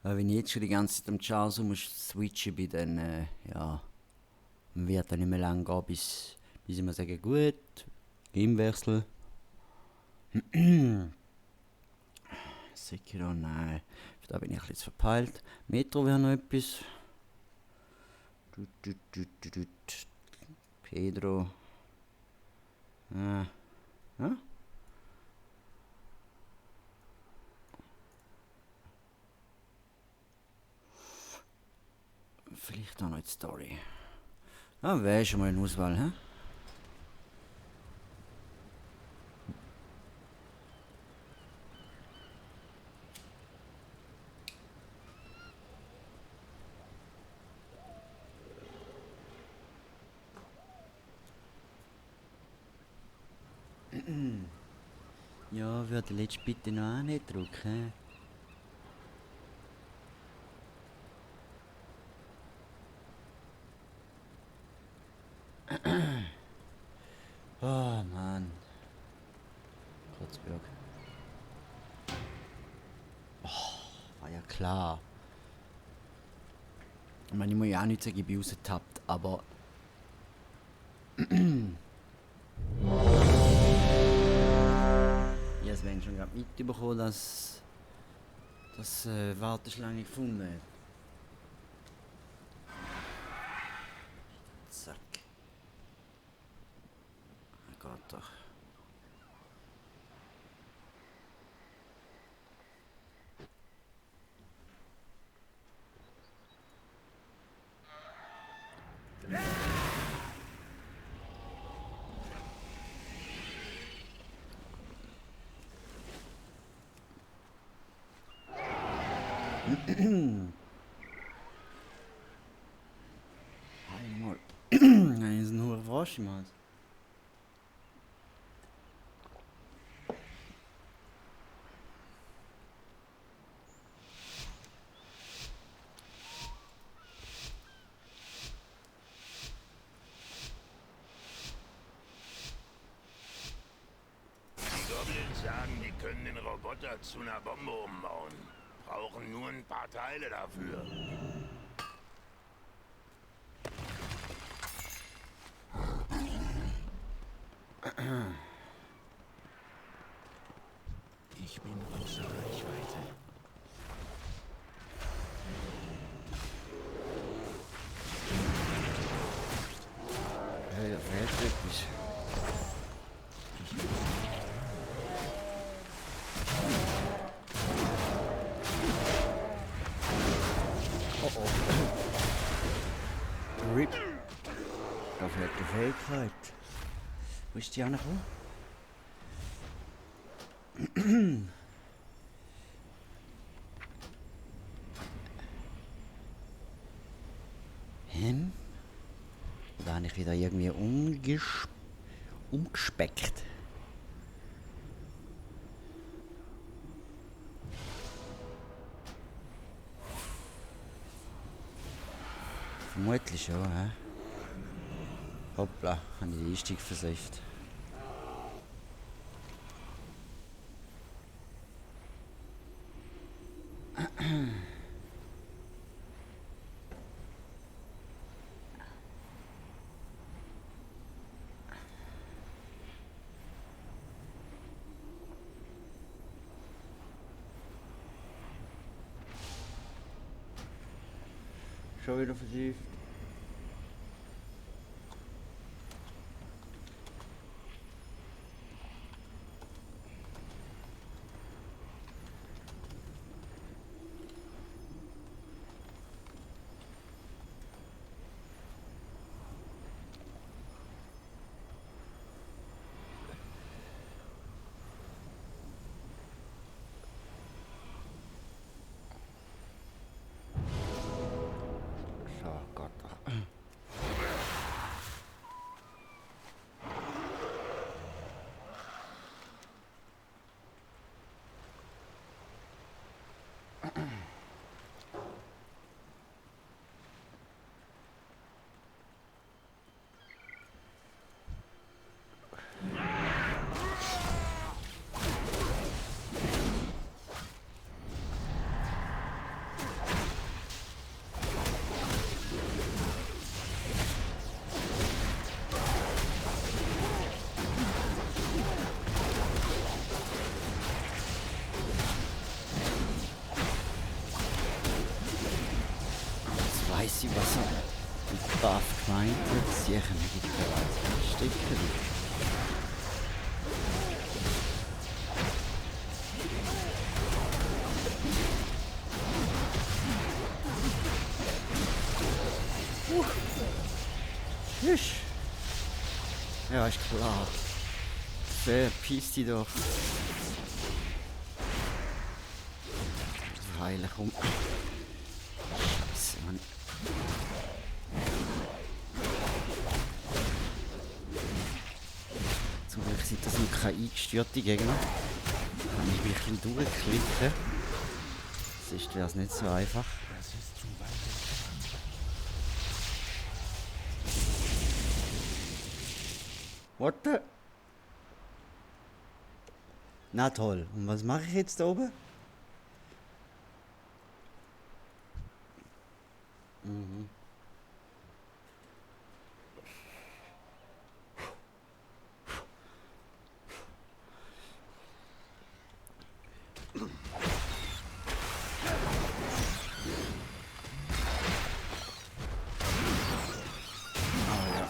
Weil wenn ich jetzt schon die ganze Zeit am Charles switchen bin, dann ja, wird dann nicht mehr lang gehen, bis ich mal sage, gut, Gamewechsel. Sekiro, nein, da bin ich ein bisschen verpeilt. Metro wäre noch etwas. Pedro. Ja. Vielleicht auch noch die Story. Ah, wäre schon mal eine Auswahl, hä? Ja, würde letzte bitte noch auch nicht drücken. Oh Mann. Kotzberg. Oh, war ja klar. Ich meine, ich muss ja auch nicht sagen, ich bin rausgetappt, aber. Ich habe Sven schon gerade mitbekommen, dass das Warteschlange gefunden hat. Zack. Geht doch. Einmal. Nein, ist nur Frosch im Hals. Die Goblins sagen, die können den Roboter zu einer Bombe umbauen. Brauchen nur ein paar Teile dafür. Ich bin außer Reichweite. Hey, wer ist wirklich? Oh oh. RIP. Dafür hat die Fähigkeit. Wo ist die angekommen? Da habe ich wieder irgendwie umgespeckt. Vermutlich schon, hä? Hoppla, habe ich den Einstieg versagt. Schon wieder vertieft. So, Gott. Weiss ich, was er mit Buff gemeint hat. Sicher nicht bereits stecken. Tschüss. Ja, ist klar. Verpiss dich doch. Heilig um. Scheiße, Mann. Zum Glück sind das noch keine eingestörte Gegner. Da kann ich mich ein bisschen durchklicken. Sonst wäre es nicht so einfach. What the? Na toll. Und was mache ich jetzt da oben? Mhm.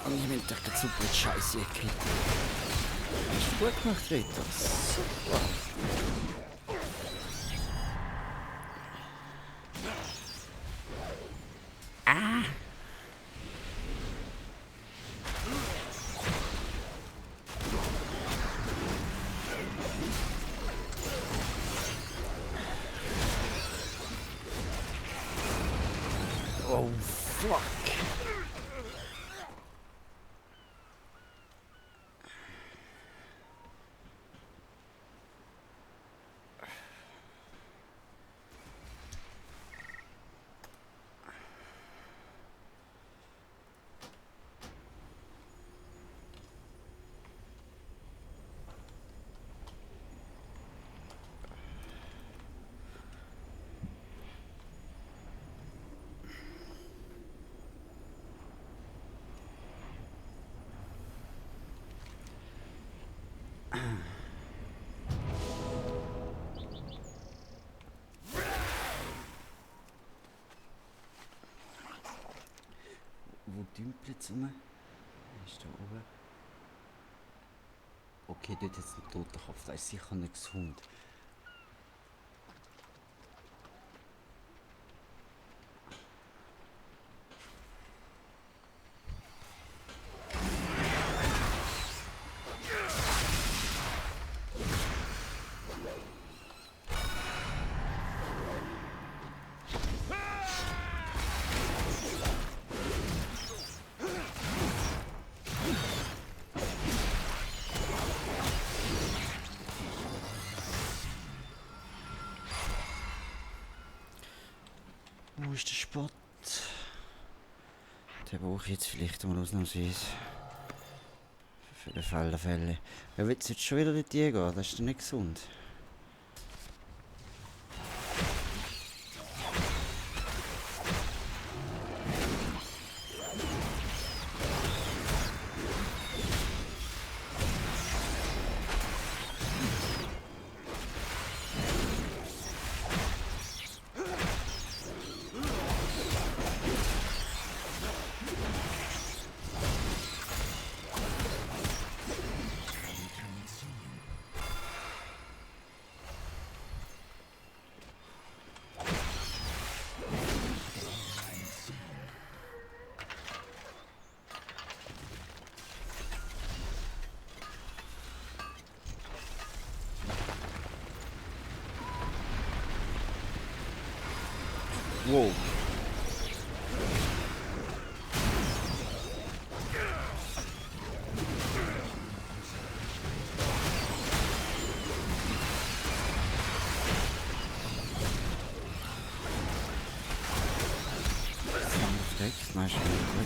Und ich bin doch der super Scheiße gekriegt. Hast du gut gemacht, Ritter. Super. Ah! Oh, fuck. Wo dümpelt es rum? Ist da oben? Okay, dort ist ein toter Kopf. Das ist sicher nicht gesund. Wo ist der Spot? Den brauche ich jetzt vielleicht mal ausnahmsweise. Für den Fall der Fälle. Wer will jetzt schon wieder dort gehen? Das ist doch nicht gesund. Wow. Nein, schon gut.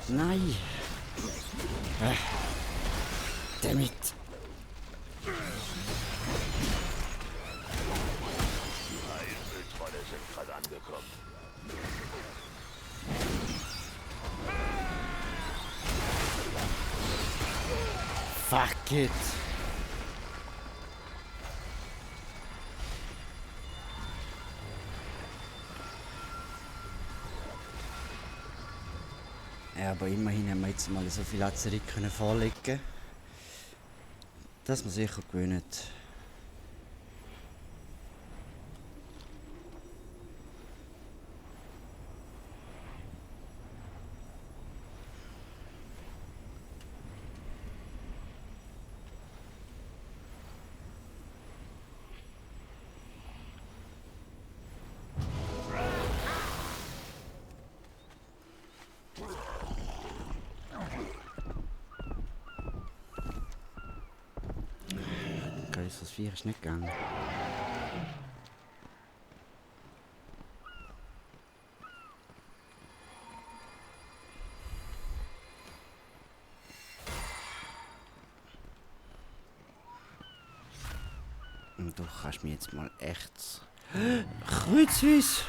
Nein. Damit. Heilmülltrolle sind gerade angekommen. Fuck it. Ja, aber immerhin haben wir jetzt mal so viel Azerit können vorlegen, dass man sicher gewöhnt. Das Viech ist nicht gegangen. Und du kannst mir jetzt mal echt... Kreuzhüs!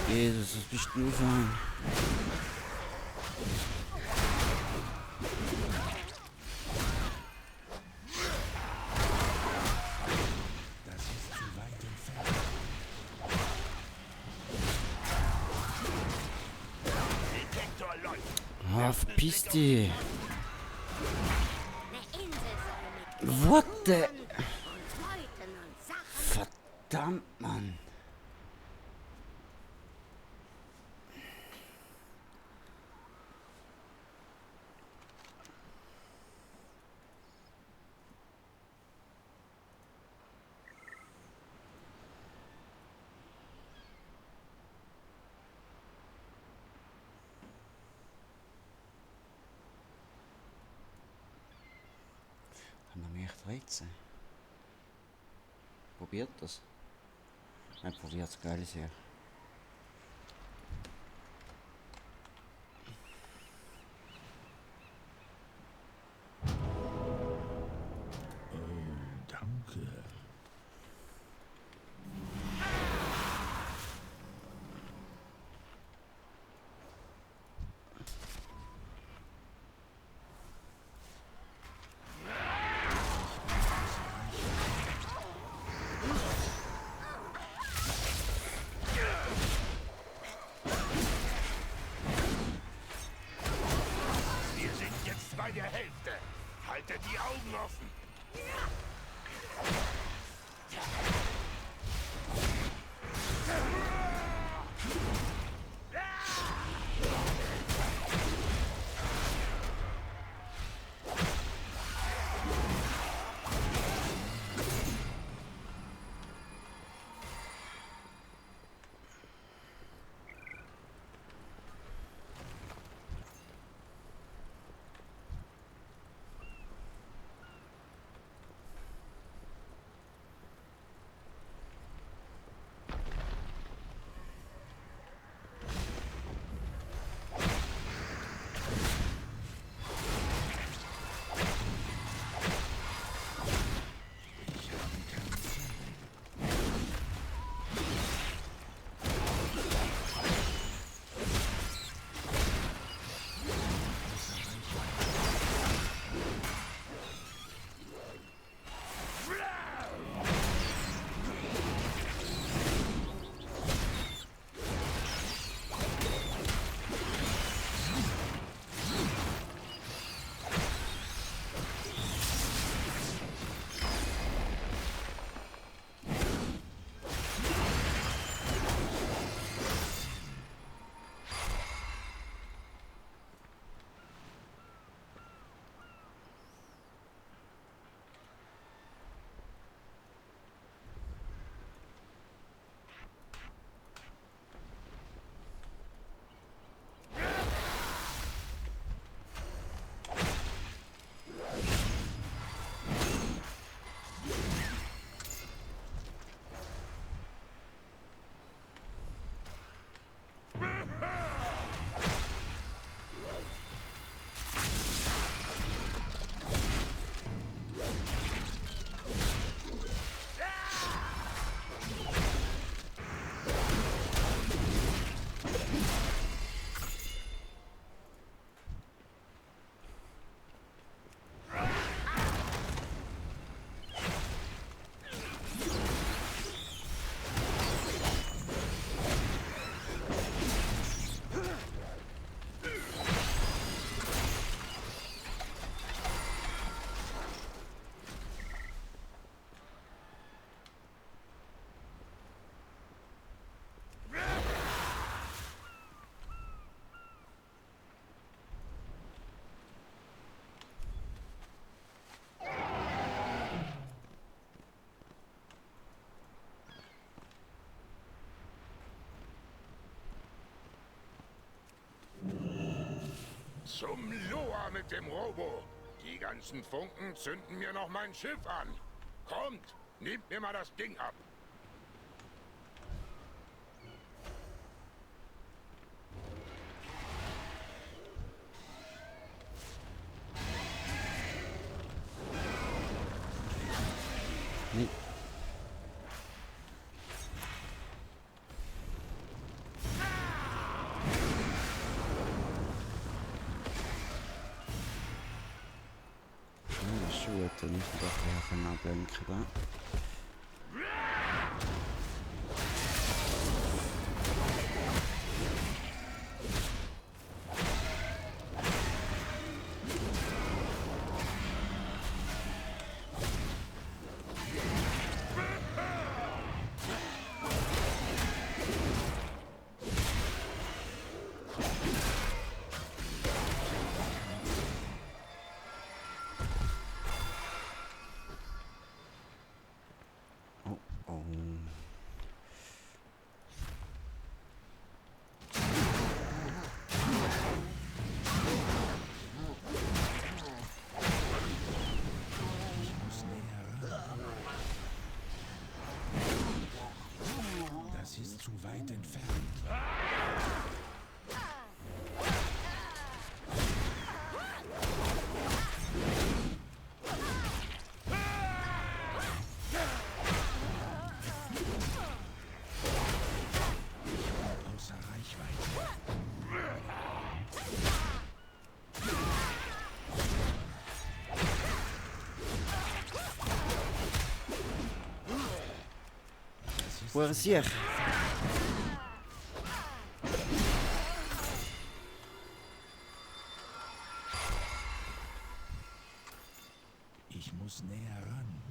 Jesus, was bist du für ein... Das ist zu weit entfernt. Detektor läuft. Ah, verpiss dich! Eine Insel soll mit What the... Leuten und Sachen. Verdammt, Mann! Kann er mich echt reizen? Probiert das. Er probiert es, geil sehr. Danke. Wir sind jetzt bei der Hälfte. Haltet die Augen offen. Zum Loa mit dem Robo. Die ganzen Funken zünden mir noch mein Schiff an. Kommt, nehmt mir mal das Ding ab. Nee. Schuhe, dann nicht doch wieder ablenken, wa? Das ist zu weit entfernt. Außer Reichweite. Wo er sich? Ich muss näher ran.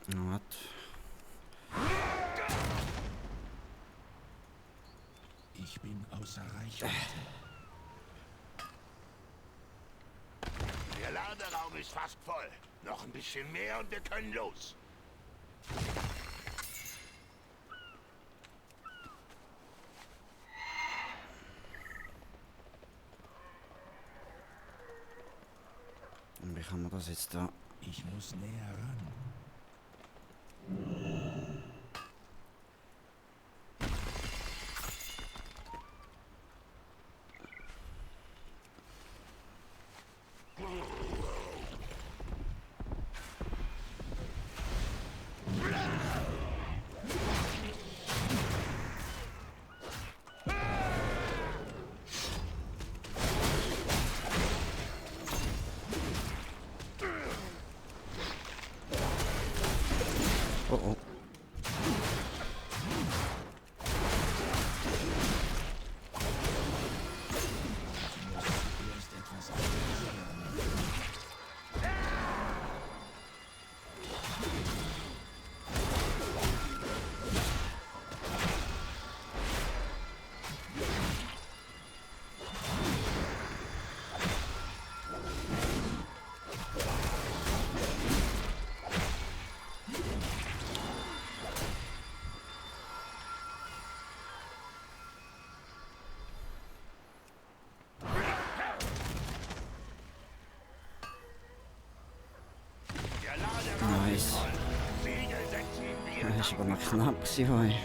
Was? Ich bin außer Reichweite. Der Laderaum ist fast voll. Noch ein bisschen mehr und wir können los. Und wie kann man das jetzt da? Ich muss näher ran. Oh oh. Erst etwas analysieren. Der Laderaum Nice. ist voll. Segel setzen, wir Das ist aber noch knapp gewesen, hoi.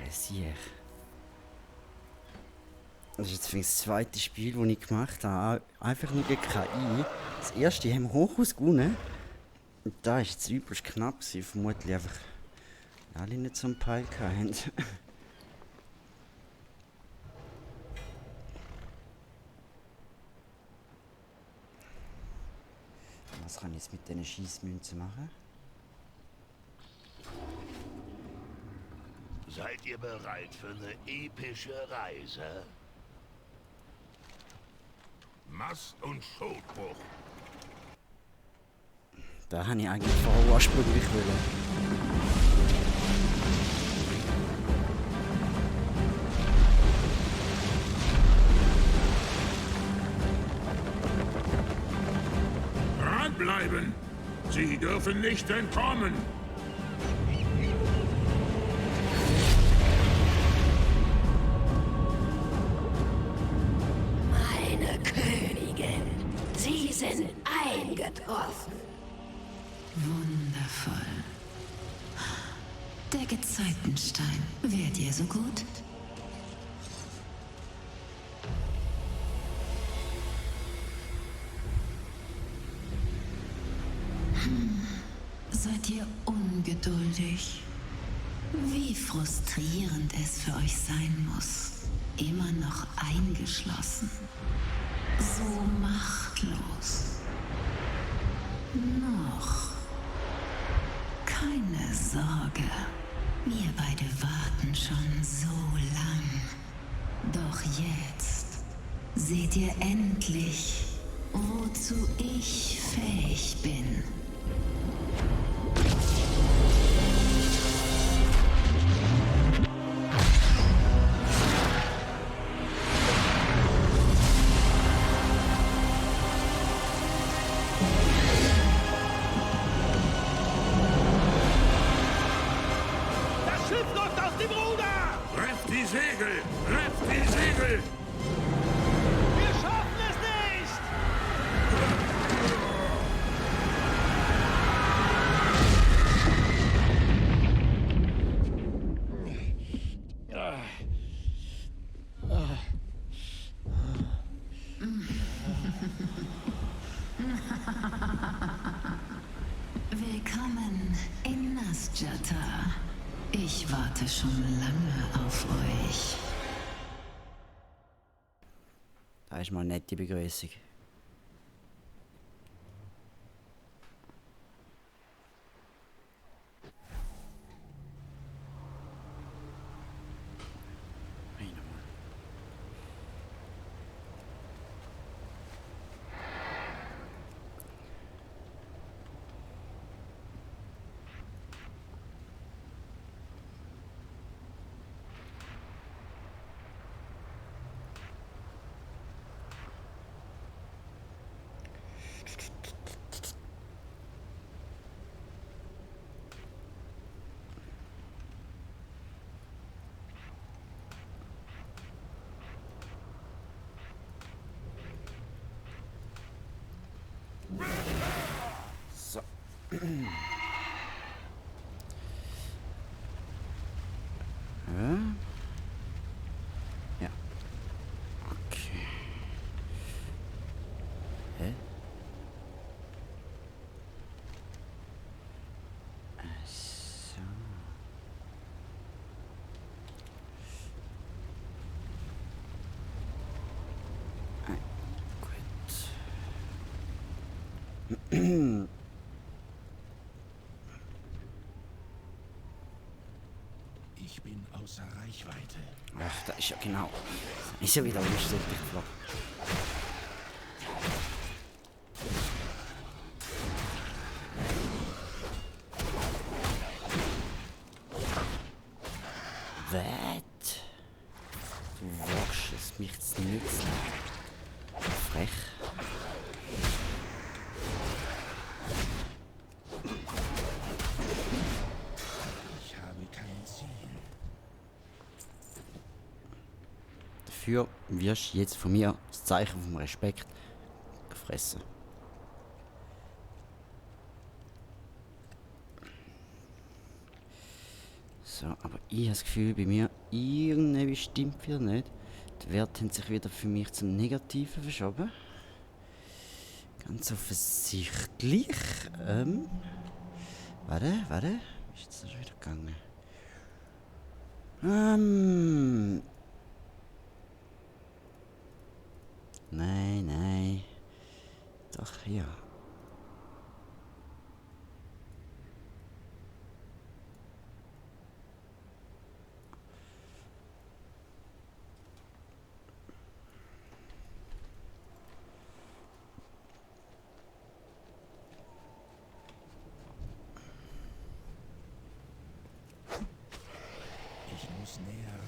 Siech. Das ist jetzt für das zweite Spiel, das ich gemacht habe. Einfach nur gegen KI. Das erste haben wir Hochhaus gewonnen. Und da war es übelst knapp gewesen. Vermutlich einfach alle nicht so einen Peil hatten. Was kann ich jetzt mit diesen Schießmünzen machen? Seid ihr bereit für eine epische Reise? Mast und Schotbruch. Da habe ich eigentlich vorher ursprünglich wollen. dürfen nicht entkommen. Meine Königin, Sie sind eingetroffen. Wundervoll. Der Gezeitenstein, wäre dir so gut? Seid ihr ungeduldig? Wie frustrierend es für euch sein muss. Immer noch eingeschlossen. So machtlos. Noch. Keine Sorge. Wir beide warten schon so lang. Doch jetzt seht ihr endlich, wozu ich fähig bin. Willkommen in Nasjata. Ich warte schon lange auf euch. Das ist mal eine nette Begrüßung. So. Ja. Okay. Hä? So. Gut. Ich bin außer Reichweite. Ach, da ist ja genau. Ist ja wieder lustig, ich glaube. Was? Du wagst es, mich zu nützen. Frech. Ich habe kein Ziel. Dafür wirst du jetzt von mir das Zeichen vom Respekt gefressen. So, aber ich habe das Gefühl, bei mir irgendwie stimmt wieder nicht. Die Werte haben sich wieder für mich zum Negativen verschoben. Ganz offensichtlich. Warte. Wie ist jetzt das schon wieder gegangen? Nein. Doch, ja. Ich muss näher ran.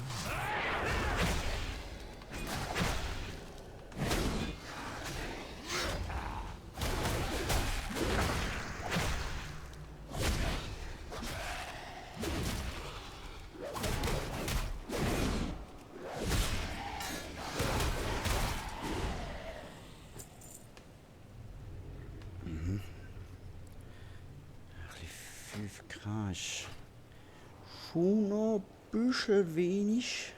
Das ist schon noch ein bisschen wenig.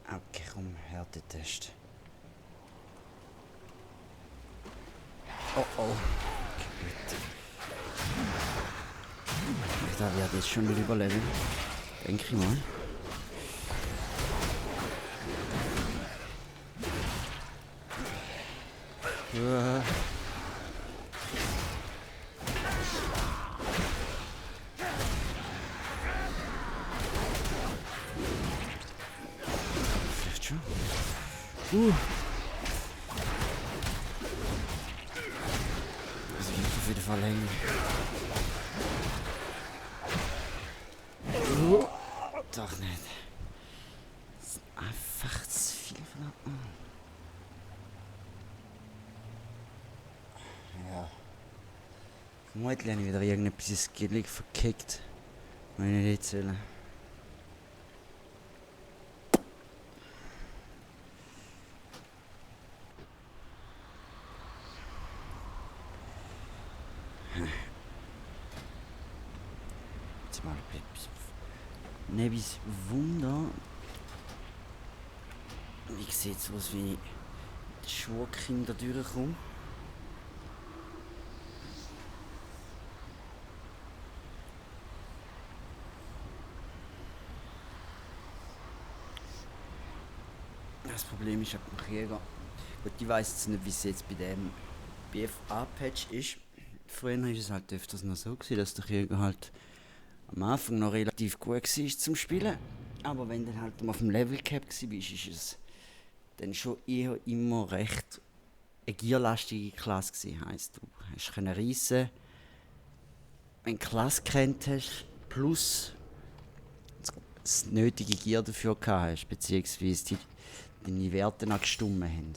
Okay, komm, Härtetest. Oh oh. Okay, gut. Da wird jetzt schon nicht überleben. Denke ich mal. Vielleicht schon. Das wird auf jeden Fall hängen. Doch nicht. Das ist einfach zu viel von ja. Vermutlich habe ich wieder irgendetwas skillig verkickt. Wenn ich nicht zählen. Jetzt mal etwas Wunder. Ich sehe jetzt was wie die Schurkinder durchkommen. Das Problem ist, ich habe einen Krieger. Gut, ich weiß jetzt nicht, wie es jetzt bei dem BFA-Patch ist. Früher war es halt öfters noch so, dass der Krieger halt am Anfang noch relativ gut war zum Spielen. Aber wenn du halt auf dem Level Cap warst, ist es dann schon eher immer recht eine gierlastige Klasse gewesen. Heisst, du hast können reissen, wenn du Klasse kennt hast, plus das nötige Gier dafür gehabt hast, beziehungsweise deine Werte noch gestimmt haben.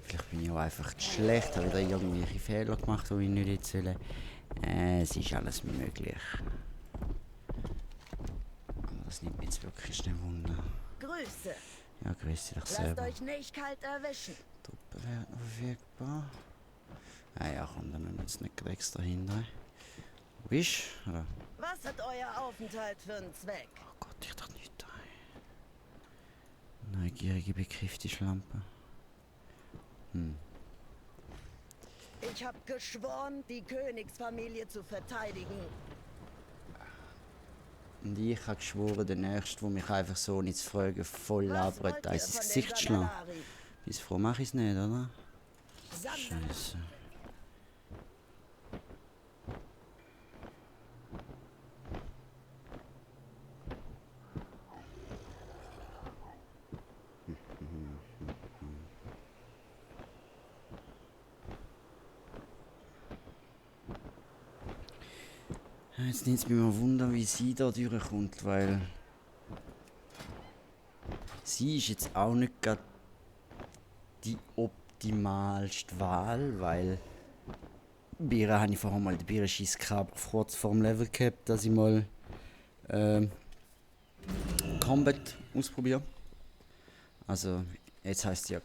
Vielleicht bin ich auch einfach schlecht, habe wieder irgendwelche Fehler gemacht, die ich nicht erzähle. Es ist alles möglich. Aber das nimmt mich jetzt wirklich nicht Wunder. Grüße. Ja, grüße dich Lasst selber. euch nicht kalt erwischen. Truppenwert noch verfügbar. Ah ja, komm, dann nehmen wir jetzt nicht extra hinter. Wo bist du? Oder? Was hat euer Aufenthalt für einen Zweck? Oh Gott, ich dachte nicht da. Neugierige bekriffte Schlampe. Ich hab geschworen, die Königsfamilie zu verteidigen. Und ich habe geschworen, der Nächste, der mich einfach so nicht zu fragen, voll Was wollt labert, ihr ins von den Gesicht schlagen. Sandalari? Bis froh mache ich es nicht, oder? Sandalari. Scheiße. Jetzt nimmt es mich mal Wunder, wie sie da durchkommt, weil sie ist jetzt auch nicht gerade die optimalste Wahl, weil bei ihr habe ich vorher mal den Bierenschiss gehabt, kurz vor dem Level Cap, dass ich mal Combat ausprobiere. Also jetzt heisst es ja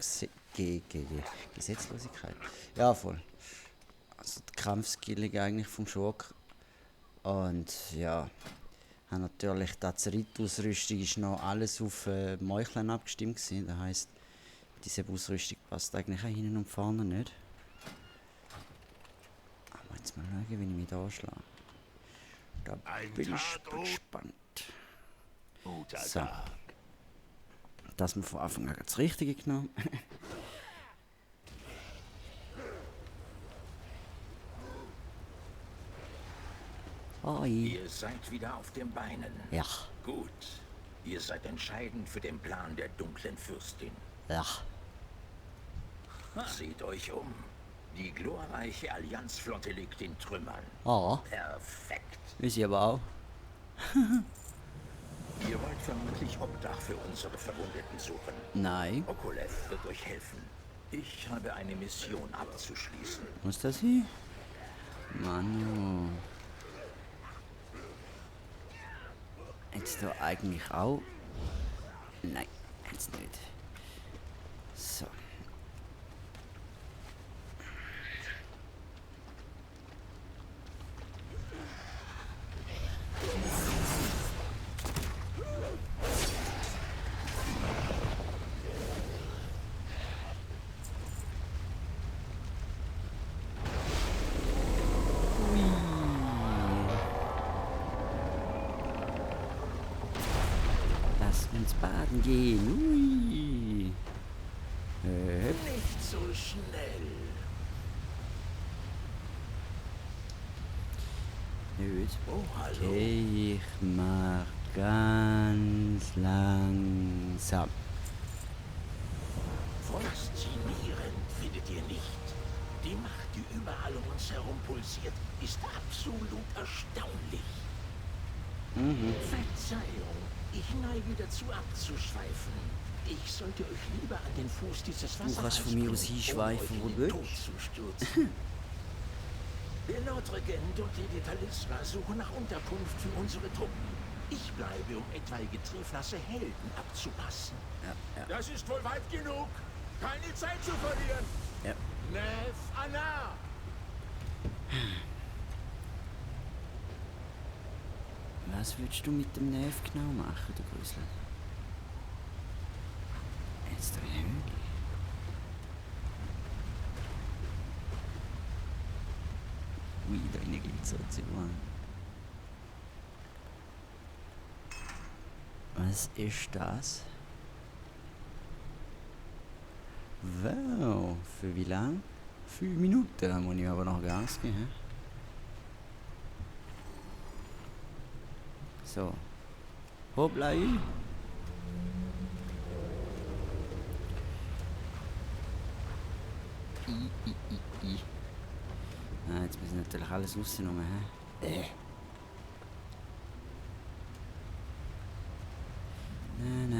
Gesetzlosigkeit. Ja, voll. Also die Kampfskilling eigentlich vom Schurk. Und ja, natürlich die Azerit-Ausrüstung ist noch alles auf Meucheln abgestimmt gewesen. Das heisst, diese Ausrüstung passt eigentlich auch hinten und vorne nicht. Aber jetzt mal schauen, wie ich mich da anschlage. Da bin ich gespannt. So. Das haben wir von Anfang an das Richtige genommen. Hoi. Ihr seid wieder auf den Beinen. Ja. Gut. Ihr seid entscheidend für den Plan der dunklen Fürstin. Ja. Seht euch um. Die glorreiche Allianzflotte liegt in Trümmern. Oh. Perfekt. Ist sie aber auch. Ihr wollt vermutlich Obdach für unsere Verwundeten suchen. Nein. Okolev wird euch helfen. Ich habe eine Mission abzuschließen. Muss das sein? Manu. Jetzt da eigentlich auch? Nein, jetzt nicht. So. Lass uns baden gehen. Ui. Nicht so schnell. Nicht. Oh, hallo. Okay, ich mach ganz langsam. Faszinierend, findet ihr nicht? Die Macht, die überall um uns herum pulsiert, ist absolut erstaunlich. Verzeihung, ich neige dazu abzuschweifen. Ich sollte euch lieber an den Fuß dieses Du kannst Wasserfalls von mir aus bringen, einschweifen, wo euch du in den Tod willst. zu stürzen. Der Lordregent und Lady Talisra suchen nach Unterkunft für unsere Truppen. Ich bleibe, um etwaige Treflasse Helden abzupassen. Das ist wohl weit genug. Keine Zeit zu verlieren. Ja. Nef Anna! Was willst du mit dem Nerv genau machen, du Grüßler? Jetzt da hin. Ui, da innen gibt so zu. Was ist das? Wow, für wie lang? 5 Minuten, da muss ich aber noch Gas geben. He? So. Hoppla. Ah, jetzt müssen wir natürlich alles rausnehmen. Na.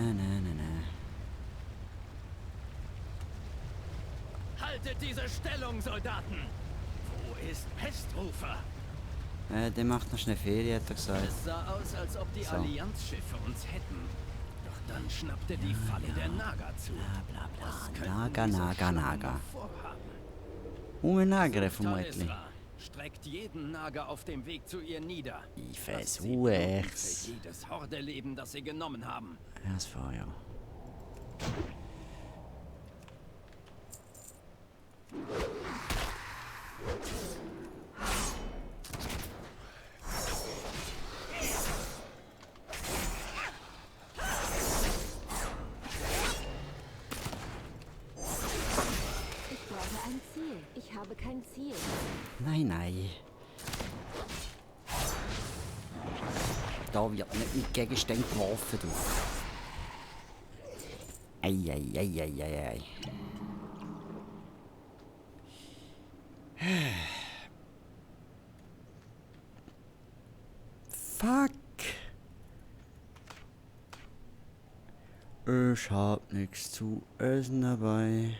Haltet diese Stellung, Soldaten! Wo ist Pestrufer? Der macht noch schnell Ferien, hat er gesagt. Es sah aus, als ob die So. Allianzschiffe uns hätten. Doch dann schnappte die Falle der Naga zu. Bla bla Was bla. könnten Naga, diese Naga, Schlangen Naga. noch vorhaben? Nagere vermutlich. Talisra streckt jeden Naga auf dem Weg zu ihr nieder. Ich Dass sie versuche bluten es. für jedes Hordeleben, das sie genommen haben. Das war ja. Ich brauche ein Ziel. Ich habe kein Ziel. Nein. Da wird nicht mit Gegenständen geworfen, du. Ei. Fuck. Ich hab nichts zu essen dabei.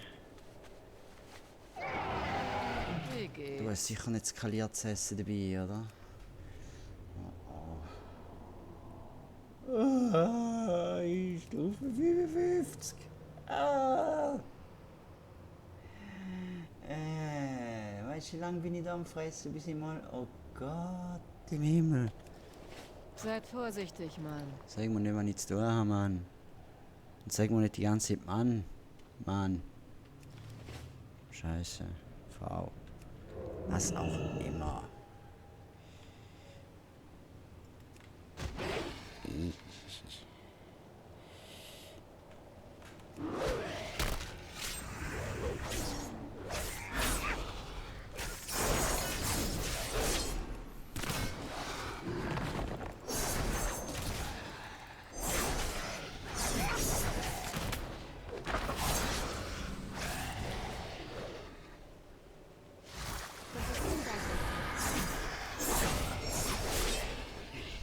Wie geht's? Du hast sicher nicht skaliertes Essen dabei, oder? Stufe 55. Weißt du, wie lange bin ich da am Fressen, bis ich mal. Oh Gott im Himmel. Seid vorsichtig, Mann. Sag mir nicht, was ich zu tun habe, Mann. Und sag mir nicht die ganze Zeit, Mann. Scheiße. Frau. Was auch immer.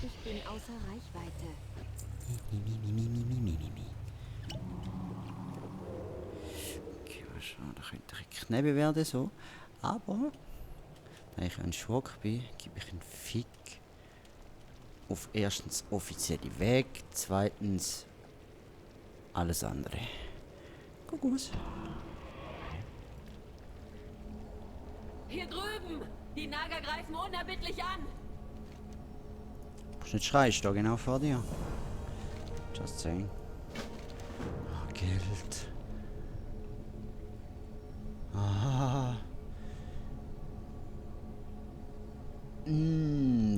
Ich bin außer Reichweite. Okay, mal schauen, da könnte direkt Knebel werden, so. Aber, da ich ein Schrock bin, gebe ich einen Fick auf erstens offizielle Weg, zweitens alles andere. Kuckuck. Hier drüben! Die Naga greifen unerbittlich an! Du musst nicht schreien, ich stehe genau vor dir. Just saying. Oh, Geld. Ah.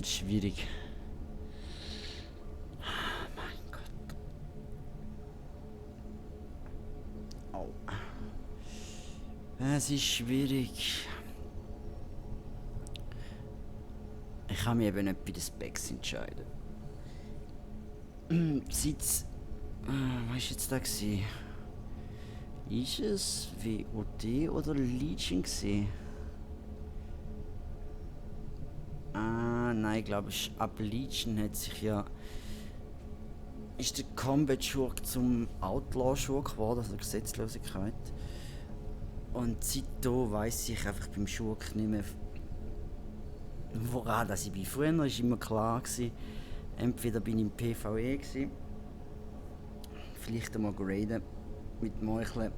Schwierig. Mein Gott. Au. Es ist schwierig. Ich kann mich eben nicht bei den Specs entscheiden. Seit... was war jetzt da gewesen? Ist es WOD oder Legion gewesen? Nein, ich glaube, ab Legion hat sich ja... ist der Combat-Schurk zum Outlaw-Schurk geworden, also Gesetzlosigkeit. Und seitdem weiss ich einfach beim Schurk nicht mehr, woran dass ich bin. Früher war immer klar gewesen, entweder bin ich im PvE gewesen, vielleicht einmal graden mit Meucheln,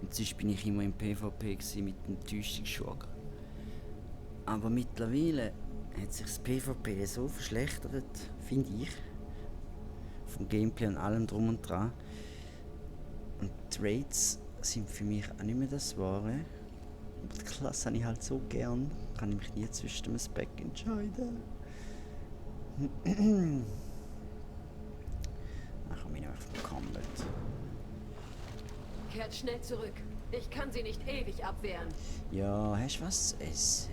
und sonst bin ich immer im PvP gewesen mit dem Täuschungsschurk. Aber mittlerweile hat sich das PvP so verschlechtert, finde ich. Vom Gameplay und allem drum und dran. Und die Raids sind für mich auch nicht mehr das Wahre. Aber die Klasse habe ich halt so gern, kann ich mich nie zwischen dem Spec entscheiden. Dann komme ich einfach vom Combat. Kehrt schnell zurück. Ich kann sie nicht ewig abwehren. Ja, hast du was zu essen?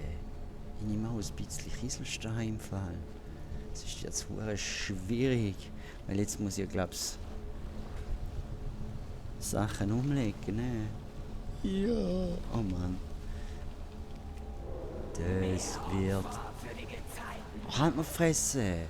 Ich nehme auch ein bisschen Kieselstein im Fall. Es ist jetzt hure schwierig, weil jetzt muss ich, glaub's, Sachen umlegen, ne? Ja. Oh Mann. Das wird... Oh, halt mal Fresse!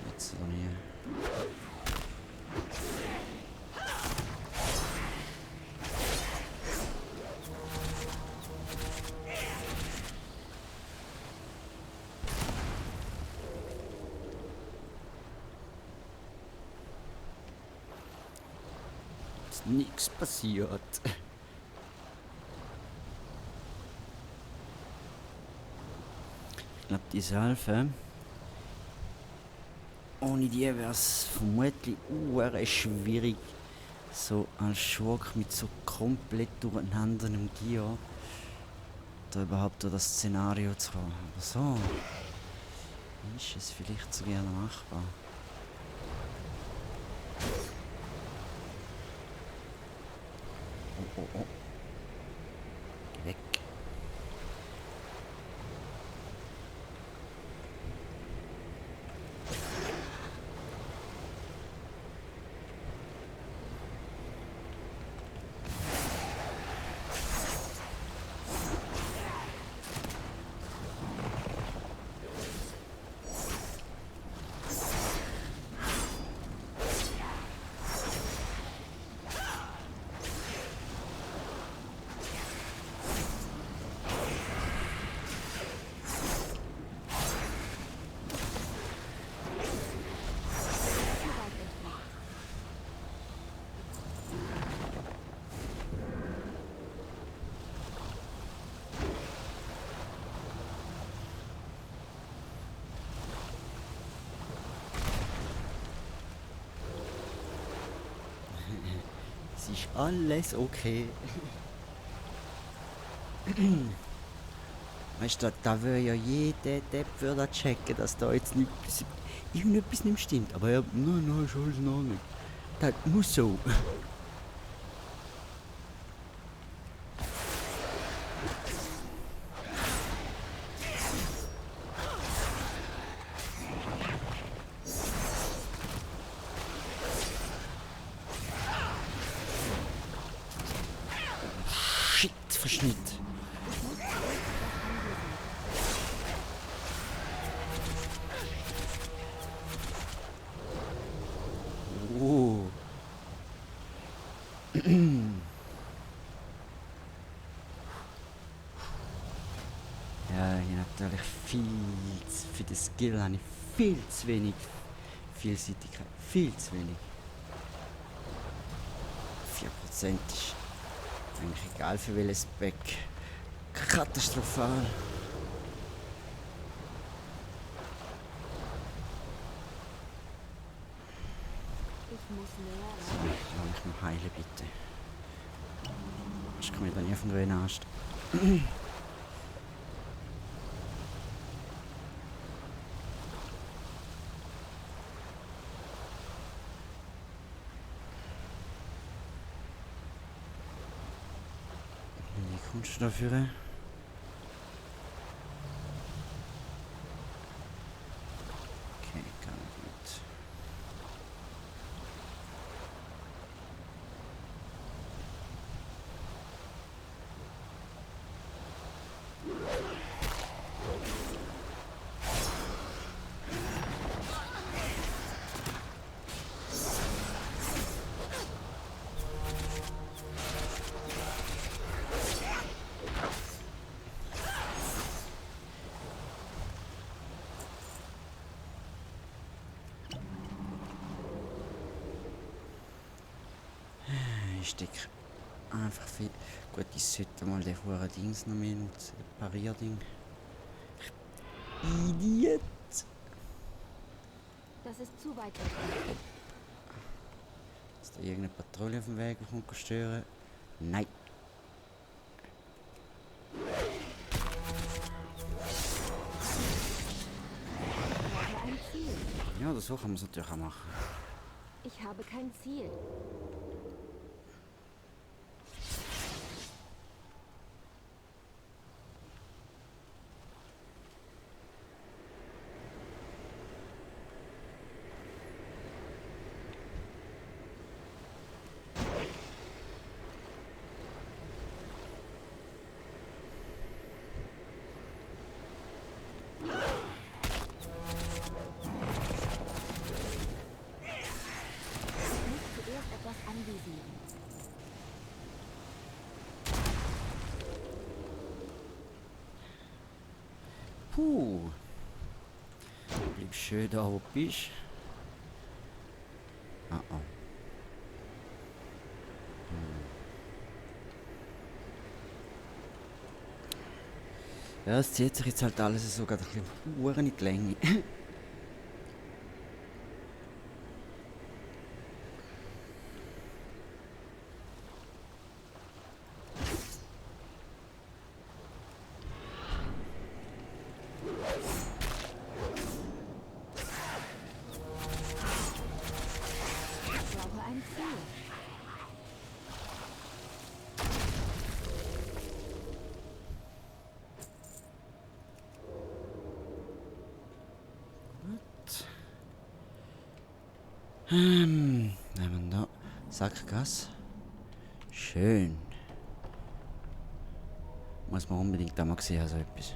Jetzt so hier. Ist nichts passiert. Ich glaube, die Salve, ohne die wäre es vermutlich schwierig, so als Schurk mit so komplett durcheinanderem Gear da überhaupt durch das Szenario zu haben. Aber so ist es vielleicht so gerne machbar. Oh, oh, oh. Weg. Es ist alles okay. Weißt du, da würde ja jeder Depp würde checken, dass da jetzt irgendetwas nicht stimmt. Aber ja, nein, ist alles in Ordnung. Das muss so. Verschnitt. Ja, ich natürlich für den Skill habe ich viel zu wenig Vielseitigkeit. Viel zu wenig. 4% ist eigentlich egal für welches Spec. Katastrophal. Ich muss So, näher. lass mich noch heilen, bitte. Ich komme da nie von grünen Ast. Wie kommst du dafür? Okay, gar nicht gut. Ich stecke einfach viel. Gut, ich sollte mal den verdammten Dings noch mehr nutzen. Das Parierding. Idiot! Das ist zu weit weg. Ist da irgendeine Patrouille auf dem Weg kommt stören? Nein! Ich habe ein Ziel. Ja, das so kann man es natürlich auch machen. Ich habe kein Ziel. Anvisieren. Puh. Bleib schön da, wo du bist. Ah, oh. Ja, es zieht sich jetzt halt alles so gerade ein bisschen Uhren in die Länge. Ich brauche ein Ziel. Nehmen wir da Sackgas. Schön. Muss man unbedingt einmal sehen, also etwas.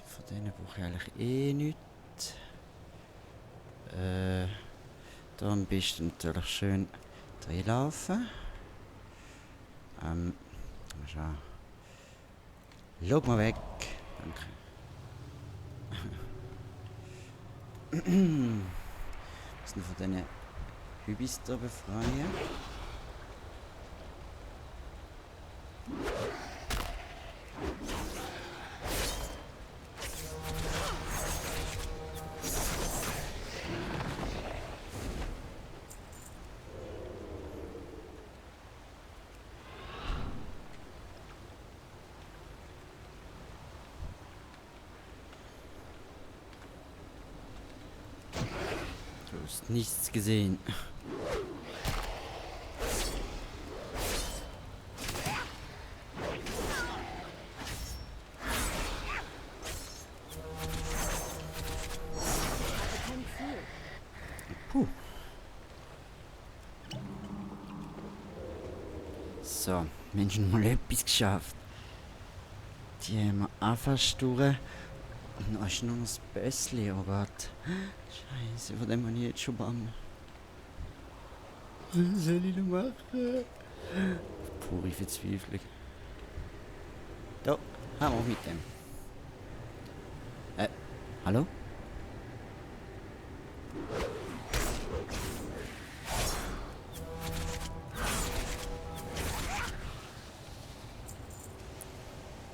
Von denen brauche ich eigentlich eh nichts. Da am besten natürlich schön reinlaufen. Mal schauen. Schau mal weg. Danke. Müssen von diesen Hübis da befreien. Du hast nichts gesehen. Kein Ziel. Puh. So, Menschen mal etwas geschafft. Die haben wir einfach durch. Und dann ist nur noch das Bässli, oh Gott. Scheiße, von dem habe ich jetzt schon Bann. Was soll ich noch machen? Pure Verzweiflung. Da, haben wir mit dem. Hallo?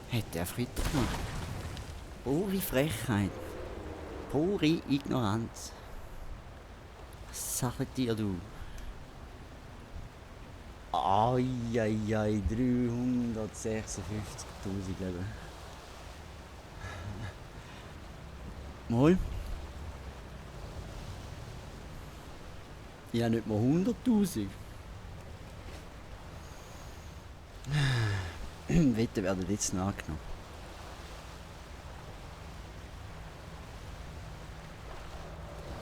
Hätte er Fritter gemacht. Pure Frechheit. Pure Ignoranz. Was sagt dir, du? Eieiei, 356.000 Leben. Mal. Ja, nicht mal 100.000. Wetten werden jetzt nachgenommen.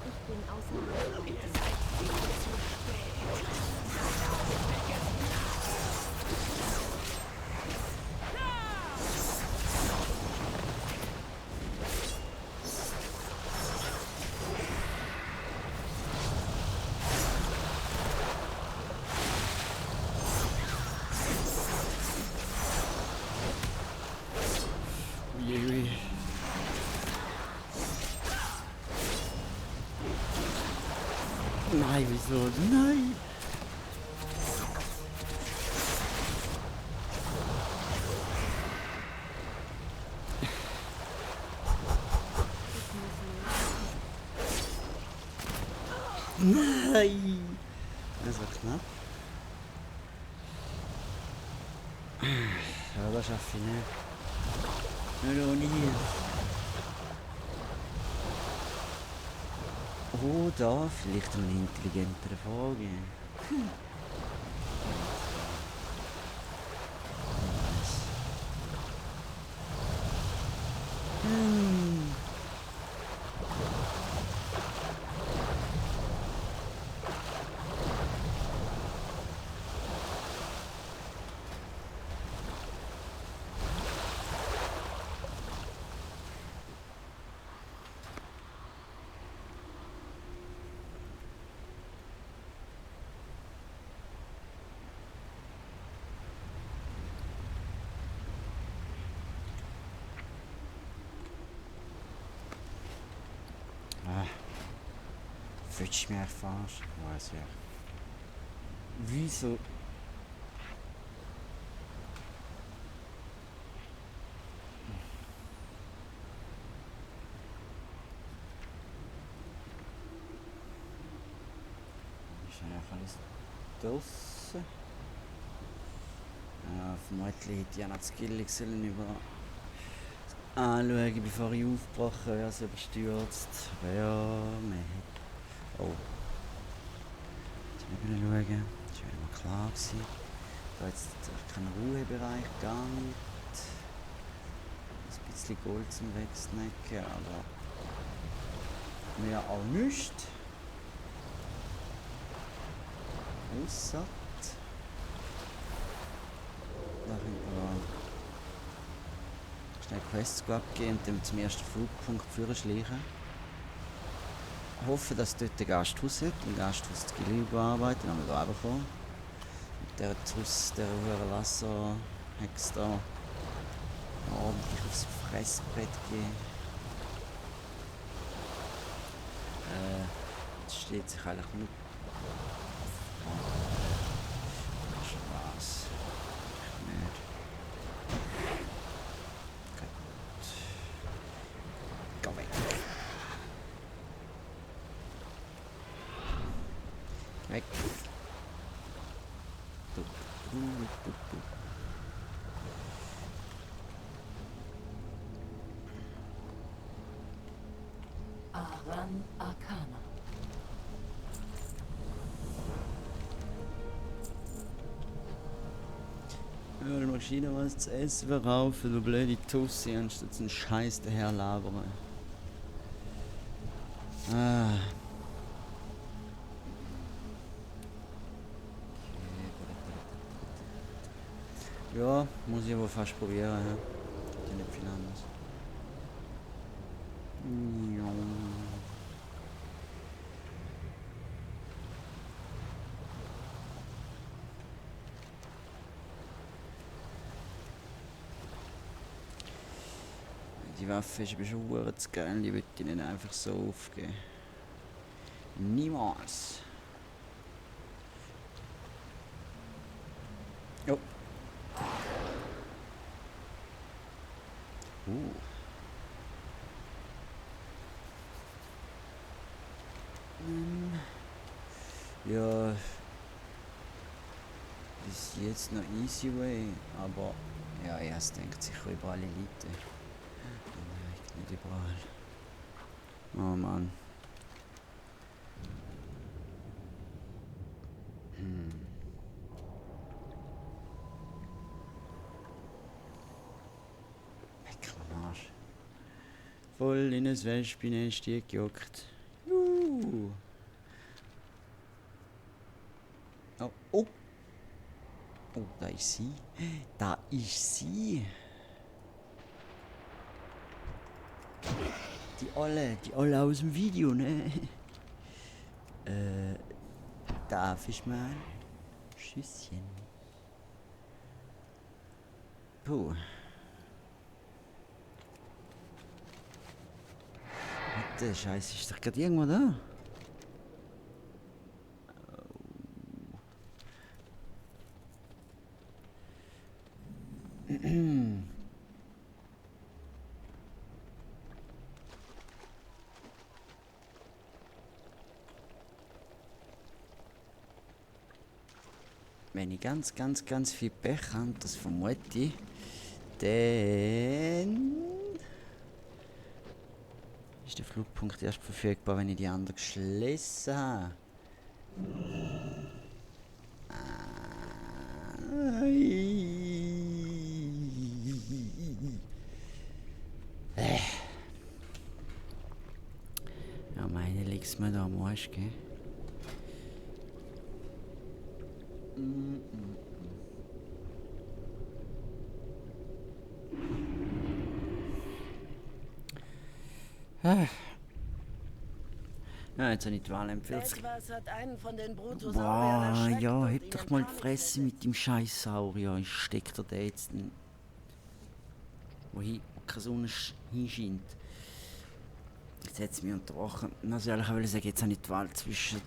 Ich bin außer Ihr seid viel zu spät. Uiuiui. Nein, wieso? Nein! Nein! Das war knapp. Ja, das schaffe ich nicht. Nicht ohne hier. Oh, da vielleicht einen intelligenteren Vorgehen. Willst du mich verarschen? Weiß ja. Wieso? Ist eigentlich alles draussen? Ja, vermutlich hätte ich auch noch das Gillig sollen anschauen, bevor ich aufgebrochen wäre, es überstürzt. Aber ja, man hat... Oh. Jetzt müssen wir schauen. Das war immer klar gewesen. Da jetzt kein Ruhebereich, gar nicht. Ein bisschen Gold zum Wegsnacken, aber mehr auch nicht. Aussatt. Da können wir schnell Quests abgeben und dann zum ersten Flugpunkt schleichen. Hoffe, dass dort ein Gasthaus hat. Im Gasthaus die Gilly bearbeiten, dann haben wir da runterkommen. Mit dieser Tuss, dieser hohen Wasserhex da ordentlich aufs Fressbrett gehen. Jetzt steht sich eigentlich nur... Spaß. Nicht. Gut. Geh weg. Weg. Aran Arcana. Ja, die Maschine was zu essen verkaufen, du blöde Tussi, anstatt einen Scheiß daher labern. Ah. Ja, muss ich aber fast probieren, ja. Geht ja nicht viel anders. Ja. Die Waffe ist aber schon zu geil, die würde ich nicht einfach so aufgeben. Niemals. Jo. Ja. Bis jetzt noch easy way, aber ja, erst denkt sicher über alle Leute. Nicht überall. Oh Mann. Weg am Arsch. Voll in ein Wespennest gejuckt. Oh, oh! Oh, da ist sie. Da ist sie. Die alle aus dem Video, ne? Darf ich mal? Schüsschen. Puh. Warte, Scheiße, ist doch gerade irgendwo da? Wenn ich ganz viel Pech habe, das vermute ich, dann ist der Flugpunkt erst verfügbar, wenn ich die andere geschlossen habe. Ja, meine liegt's mir da am Arsch, gell? Ja, jetzt habe ich die Wahl empfiehlt. Etwas hat einen von den Brutosauriern Boah, erschreckt ja, und heb ihn doch in mal die Panik Fresse mit dem scheiß Saurier. Ich steck dir den jetzt wohin keine Sonne hinscheint. Jetzt hat es mich unterbrochen. Also ehrlich, ich will sagen, jetzt habe ich die Wahl zwischen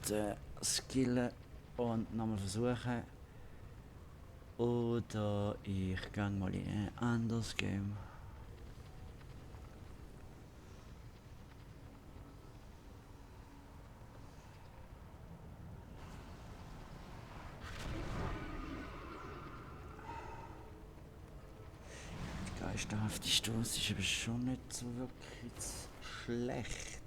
Skillen und nochmal versuchen. Oder ich gehe mal in ein anderes Game. Die geisterhafte Stoß ist aber schon nicht so wirklich schlecht.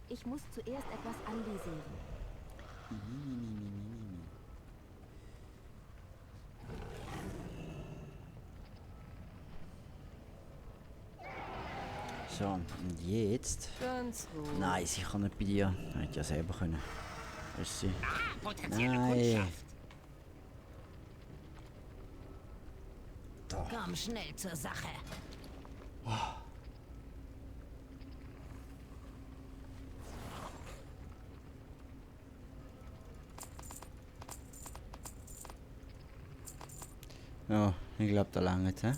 Ich muss zuerst etwas analysieren. So, und jetzt? Ganz ruhig. Nein, sicher nicht bei dir. Hätte ja selber können. Ist sie? Potenzielle Nein. Kundschaft. Da. Komm schnell zur Sache. Ja, ich glaube, da langt, hä?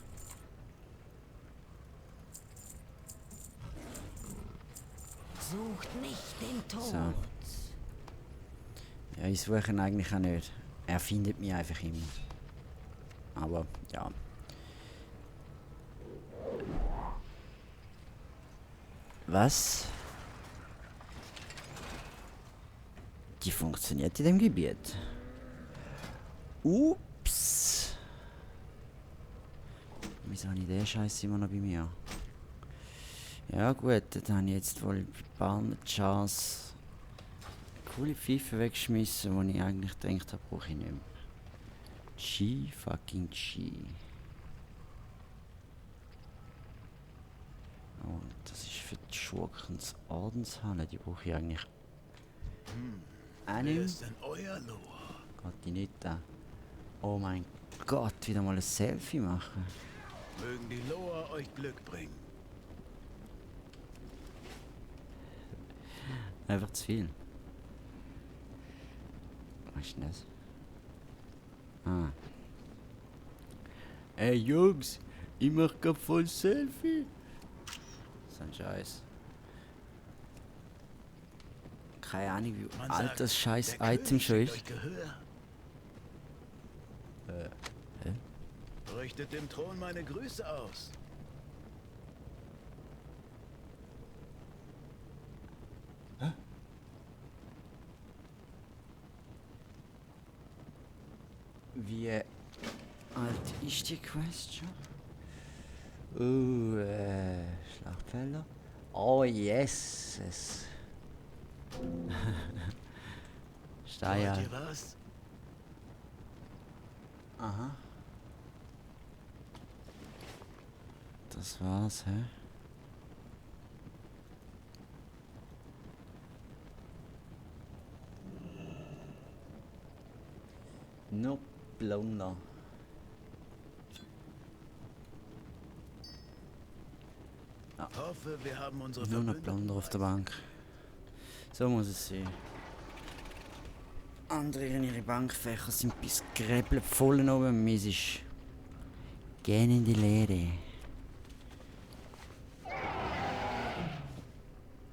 Sucht nicht den Tod. So. Ja, ich suche ihn eigentlich auch nicht. Er findet mich einfach immer. Aber, ja. Was? Die funktioniert in dem Gebiet. Ups. Wieso habe ich den Scheiß immer noch bei mir? Ja gut, dann habe ich jetzt wohl ein paar Chance coole Pfeife weggeschmissen, die ich eigentlich gedacht habe, brauche ich nicht mehr. G fucking G. Oh, das ist für die Schurkens Ordenshalle, die brauche ich eigentlich auch nicht. Wer ist denn euer Loa? Geht die nicht da? Oh mein Gott, wieder mal ein Selfie machen. Mögen die Loa euch Glück bringen. Einfach zu viel. Was ist denn das? Ah. Ey Jungs, ich mach grad voll Selfie. So ein Scheiß. Keine Ahnung, wie Man alt sagt, das scheiß der Item König schon schenkt ist. euch Gehör. Richtet dem Thron meine Grüße aus. Wie alt ist die Quest schon? Schlachtfelder. Oh yes. Steier. Wollt ihr was? Aha. Das war's, hä? No Plunder. Hoffe, wir haben unsere Nur noch Verbündeten Plunder auf der bei. Bank. So muss es sein. Andere in ihre Bankfächer sind bis Gräbel voll oben. Meins ist gähnende Leere.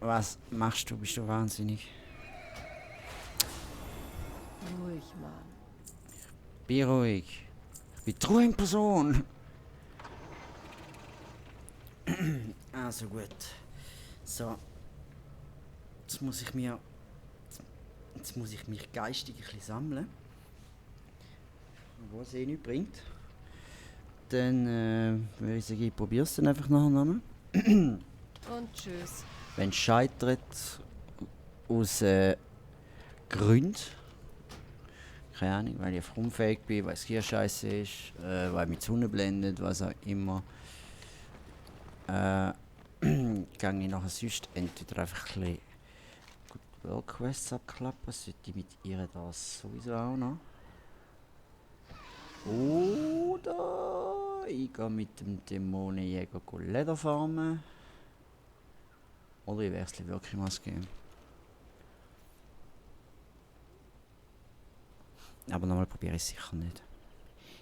Was machst du? Bist du wahnsinnig? Ruhig, Mann. Bin ruhig. Ich bin treu in Person. Also gut. So. Jetzt muss ich mich geistig ein bisschen sammeln. Wo es eh nichts bringt. Dann würde ich sagen, ich probiere es dann einfach nachher nochmal. Und tschüss. Wenn es scheitert, aus Gründen. Keine Ahnung, weil ich einfach unfähig bin, weil es hier scheiße ist, weil mich die Sonne blendet, was auch immer. Gehe ich nachher sonst entweder einfach ein bisschen World Quests abklappen, sollte ich mit ihr das sowieso auch noch. Oder ich gehe mit dem Dämonenjäger Leder farmen. Oder ich wechsle wirklich mal das Game. Aber nochmal probiere ich es sicher nicht.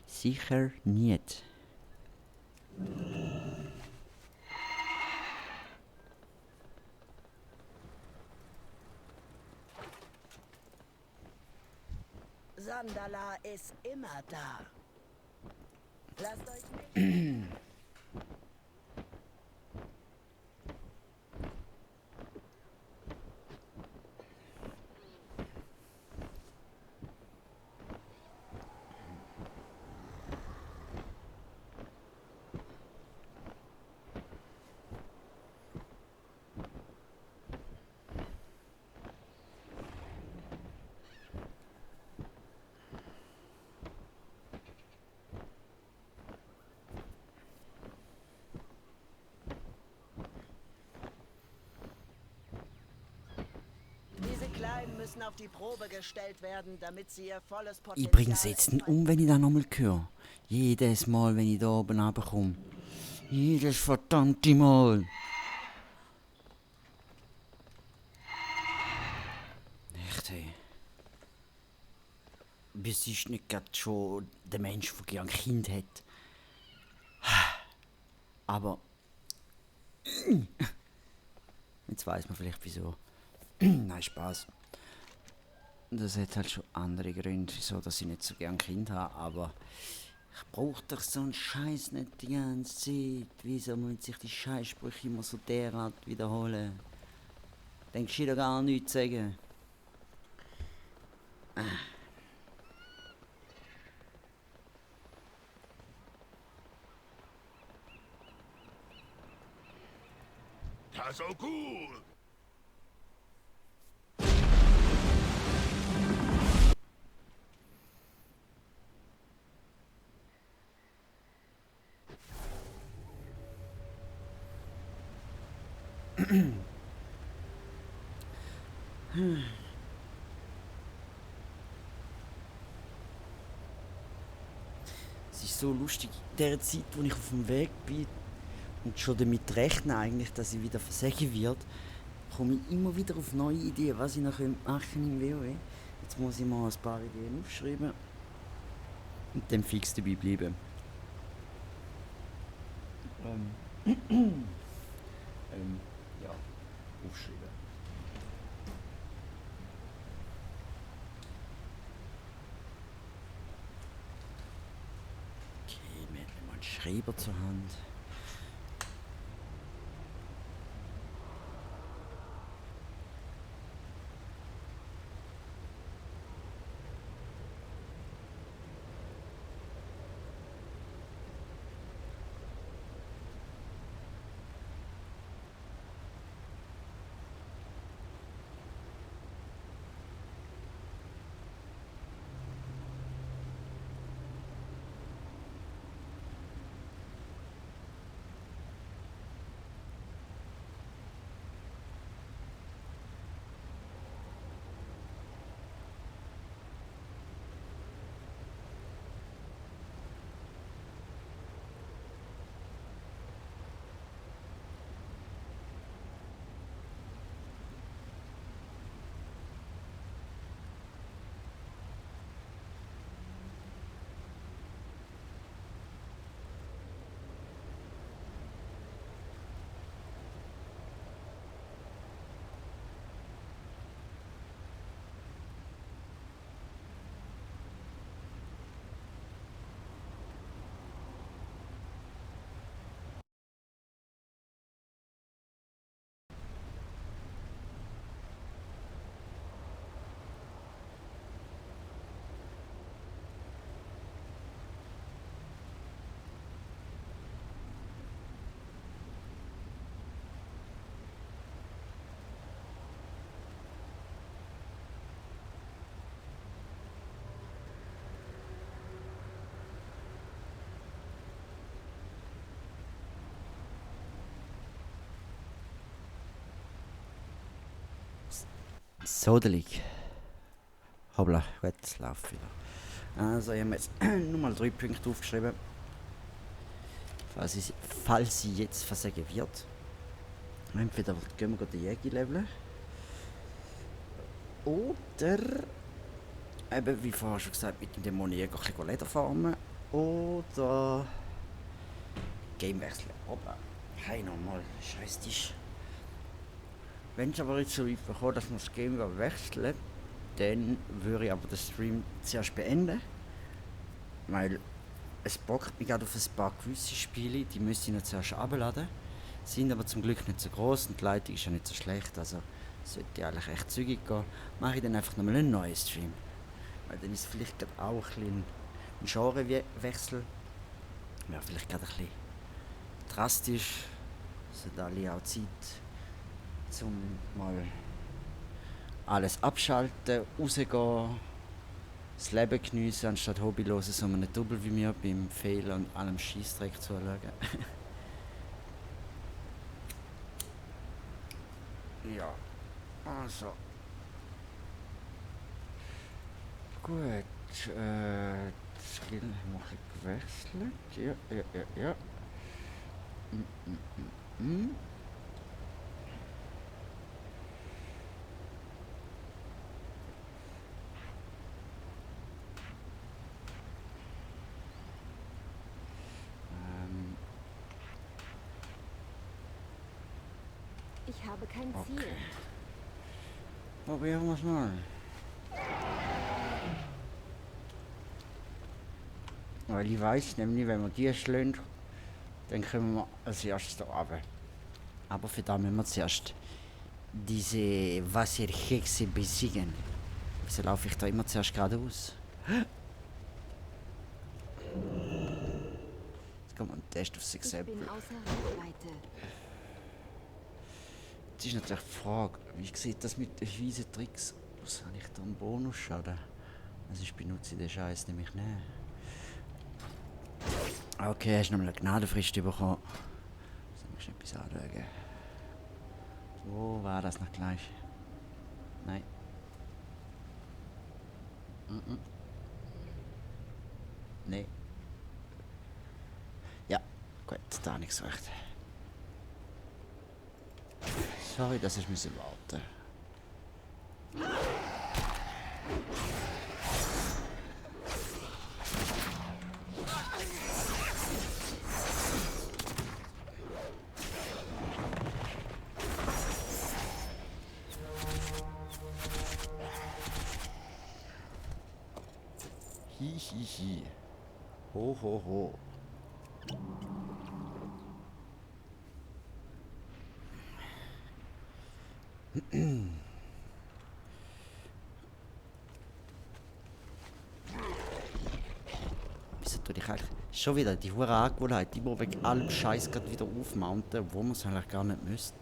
Sicher nicht. Sandala ist immer da. Lasst euch nicht... Diese Kleinen müssen auf die Probe gestellt werden, damit sie ihr volles Potenzial Ich bring's jetzt nicht entfalten. wenn ich das nochmal höre. Jedes Mal, wenn ich da oben runterkomme. Jedes verdammte Mal. Echt, hey. Bis ist nicht gerade schon der Mensch, der gerne ein Kind hat. Aber... Jetzt weiß man vielleicht wieso. Nein, Spaß. Das hat halt schon andere Gründe, wieso dass ich nicht so gern Kind habe, aber Ich brauch doch so einen Scheiß nicht die ganze Zeit. Wieso müssen sich die Scheißsprüche immer so derart wiederholen? Denkst du dir gar nichts sagen? Das so gut. Es ist so lustig, in der Zeit, wo ich auf dem Weg bin und schon damit rechne eigentlich, dass ich wieder versägen wird, komme ich immer wieder auf neue Ideen, was ich noch machen im WoW. Jetzt muss ich mal ein paar Ideen aufschreiben und dann fix dabei bleiben. Ja, aufschreiben. Okay, wir haben mal einen Schreiber zur Hand. Sodelig. Hoppla, gut, es läuft wieder. Also, ich habe jetzt nochmal 3 Punkte aufgeschrieben. Falls sie jetzt versagen wird. Entweder gehen wir den Jäger leveln. Oder, eben wie vorher schon gesagt, mit dem Dämonenjäger ein bisschen Leder farmen. Oder Game wechseln. Hoppla. Hey, nochmal, scheiß Tisch. Wenn es aber jetzt so weit kommt, dass wir das Game wechseln, dann würde ich aber den Stream zuerst beenden. Weil es bockt mich gerade auf ein paar gewisse Spiele, die müsste ich noch zuerst abladen. Sind aber zum Glück nicht so groß und die Leitung ist ja nicht so schlecht, also sollte eigentlich echt zügig gehen. Mache ich dann einfach nochmal einen neuen Stream. Weil dann ist es vielleicht gerade auch ein Genrewechsel. Ja, vielleicht gerade ein bisschen drastisch. Es hat alle auch Zeit, zum mal alles abschalten, rausgehen, das Leben geniessen, anstatt hobbylos so einem Double wie mir beim Fehlen und allem Scheissdreck zuschauen. Ja, also. Gut, Skill haben wir gewechselt. Ja. Ich habe kein Ziel. Okay. Probieren wir es mal. Weil ich weiß nämlich, wenn wir die schlagen, dann können wir als erstes da runter. Aber für das müssen wir zuerst diese Wasserhexe besiegen. Wieso laufe ich da immer zuerst geradeaus? Jetzt kommt ein Test auf sich Ich selbst. bin außer Reichweite. Jetzt ist natürlich die Frage, wie sieht das mit den fiesen Tricks aus? Habe ich da einen Bonusschaden? Also ich benutze den Scheiß nämlich nicht. Okay, hast du noch mal eine Gnadenfrist bekommen. Jetzt musst du etwas anschauen. Wo war das noch gleich? Nein. Nein. Ja, gut, da habe ich es recht. Sorry, dass ich warten musste. Hihihi. Ho, ho, ho. Wieso tue ich eigentlich schon wieder die hure Angewohnheit, immer wegen allem Scheiß gerade wieder aufmounten, obwohl man es eigentlich gar nicht müsste.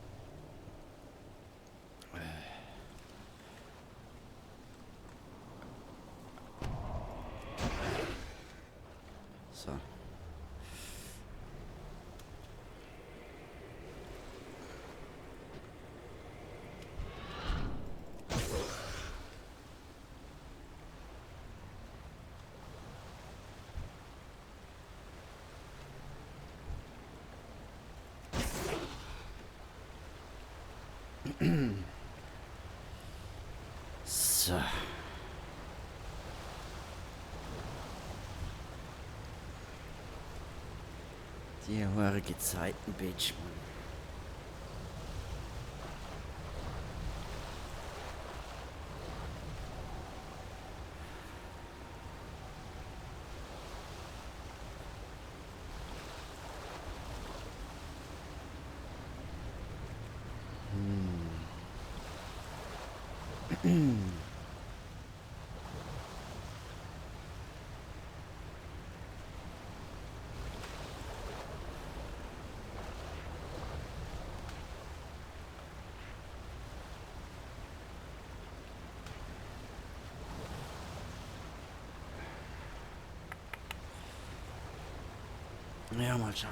So. So. Die horige Zeiten, Bitch, Mann. Ja, mal schauen.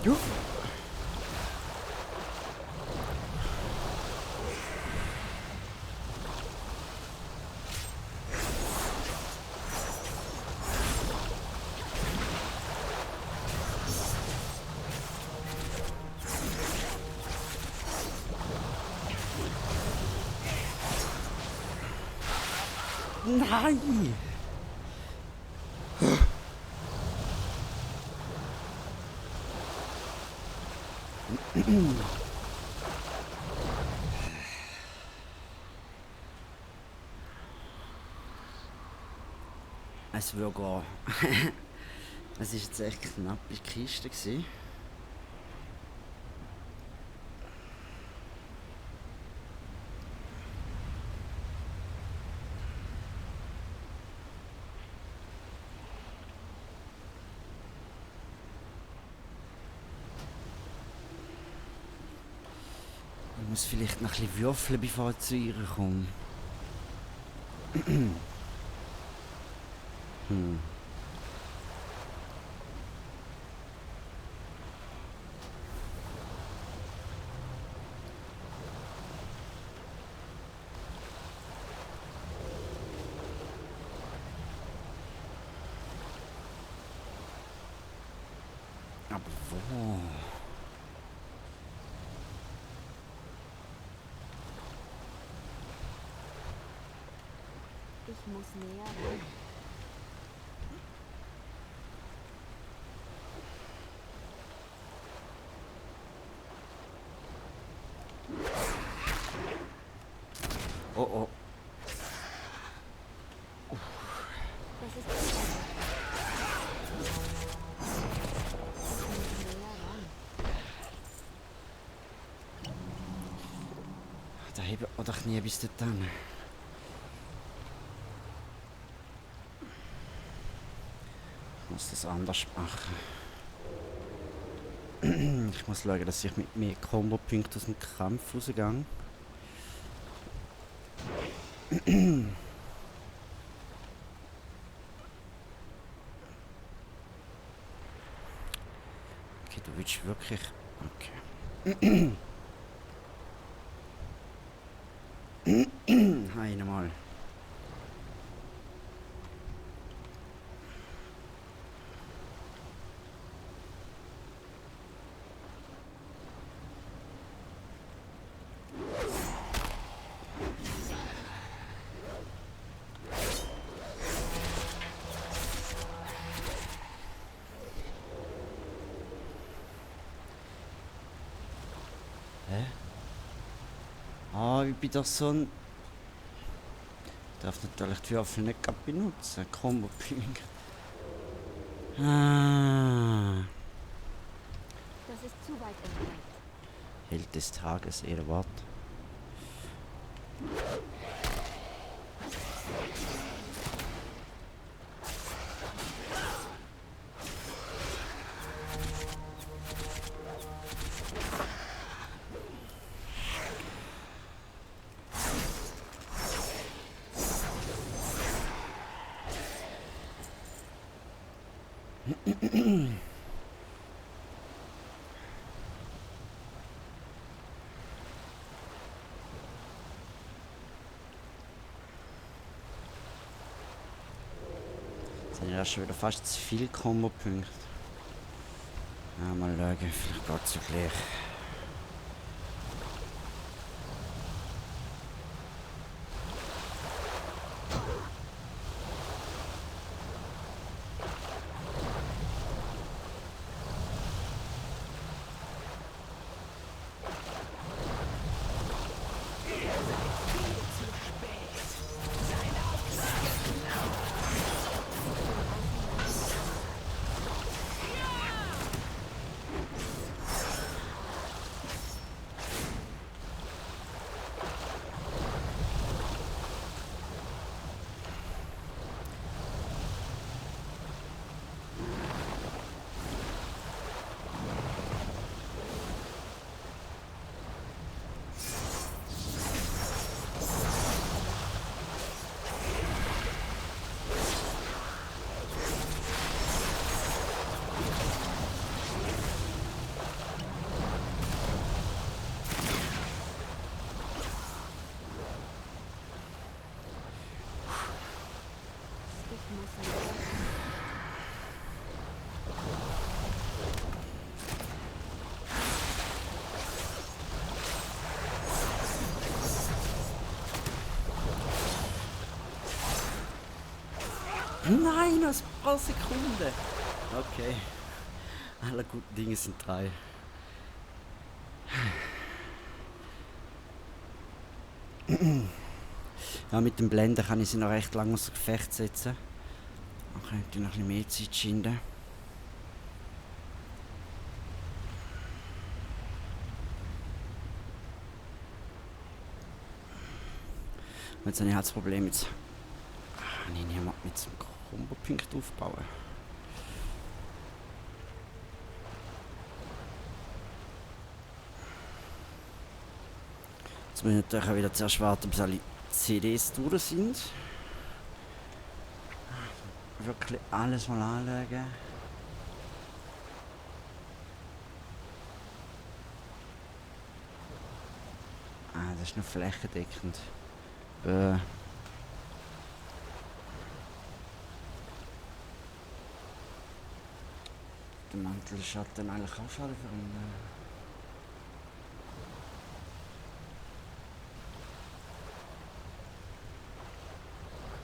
Jo. Nein! Es würde gehen. Es war jetzt echt knapp in die Kiste gewesen. Ich muss vielleicht noch ein bisschen würfeln, bevor ich zu ihr komme. Aber wo? Ich muss näher ran. Oh oh. Das ist zu weit. Ich muss näher ran. Da hebe ich doch nie bis dorthin. Ich muss das anders machen. Ich muss schauen, dass ich mit mehr Combo-Punkten aus dem Kampf rausgehe. Okay, du willst wirklich... Okay. Einmal. Hä? Ah, ich bin doch so ein... Ich darf natürlich die Würfel nicht gerade benutzen. Combo-Ping. Ah. Das ist zu weit entfernt. Held des Tages, ihr Wort. Jetzt sind ja schon wieder fast zu viele Combo-Punkte. Ja, mal schauen, vielleicht geht es ja gleich. Ich muss näher ran. Nein, das paar Sekunden. Okay. Alle guten Dinge sind 3. Ja, mit dem Blenden kann ich sie noch recht lange außer Gefecht setzen. Dann könnte ich noch ein bisschen mehr Zeit schinden. Und jetzt habe ich halt das Problem, jetzt kann ich niemand mit dem Combo-Punkt aufbauen. Jetzt muss ich natürlich auch wieder zuerst warten, bis alle CDs durch sind. Wirklich alles mal anschauen. Ah, das ist nur flächendeckend. Schattenmantel schaut dann eigentlich auch schade für ihn.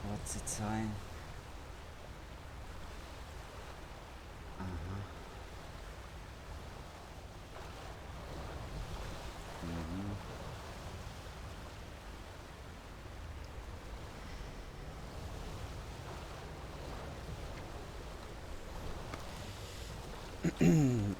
Kurze Zeit. Aha. Mhm.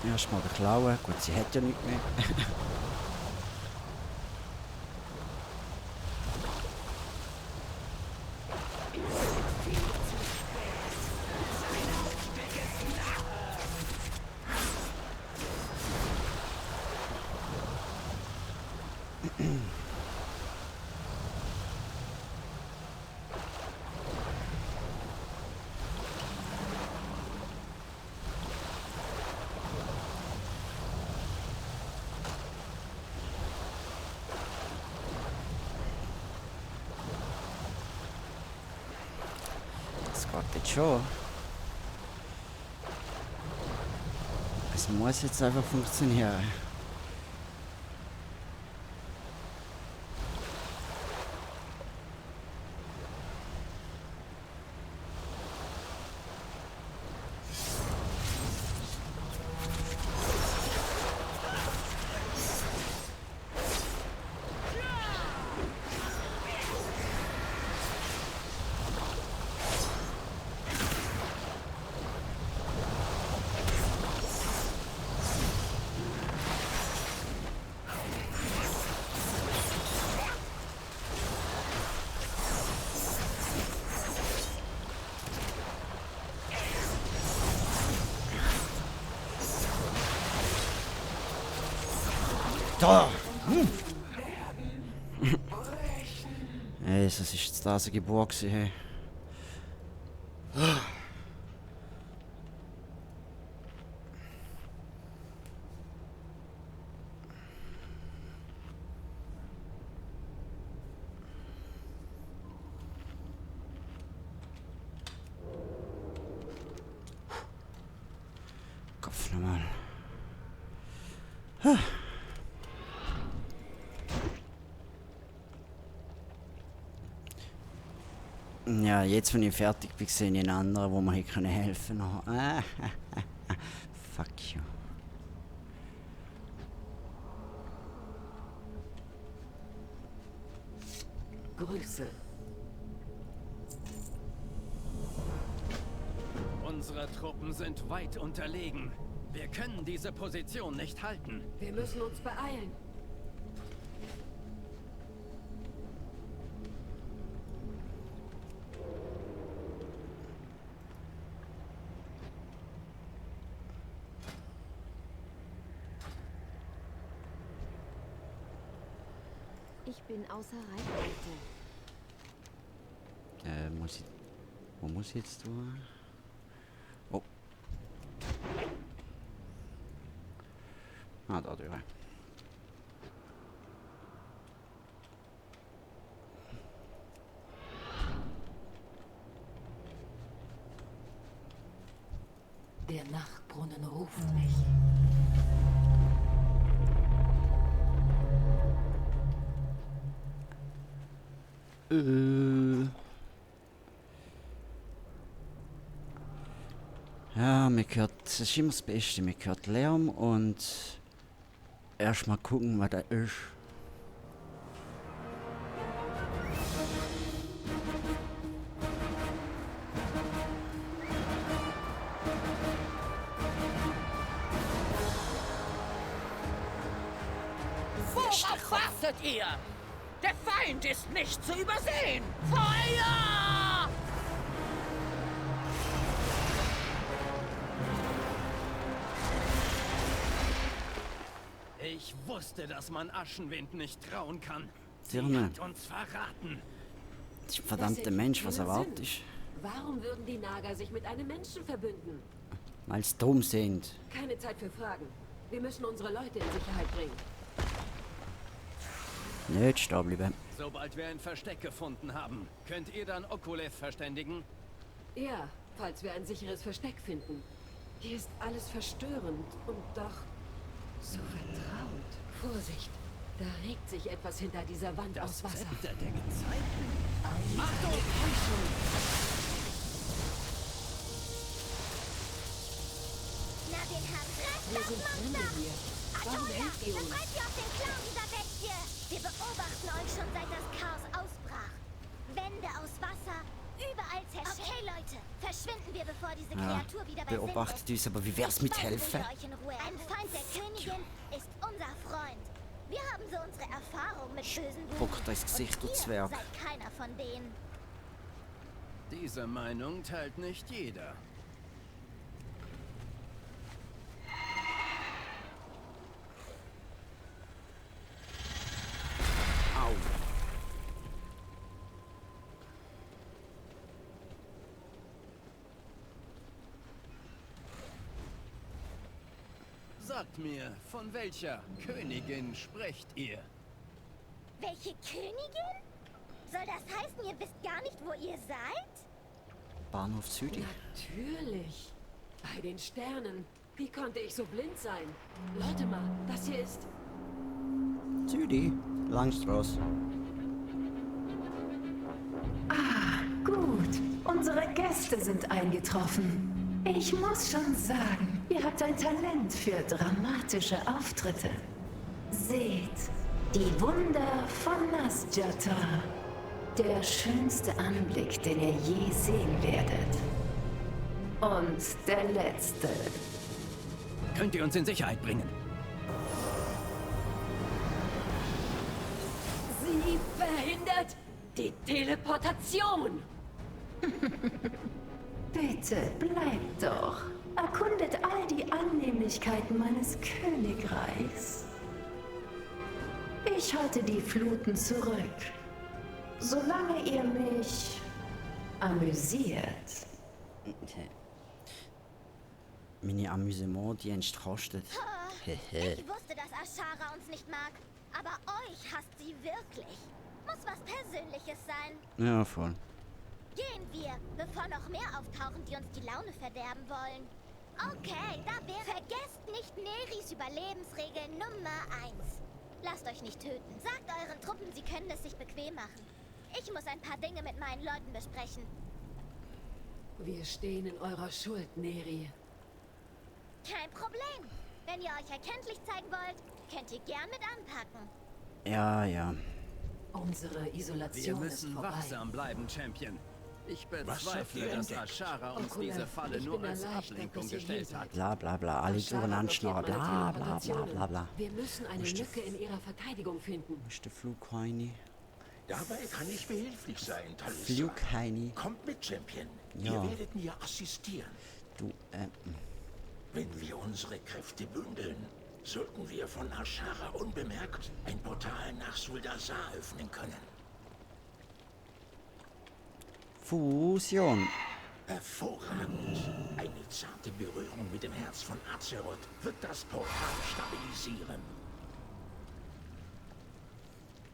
Erstmal klauen. Gut, sie hat ja nichts mehr. Das geht jetzt schon. Es muss jetzt einfach funktionieren. Da! Ey, das ist jetzt da eine Geburt gewesen, hey. Kopf nochmal. Ja, jetzt, wenn ich fertig bin, sehe ich einen anderen, wo mir hier helfen kann. Fuck you. Grüße. Unsere Truppen sind weit unterlegen. Wir können diese Position nicht halten. Wir müssen uns beeilen. Ich bin außer Reichweite. Muss ich... Wo muss ich jetzt tun? Oh. Ah, da drüber. Der Nachtbrunnen ruft mich. Ja, mir gehört, das ist immer das Beste, mir gehört Lärm und erstmal gucken, was da ist. Worauf wartet ihr? Der Feind ist nicht zu übersehen! Feuer! Ich wusste, dass man Aschenwind nicht trauen kann. Sie Dirne. hat uns verraten. Das ist ein verdammter Mensch, was erwartet ich? Warum würden die Naga sich mit einem Menschen verbünden? Weil sie dumm sind. Keine Zeit für Fragen. Wir müssen unsere Leute in Sicherheit bringen. Nicht stehen bleiben. Sobald wir ein Versteck gefunden haben, könnt ihr dann Okulev verständigen? Ja, falls wir ein sicheres Versteck finden. Hier ist alles verstörend und doch so vertraut. Vorsicht, da regt sich etwas hinter dieser Wand aus Wasser. Zepter der Gezeiten. Achtung! Na, den Herrn Wir sind Fremde hier. Warum helft ihr uns? Befreit sie aus den Klauen dieser Bestie! Wir beobachten euch schon seit das Chaos ausbrach. Wände aus Wasser, überall zerstört. Okay, Leute, verschwinden wir, bevor diese Kreatur wieder bei Sinn ist. Beobachtet uns, aber wie wär's mit helfen? Euch in Ruhe. Ein Feind der Königin ist unser Freund. Wir haben so unsere Erfahrung mit bösen Buben. Spuckt euch ins Gesicht, du Und ihr Zwerg. seid keiner von denen. Diese Meinung teilt nicht jeder. Au. Sagt mir, von welcher Königin sprecht ihr? Welche Königin? Soll das heißen, ihr wisst gar nicht, wo ihr seid? Bahnhof Südi. Natürlich. Bei den Sternen. Wie konnte ich so blind sein? Leute mal, das hier ist... Südi. Langstrasse. Gut, unsere Gäste sind eingetroffen. Ich muss schon sagen, ihr habt ein Talent für dramatische Auftritte. Seht, die Wunder von Nasjatar. Der schönste Anblick, den ihr je sehen werdet. Und der letzte. Könnt ihr uns in Sicherheit bringen? Sie verhindert die Teleportation. Bitte, bleibt doch. Erkundet all die Annehmlichkeiten meines Königreichs. Ich halte die Fluten zurück. Solange ihr mich amüsiert. Meine Amüsementdienst kostet. Ich wusste, dass Ashara uns nicht mag. Aber euch hasst sie wirklich. Muss was Persönliches sein. Ja, voll. Gehen wir, bevor noch mehr auftauchen, die uns die Laune verderben wollen. Okay, da wäre... Vergesst nicht Neris Überlebensregel Nummer 1. Lasst euch nicht töten. Sagt euren Truppen, sie können es sich bequem machen. Ich muss ein paar Dinge mit meinen Leuten besprechen. Wir stehen in eurer Schuld, Neri. Kein Problem. Wenn ihr euch erkenntlich zeigen wollt, könnt ihr gern mit anpacken. Ja, ja. Unsere Wir Isolation ist müssen vorbei. wachsam bleiben, Champion. Ich habt ihr bezweifle, dass entdeckt? Ashara uns Okular, diese Falle ich nur bin als erleichtert, Ablenkung dass ihr hier gestellt seid. hat. Bla bla bla. Alle Ashara durcheinander schnarren. blockiert meine Bla bla bla Teleportationen. bla bla. Wir müssen eine Ist die Lücke in ihrer Verteidigung finden. Wo ist der Flugheini? Dabei kann ich behilflich sein, Talisa. Flugheini. Kommt mit, Champion. Ja. Ihr werdet mir assistieren. Du, Wenn wir unsere Kräfte bündeln, sollten wir von Ashara unbemerkt ein Portal nach Suldazar öffnen können. Fusion. Hervorragend. Eine zarte Berührung mit dem Herz von Azeroth wird das Portal stabilisieren.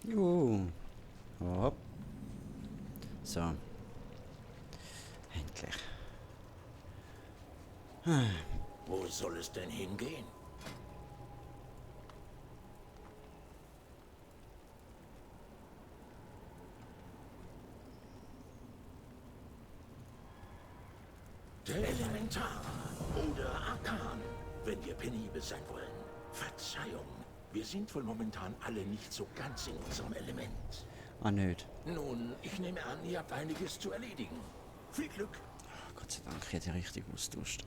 Juhu. Hopp. So. Endlich. Wo soll es denn hingehen? Elementar oder Arkan, wenn wir penibel sein wollen. Verzeihung, wir sind wohl momentan alle nicht so ganz in unserem Element. Ah, nicht. Nun, ich nehme an, ihr habt einiges zu erledigen. Viel Glück. Gott sei Dank, ich hätte richtig austauscht.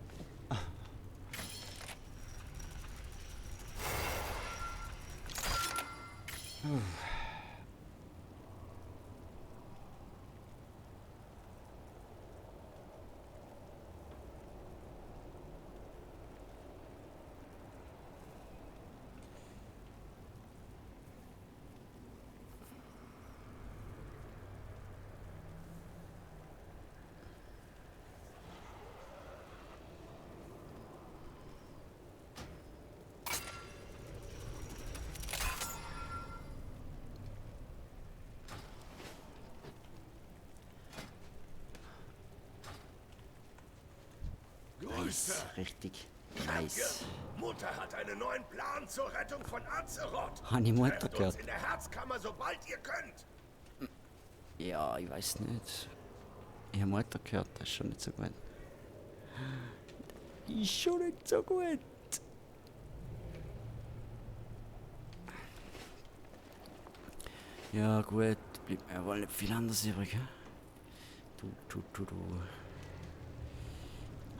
nice. Richtig nice. Mutter hat einen neuen Plan zur Rettung von Azeroth. Habe ich Mutter Trefft uns gehört? in der Herzkammer, sobald ihr könnt. Ja, ich weiß nicht. Ich habe Mutter gehört, das ist schon nicht so gut. Ist schon nicht so gut. Ja gut, bleibt mir wohl nicht viel anderes übrig. He? Du.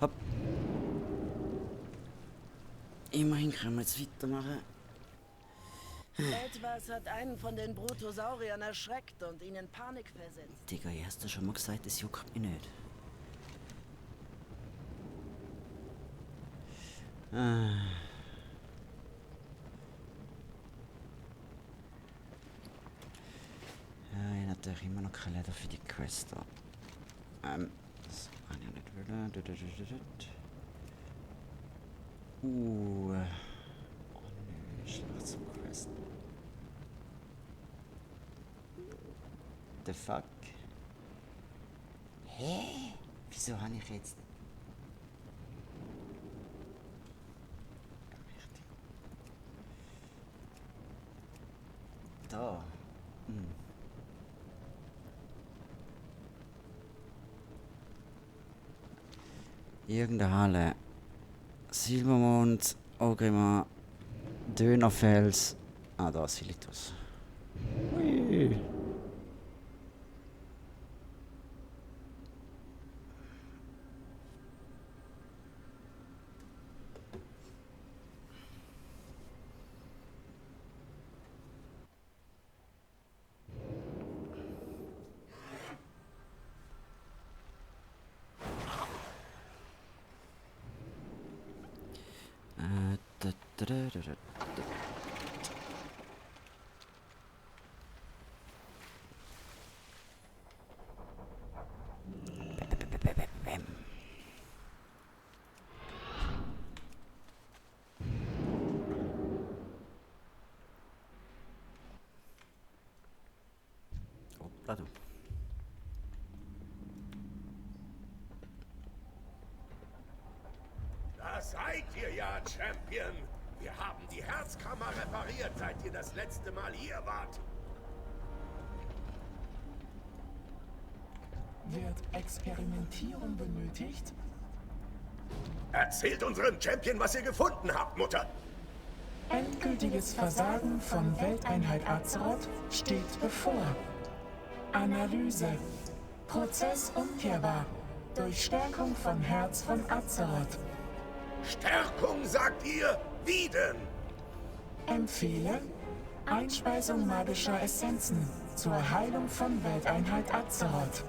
Hopp. Immerhin können wir jetzt weitermachen. Etwas hat einen von den Brutosauriern erschreckt und ihn in Panik versetzt. Digga, hast du schon mal gesagt, das juckt mich nicht. Ja, ich habe natürlich immer noch kein Leder für die Quest da. Das kann ich nicht wollen. Oh nö, Schlacht zum Quest. The fuck? Hä? Wieso habe ich jetzt... Da. Irgendeine Halle. Silbermond, Ogrimmar, Dönerfels. Ah, da ist Silitus. Ui. Hoppla du. Da seid ihr ja, Champion. Wir haben die Herzkammer repariert, seit ihr das letzte Mal hier wart. Wird Experimentierung benötigt? Erzählt unserem Champion, was ihr gefunden habt, Mutter. Endgültiges Versagen von Welteinheit Azeroth steht bevor. Analyse. Prozess umkehrbar. Durch Stärkung von Herz von Azeroth. Stärkung, sagt ihr? Wie denn? Empfehle Einspeisung magischer Essenzen zur Heilung von Welteinheit Azeroth.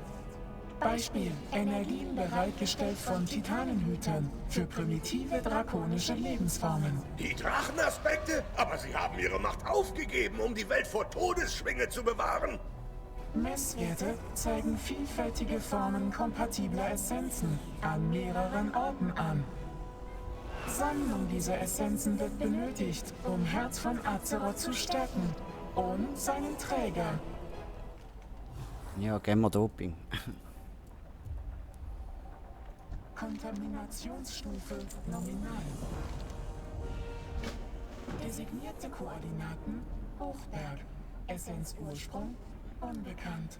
Beispiel: Energien bereitgestellt von Titanenhütern für primitive drakonische Lebensformen. Die Drachenaspekte? Aber sie haben ihre Macht aufgegeben, um die Welt vor Todesschwinge zu bewahren. Messwerte zeigen vielfältige Formen kompatibler Essenzen an mehreren Orten an. Sammlung dieser Essenzen wird benötigt, um Herz von Azeroth zu stärken und seinen Träger. Ja, gehen wir Doping. Kontaminationsstufe nominal. Designierte Koordinaten Hochberg. Essenzursprung unbekannt.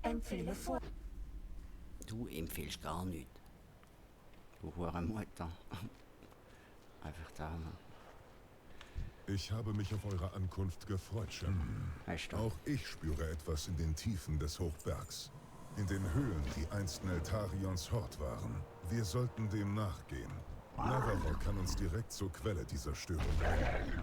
Empfehle vor. Du empfiehlst gar nichts. Du Hurenmutter. Einfach da. Ich habe mich auf eure Ankunft gefreut, Champion. Auch ich spüre etwas in den Tiefen des Hochbergs. In den Höhlen, die einst Neltarions Hort waren. Wir sollten dem nachgehen. Navarro kann uns direkt zur Quelle dieser Störung bringen.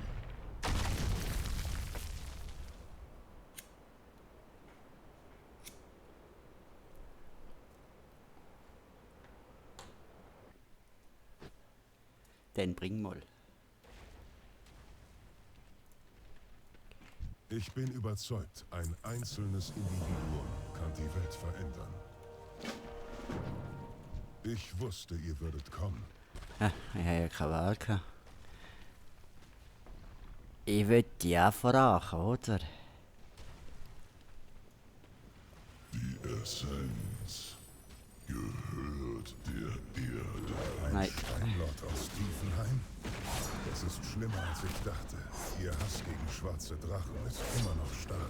Dann bring mal. Ich bin überzeugt, ein einzelnes Individuum kann die Welt verändern. Ich wusste, ihr würdet kommen. Ja, ich habe ja keine Wahl gehabt. Ich will ja voran, oder? Die Essenz gehört der Erde. Nein. Ein Steinlord aus Tiefenheim? Das ist schlimmer, als ich dachte. Ihr Hass gegen schwarze Drachen ist immer noch stark.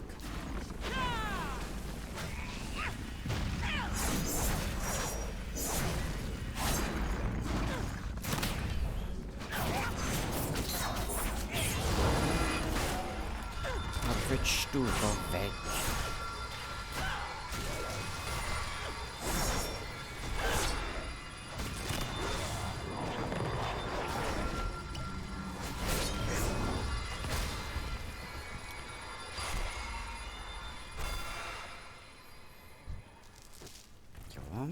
Willst du da weg? Ja.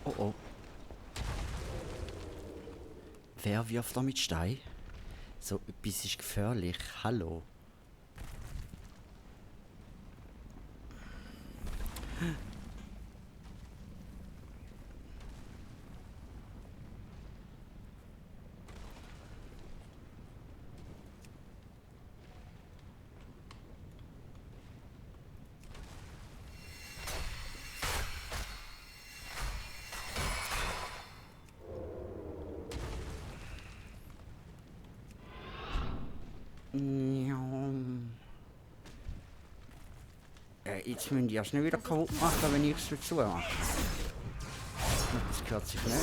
Oh oh. Wer wirft da mit Stein? So etwas ist gefährlich. Hallo. Jetzt müssen die ja schnell wieder kaputt machen, wenn ich es dazu mache. Das gehört sich nicht.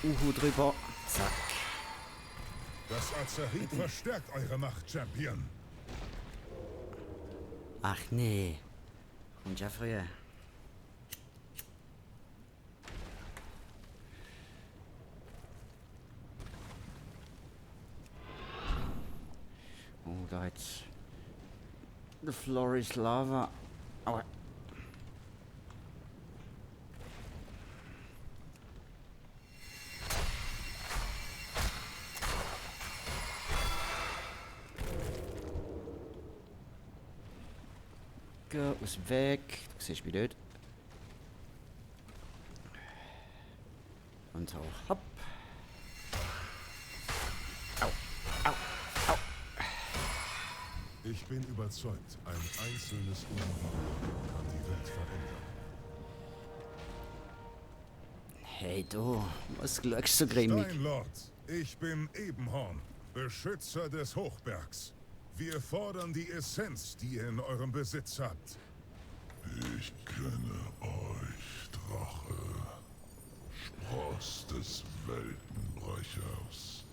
Uhu drüber. Zack. Das Azerit verstärkt eure Macht, Champion. Ach nee. Kommt ja früher. Oh, da jetzt. The floor is lava. Aua. Aus dem Weg. Du siehst mich nicht. Und so. Hopp. Au. Au. Au. Ich bin überzeugt, ein einzelnes Individuum kann die Welt verändern. Hey du, was schaust du so grimmig? Steinlord, ich bin Ebenhorn, Beschützer des Hochbergs. Wir fordern die Essenz, die ihr in eurem Besitz habt. Ich kenne euch, Drache. Spross des Weltenbrechers.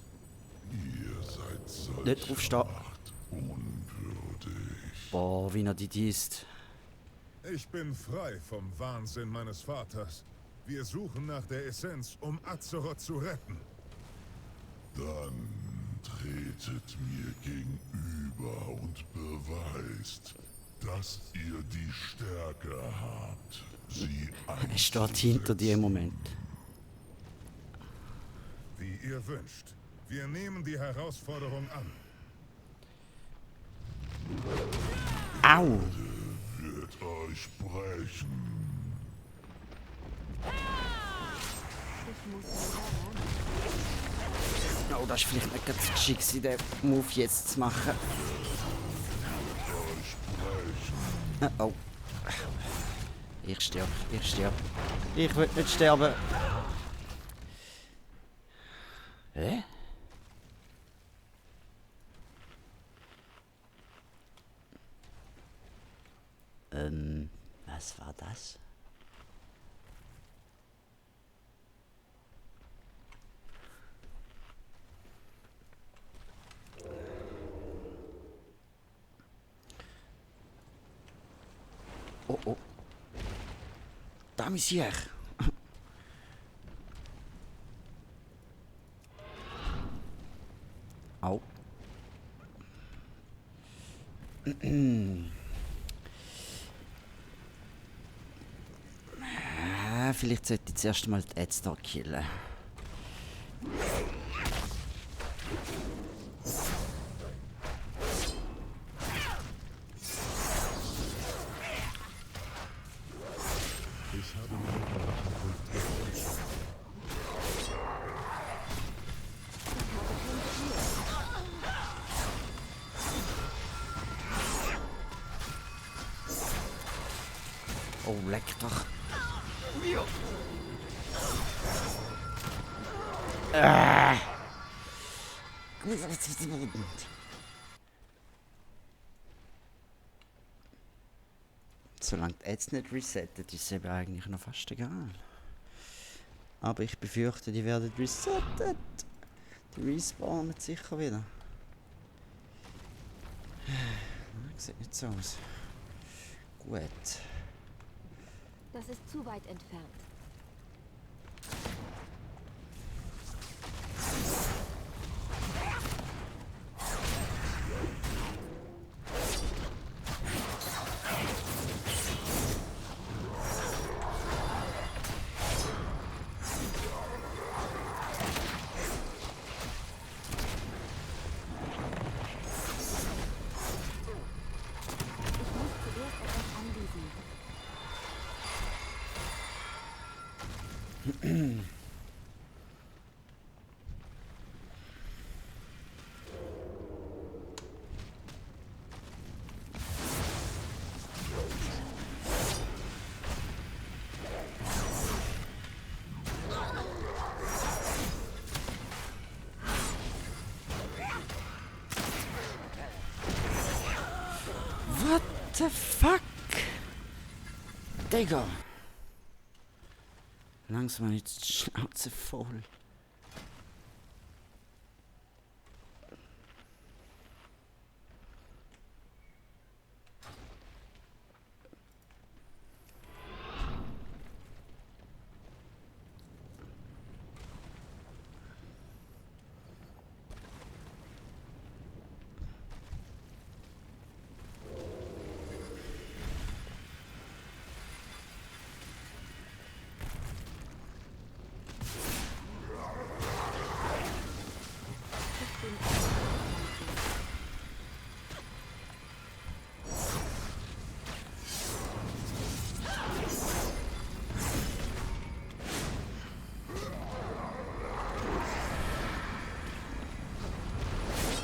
Ihr seid solcher Macht unwürdig. Boah, wie er die disst. Ich bin frei vom Wahnsinn meines Vaters. Wir suchen nach der Essenz, um Azeroth zu retten. Dann tretet mir gegenüber und beweist, dass ihr die Stärke habt, sie Er steht hinter dir im Moment. Wie ihr wünscht. Wir nehmen die Herausforderung an. Au! Wird euch brechen. Oh, das ist vielleicht nicht ganz geschickt, den Move jetzt zu machen. Oh. Ich sterbe, ich sterbe. Ich will nicht sterben. Hä? Was war das? Monsieur. Au. Vielleicht sollte ich zuerst mal die Ads da killen. Ich habe mir ihre Ankunft gefreut. Oh, leck doch. Solange die Ads nicht resettet, ist es eben eigentlich noch fast egal. Aber ich befürchte, die werden resettet. Die respawnen sicher wieder. Sieht nicht so aus. Gut. Das ist zu weit entfernt. What the fuck? Digga! Langsam jetzt die Schnauze voll.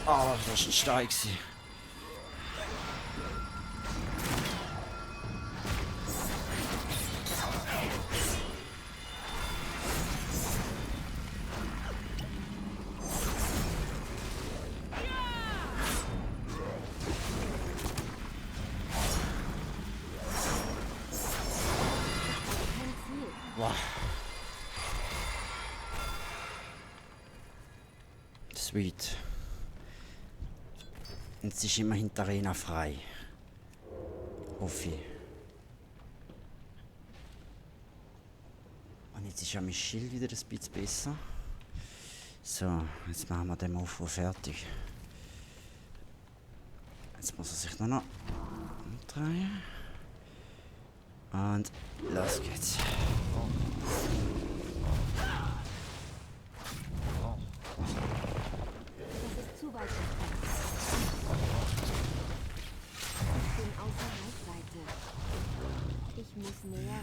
Oh, das war schon stark. Wow. Sweet. Jetzt ist immerhin die Arena frei. Hoffe ich. Und jetzt ist ja mein Schild wieder ein bisschen besser. So, jetzt machen wir den Aufbau fertig. Jetzt muss er sich nur noch umdrehen. Und los geht's. Das ist zu weit entfernt. Ich bin außer Reichweite. Ich muss näher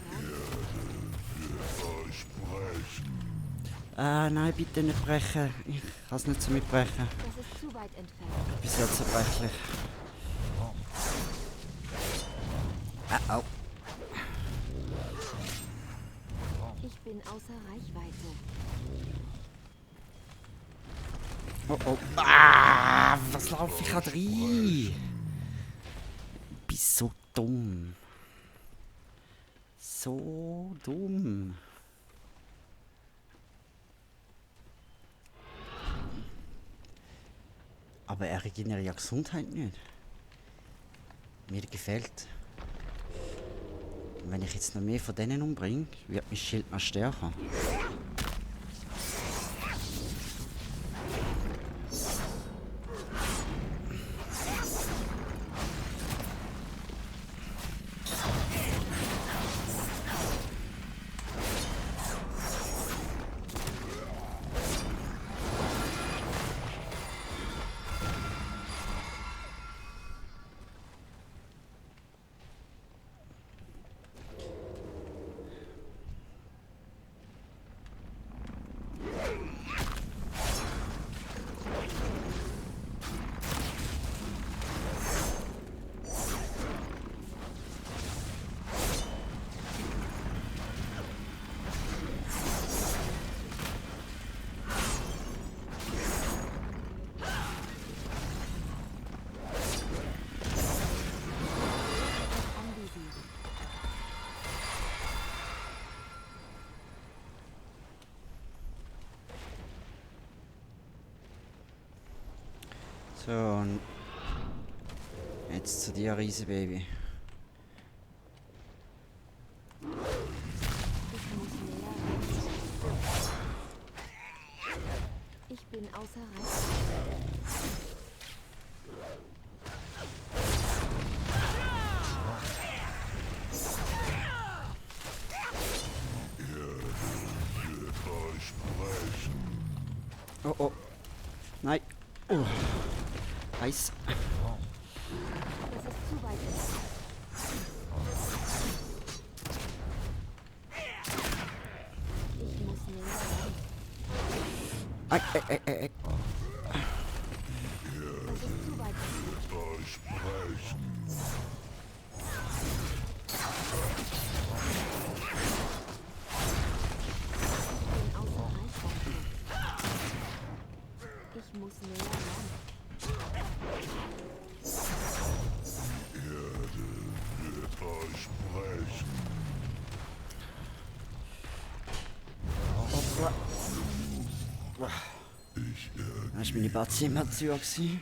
ran. Nein, bitte nicht brechen. Ich kann es nicht so mitbrechen. Das ist zu weit entfernt. Bis jetzt zerbrechlich. Au. Ich bin außer Reichweite. Oh oh. Was laufe ich gerade rein? Ich bin so dumm. So dumm. Aber er regeneriert ja Gesundheit nicht. Mir gefällt. wenn ich jetzt noch mehr von denen umbringe, wird mein Schild noch stärker. So, und jetzt zu dir, Riesenbaby. Ich bin außer Reichweite. Oh oh. Nein. Oh. Eis. Das ist zu weit weg. Ich muss näher ran. Ei. Das ist zu weit weg. Ich muss näher ran. Da ist meine Batze immer zu gewesen.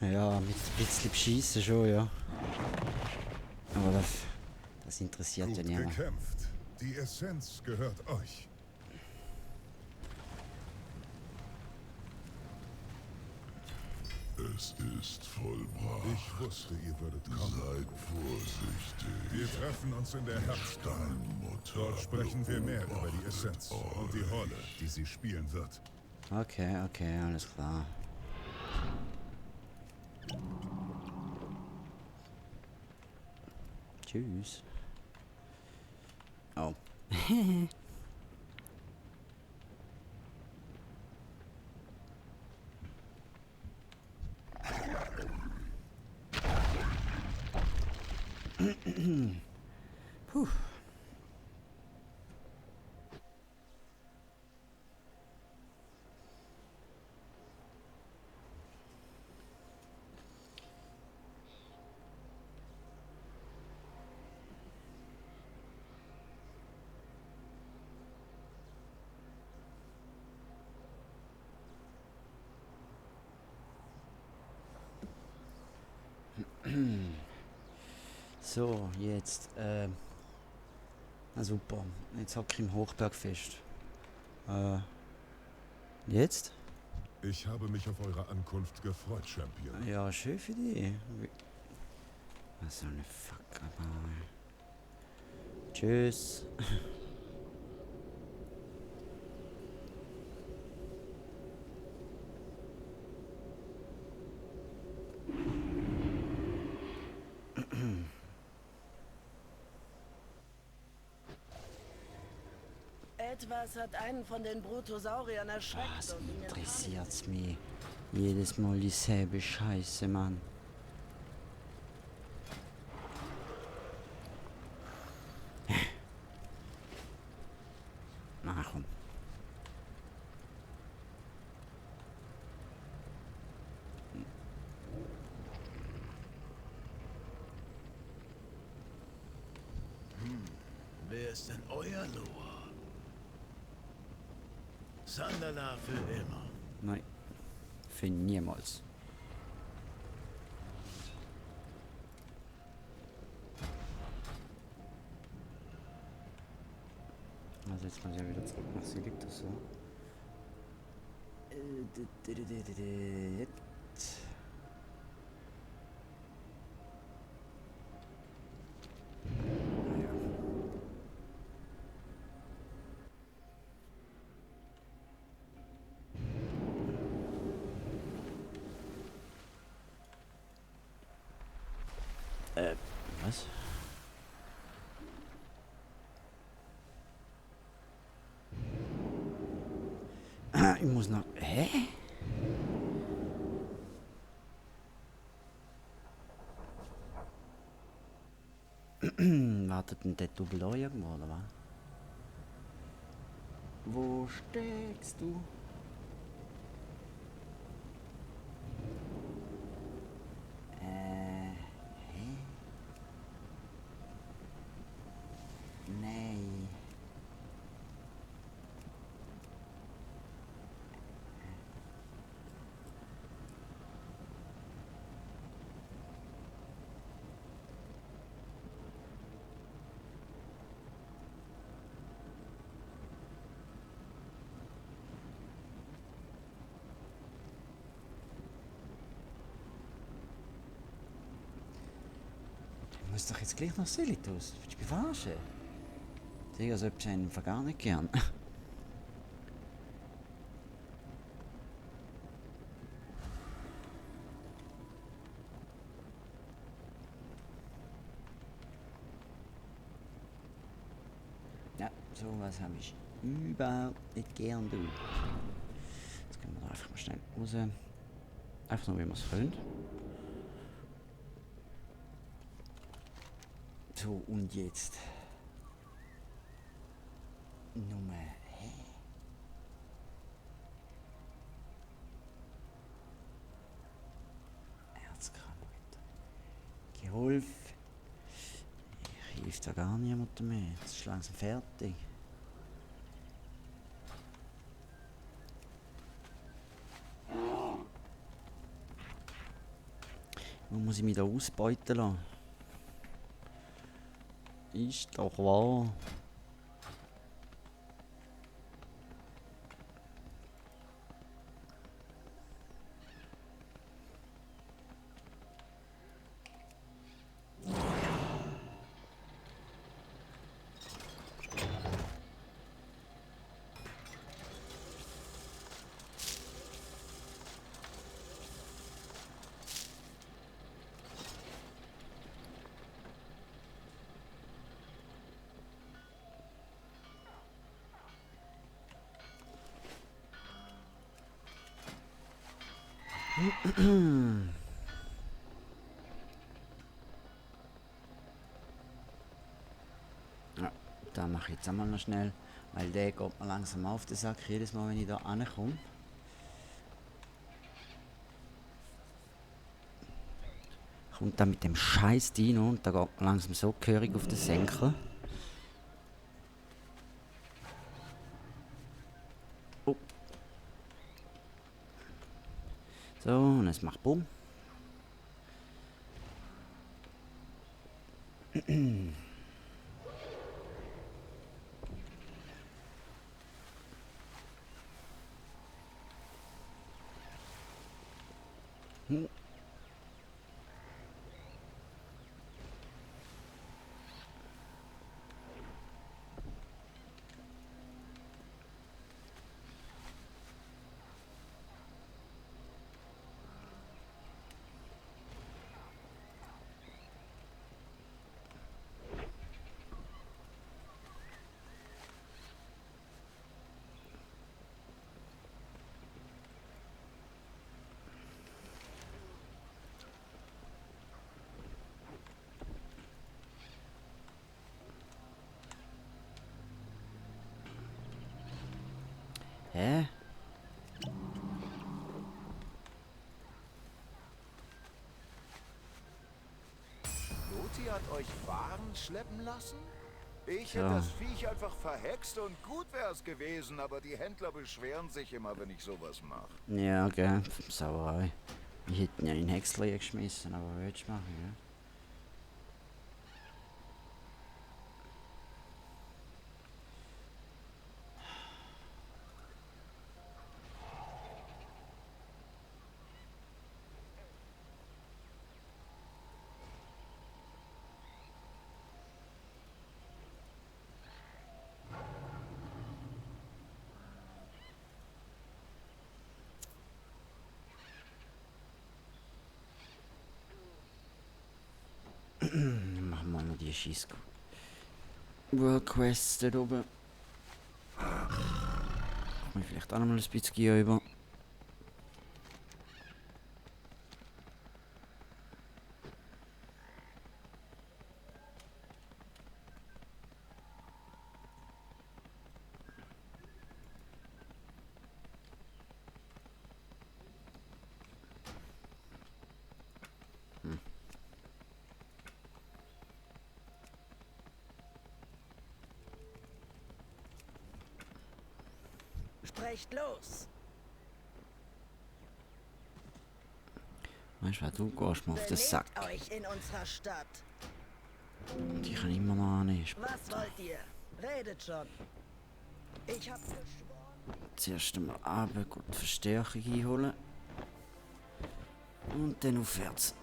Ja, mit ein bisschen Beschissen schon, ja. Aber das interessiert ja Gut niemand. gekämpft. Die Essenz gehört euch. Es ist vollbracht. Ich wusste, ihr würdet kommen. Seid vorsichtig. Wir treffen uns in der Herbstkammer. Dort sprechen wir mehr über die Essenz und die Rolle, die sie spielen wird. Okay, alles klar. Tschüss. Oh. Puh. So, jetzt, na super, jetzt hocke ich im Hochberg fest. Jetzt? Ich habe mich auf eure Ankunft gefreut, Champion. Ja, schön für dich. Was so eine Fuck, aber. Tschüss. Etwas hat einen von den Brutosauriern erschreckt. Was und ihn interessiert's mich? Jedes Mal dieselbe Scheiße, Mann. Na komm. Wer ist denn euer Noah? Sandala für immer. Nein. Für niemals. Also jetzt muss ich ja wieder zurück nach Silitus, so. Was? Ich muss noch... Hä? Wartet denn der Double da irgendwo, oder was? Wo steckst du? Hä? Nee. Du musst doch jetzt gleich nach Silitus. Willst du mich verarschen? Digga, so etwas einen gar nicht gern. Ja, sowas habe ich überhaupt nicht gern, du. Jetzt gehen wir da einfach mal schnell raus. Einfach nur, wie man es füllt. So, und jetzt. Nummer. Hä? Herzkrankheit. Geholfen. Ich hilft da gar niemand mehr. Jetzt ist langsam fertig. Wo muss ich mich da ausbeuten lassen? Ist doch wahr. Ja, da mache ich jetzt einmal noch schnell, weil der geht mir langsam auf den Sack, jedes Mal wenn ich da ankomme. Kommt dann mit dem scheiß Dino und da geht mir langsam so gehörig auf den Senker. Oh. So, und es macht Bumm. Hä? Loti hat euch Waren schleppen lassen? Ich So. hätte das Viech einfach verhext und gut wär's gewesen, aber die Händler beschweren sich immer, wenn ich sowas mache. Ja, gell, Sauerei. Ich hätte ihn ja in Häcksler geschmissen, aber was willst du machen, ja? Machen wir noch die Schieß World Quest dort oben. Kommen wir vielleicht auch noch mal ein bisschen über. Sprecht los! Weißt du, du gehst mir auf den Sack. Euch in unserer Stadt. Und ich kann immer noch nicht. Was wollt ihr? Redet schon. Ich hab geschworen. Zuerst einmal runter, gut Verstärkung einholen. Und dann aufwärts.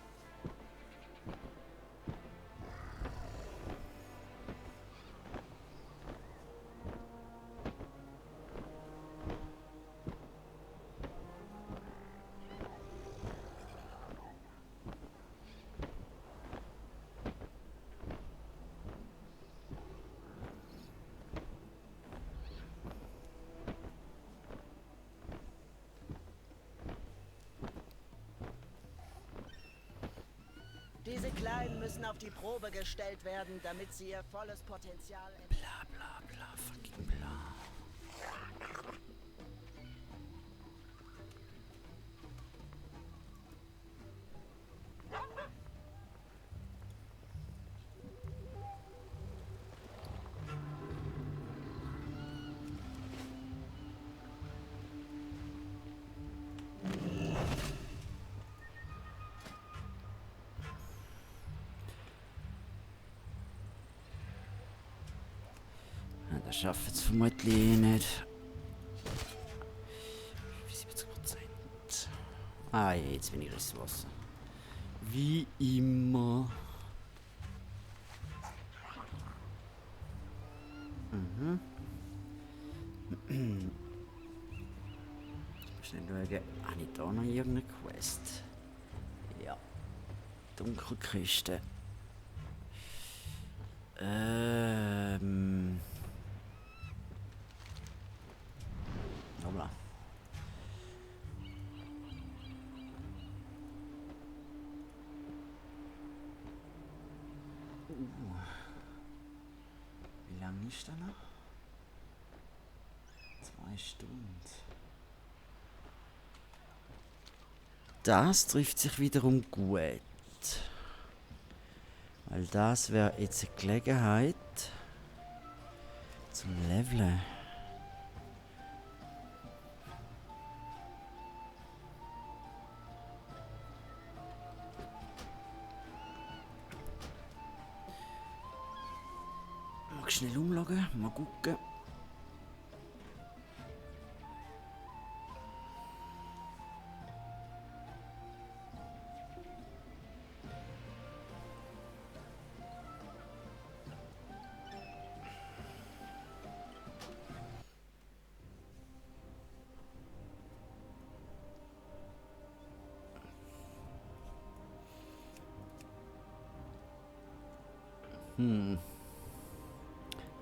Diese Kleinen müssen auf die Probe gestellt werden, damit sie ihr volles Potenzial entfalten. Bla bla bla, fucking bla. Das schafft es vermutlich nicht. 70%. Ah, jetzt bin ich das Wasser. Wie immer. Mhm. Schnell schauen. Habe ich da noch irgendeine Quest? Ja. Dunkelkiste. Hoppla. Wie lange ist da noch? 2 Stunden. Das trifft sich wiederum gut. Weil das wäre jetzt eine Gelegenheit zum Leveln. Mal schnell umloggen, mal gucken.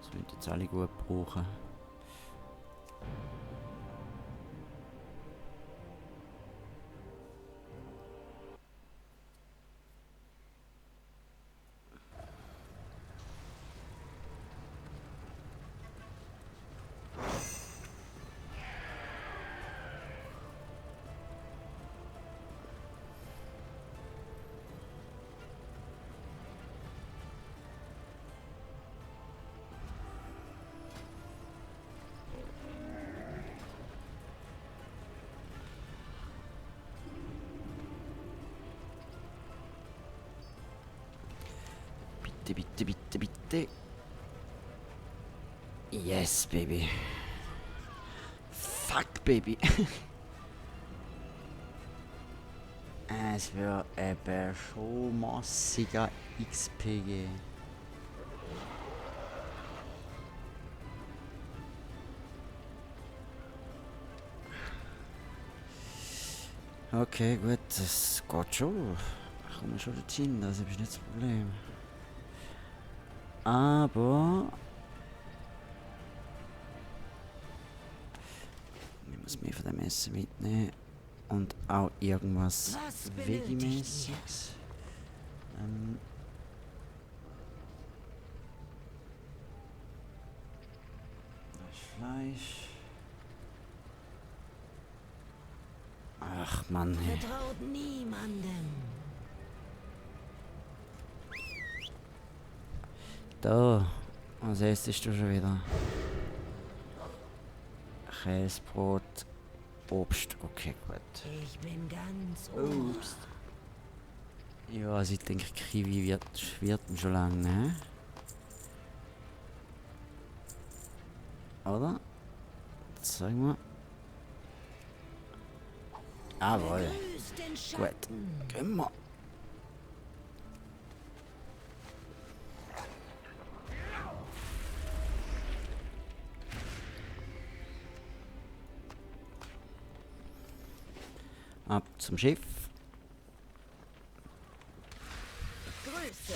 Das könnte jetzt alle gut brauchen. Bitte, bitte, bitte, bitte. Yes, Baby. Fuck, Baby. Es wird eben schon massiger XP geben. Okay, gut, das geht schon. Ich komme schon dorthin, das ist nicht das Problem. Aber ich muss mehr von dem Essen mitnehmen. Und auch irgendwas Veggie-mäßiges. Das Fleisch. Ach Mann. Hey. Vertraut niemandem. Da. Was isst du schon wieder? Käsebrot. Obst. Okay, gut. Ich bin ganz Obst. Ja, also ich denke, Kiwi wird schon lange, ne? Oder? Sag mal. Jawohl. Gut. Gehen wir. Ab zum Schiff. Grüße.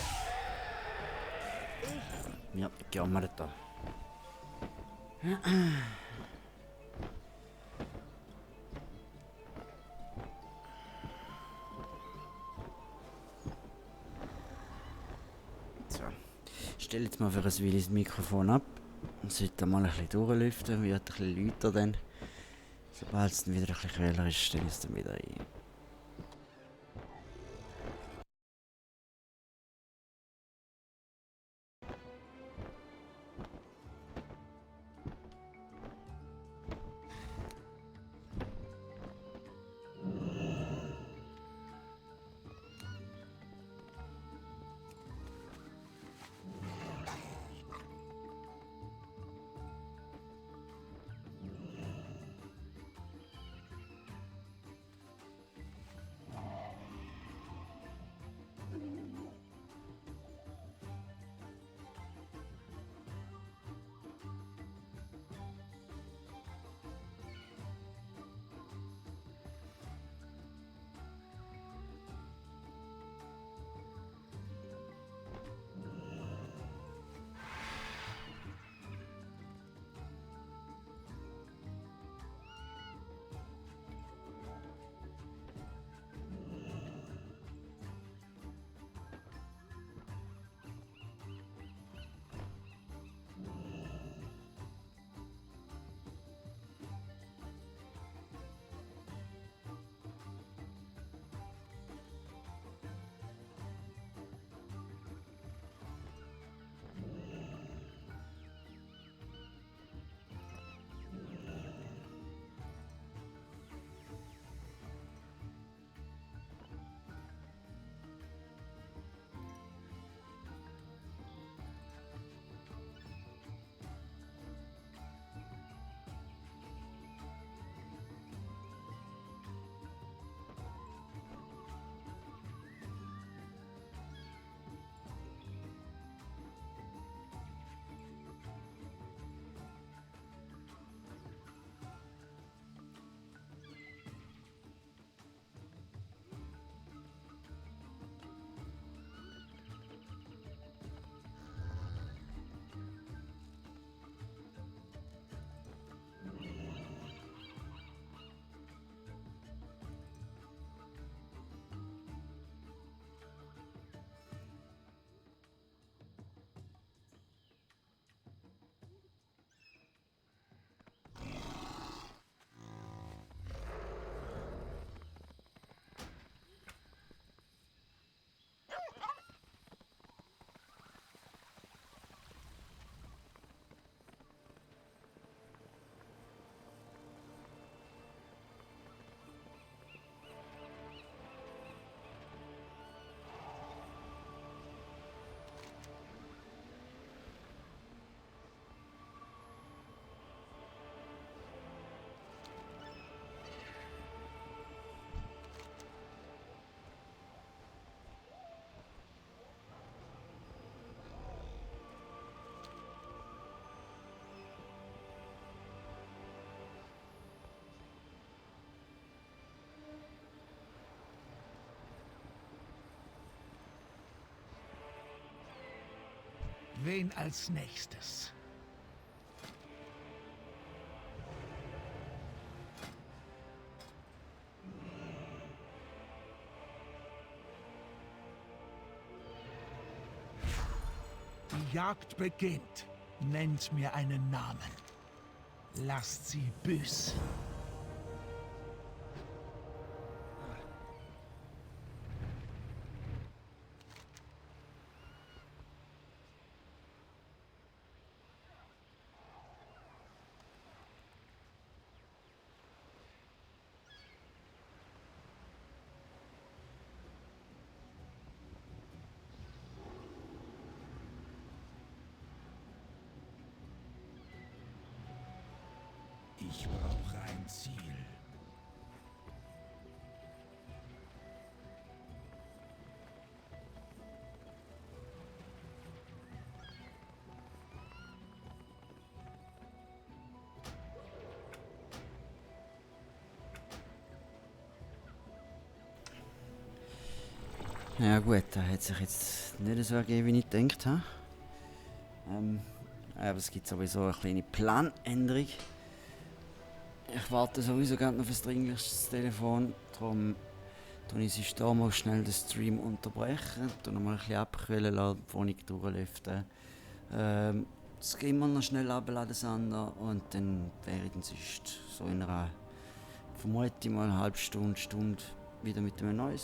Ja, gehen wir da. So. Ich stelle jetzt mal für ein Weile das Mikrofon ab. Und sollte mal ein bisschen durchlüften, wird ein bisschen lauter dann. Sobald es dann wieder ein bisschen kühler ist, stelle ich es dann wieder ein. Wen als nächstes? Die Jagd beginnt. Nennt mir einen Namen. Lasst sie büßen. Ich brauche ein Ziel. Ja gut, das hat sich jetzt nicht so ergeben, wie ich gedacht habe. Aber es gibt sowieso eine kleine Planänderung. Ich warte sowieso gerade noch auf ein dringliches Telefon, darum tue ich sonst hier mal schnell den Stream unterbrechen, tue noch mal ein bisschen abkühlen lassen, bevor ich durchläuft. Das gehen wir noch schnell abladen, Sander, und dann wäre ich dann sonst so in einer, vermute ich mal, eine halbe Stunde wieder mit einem neuen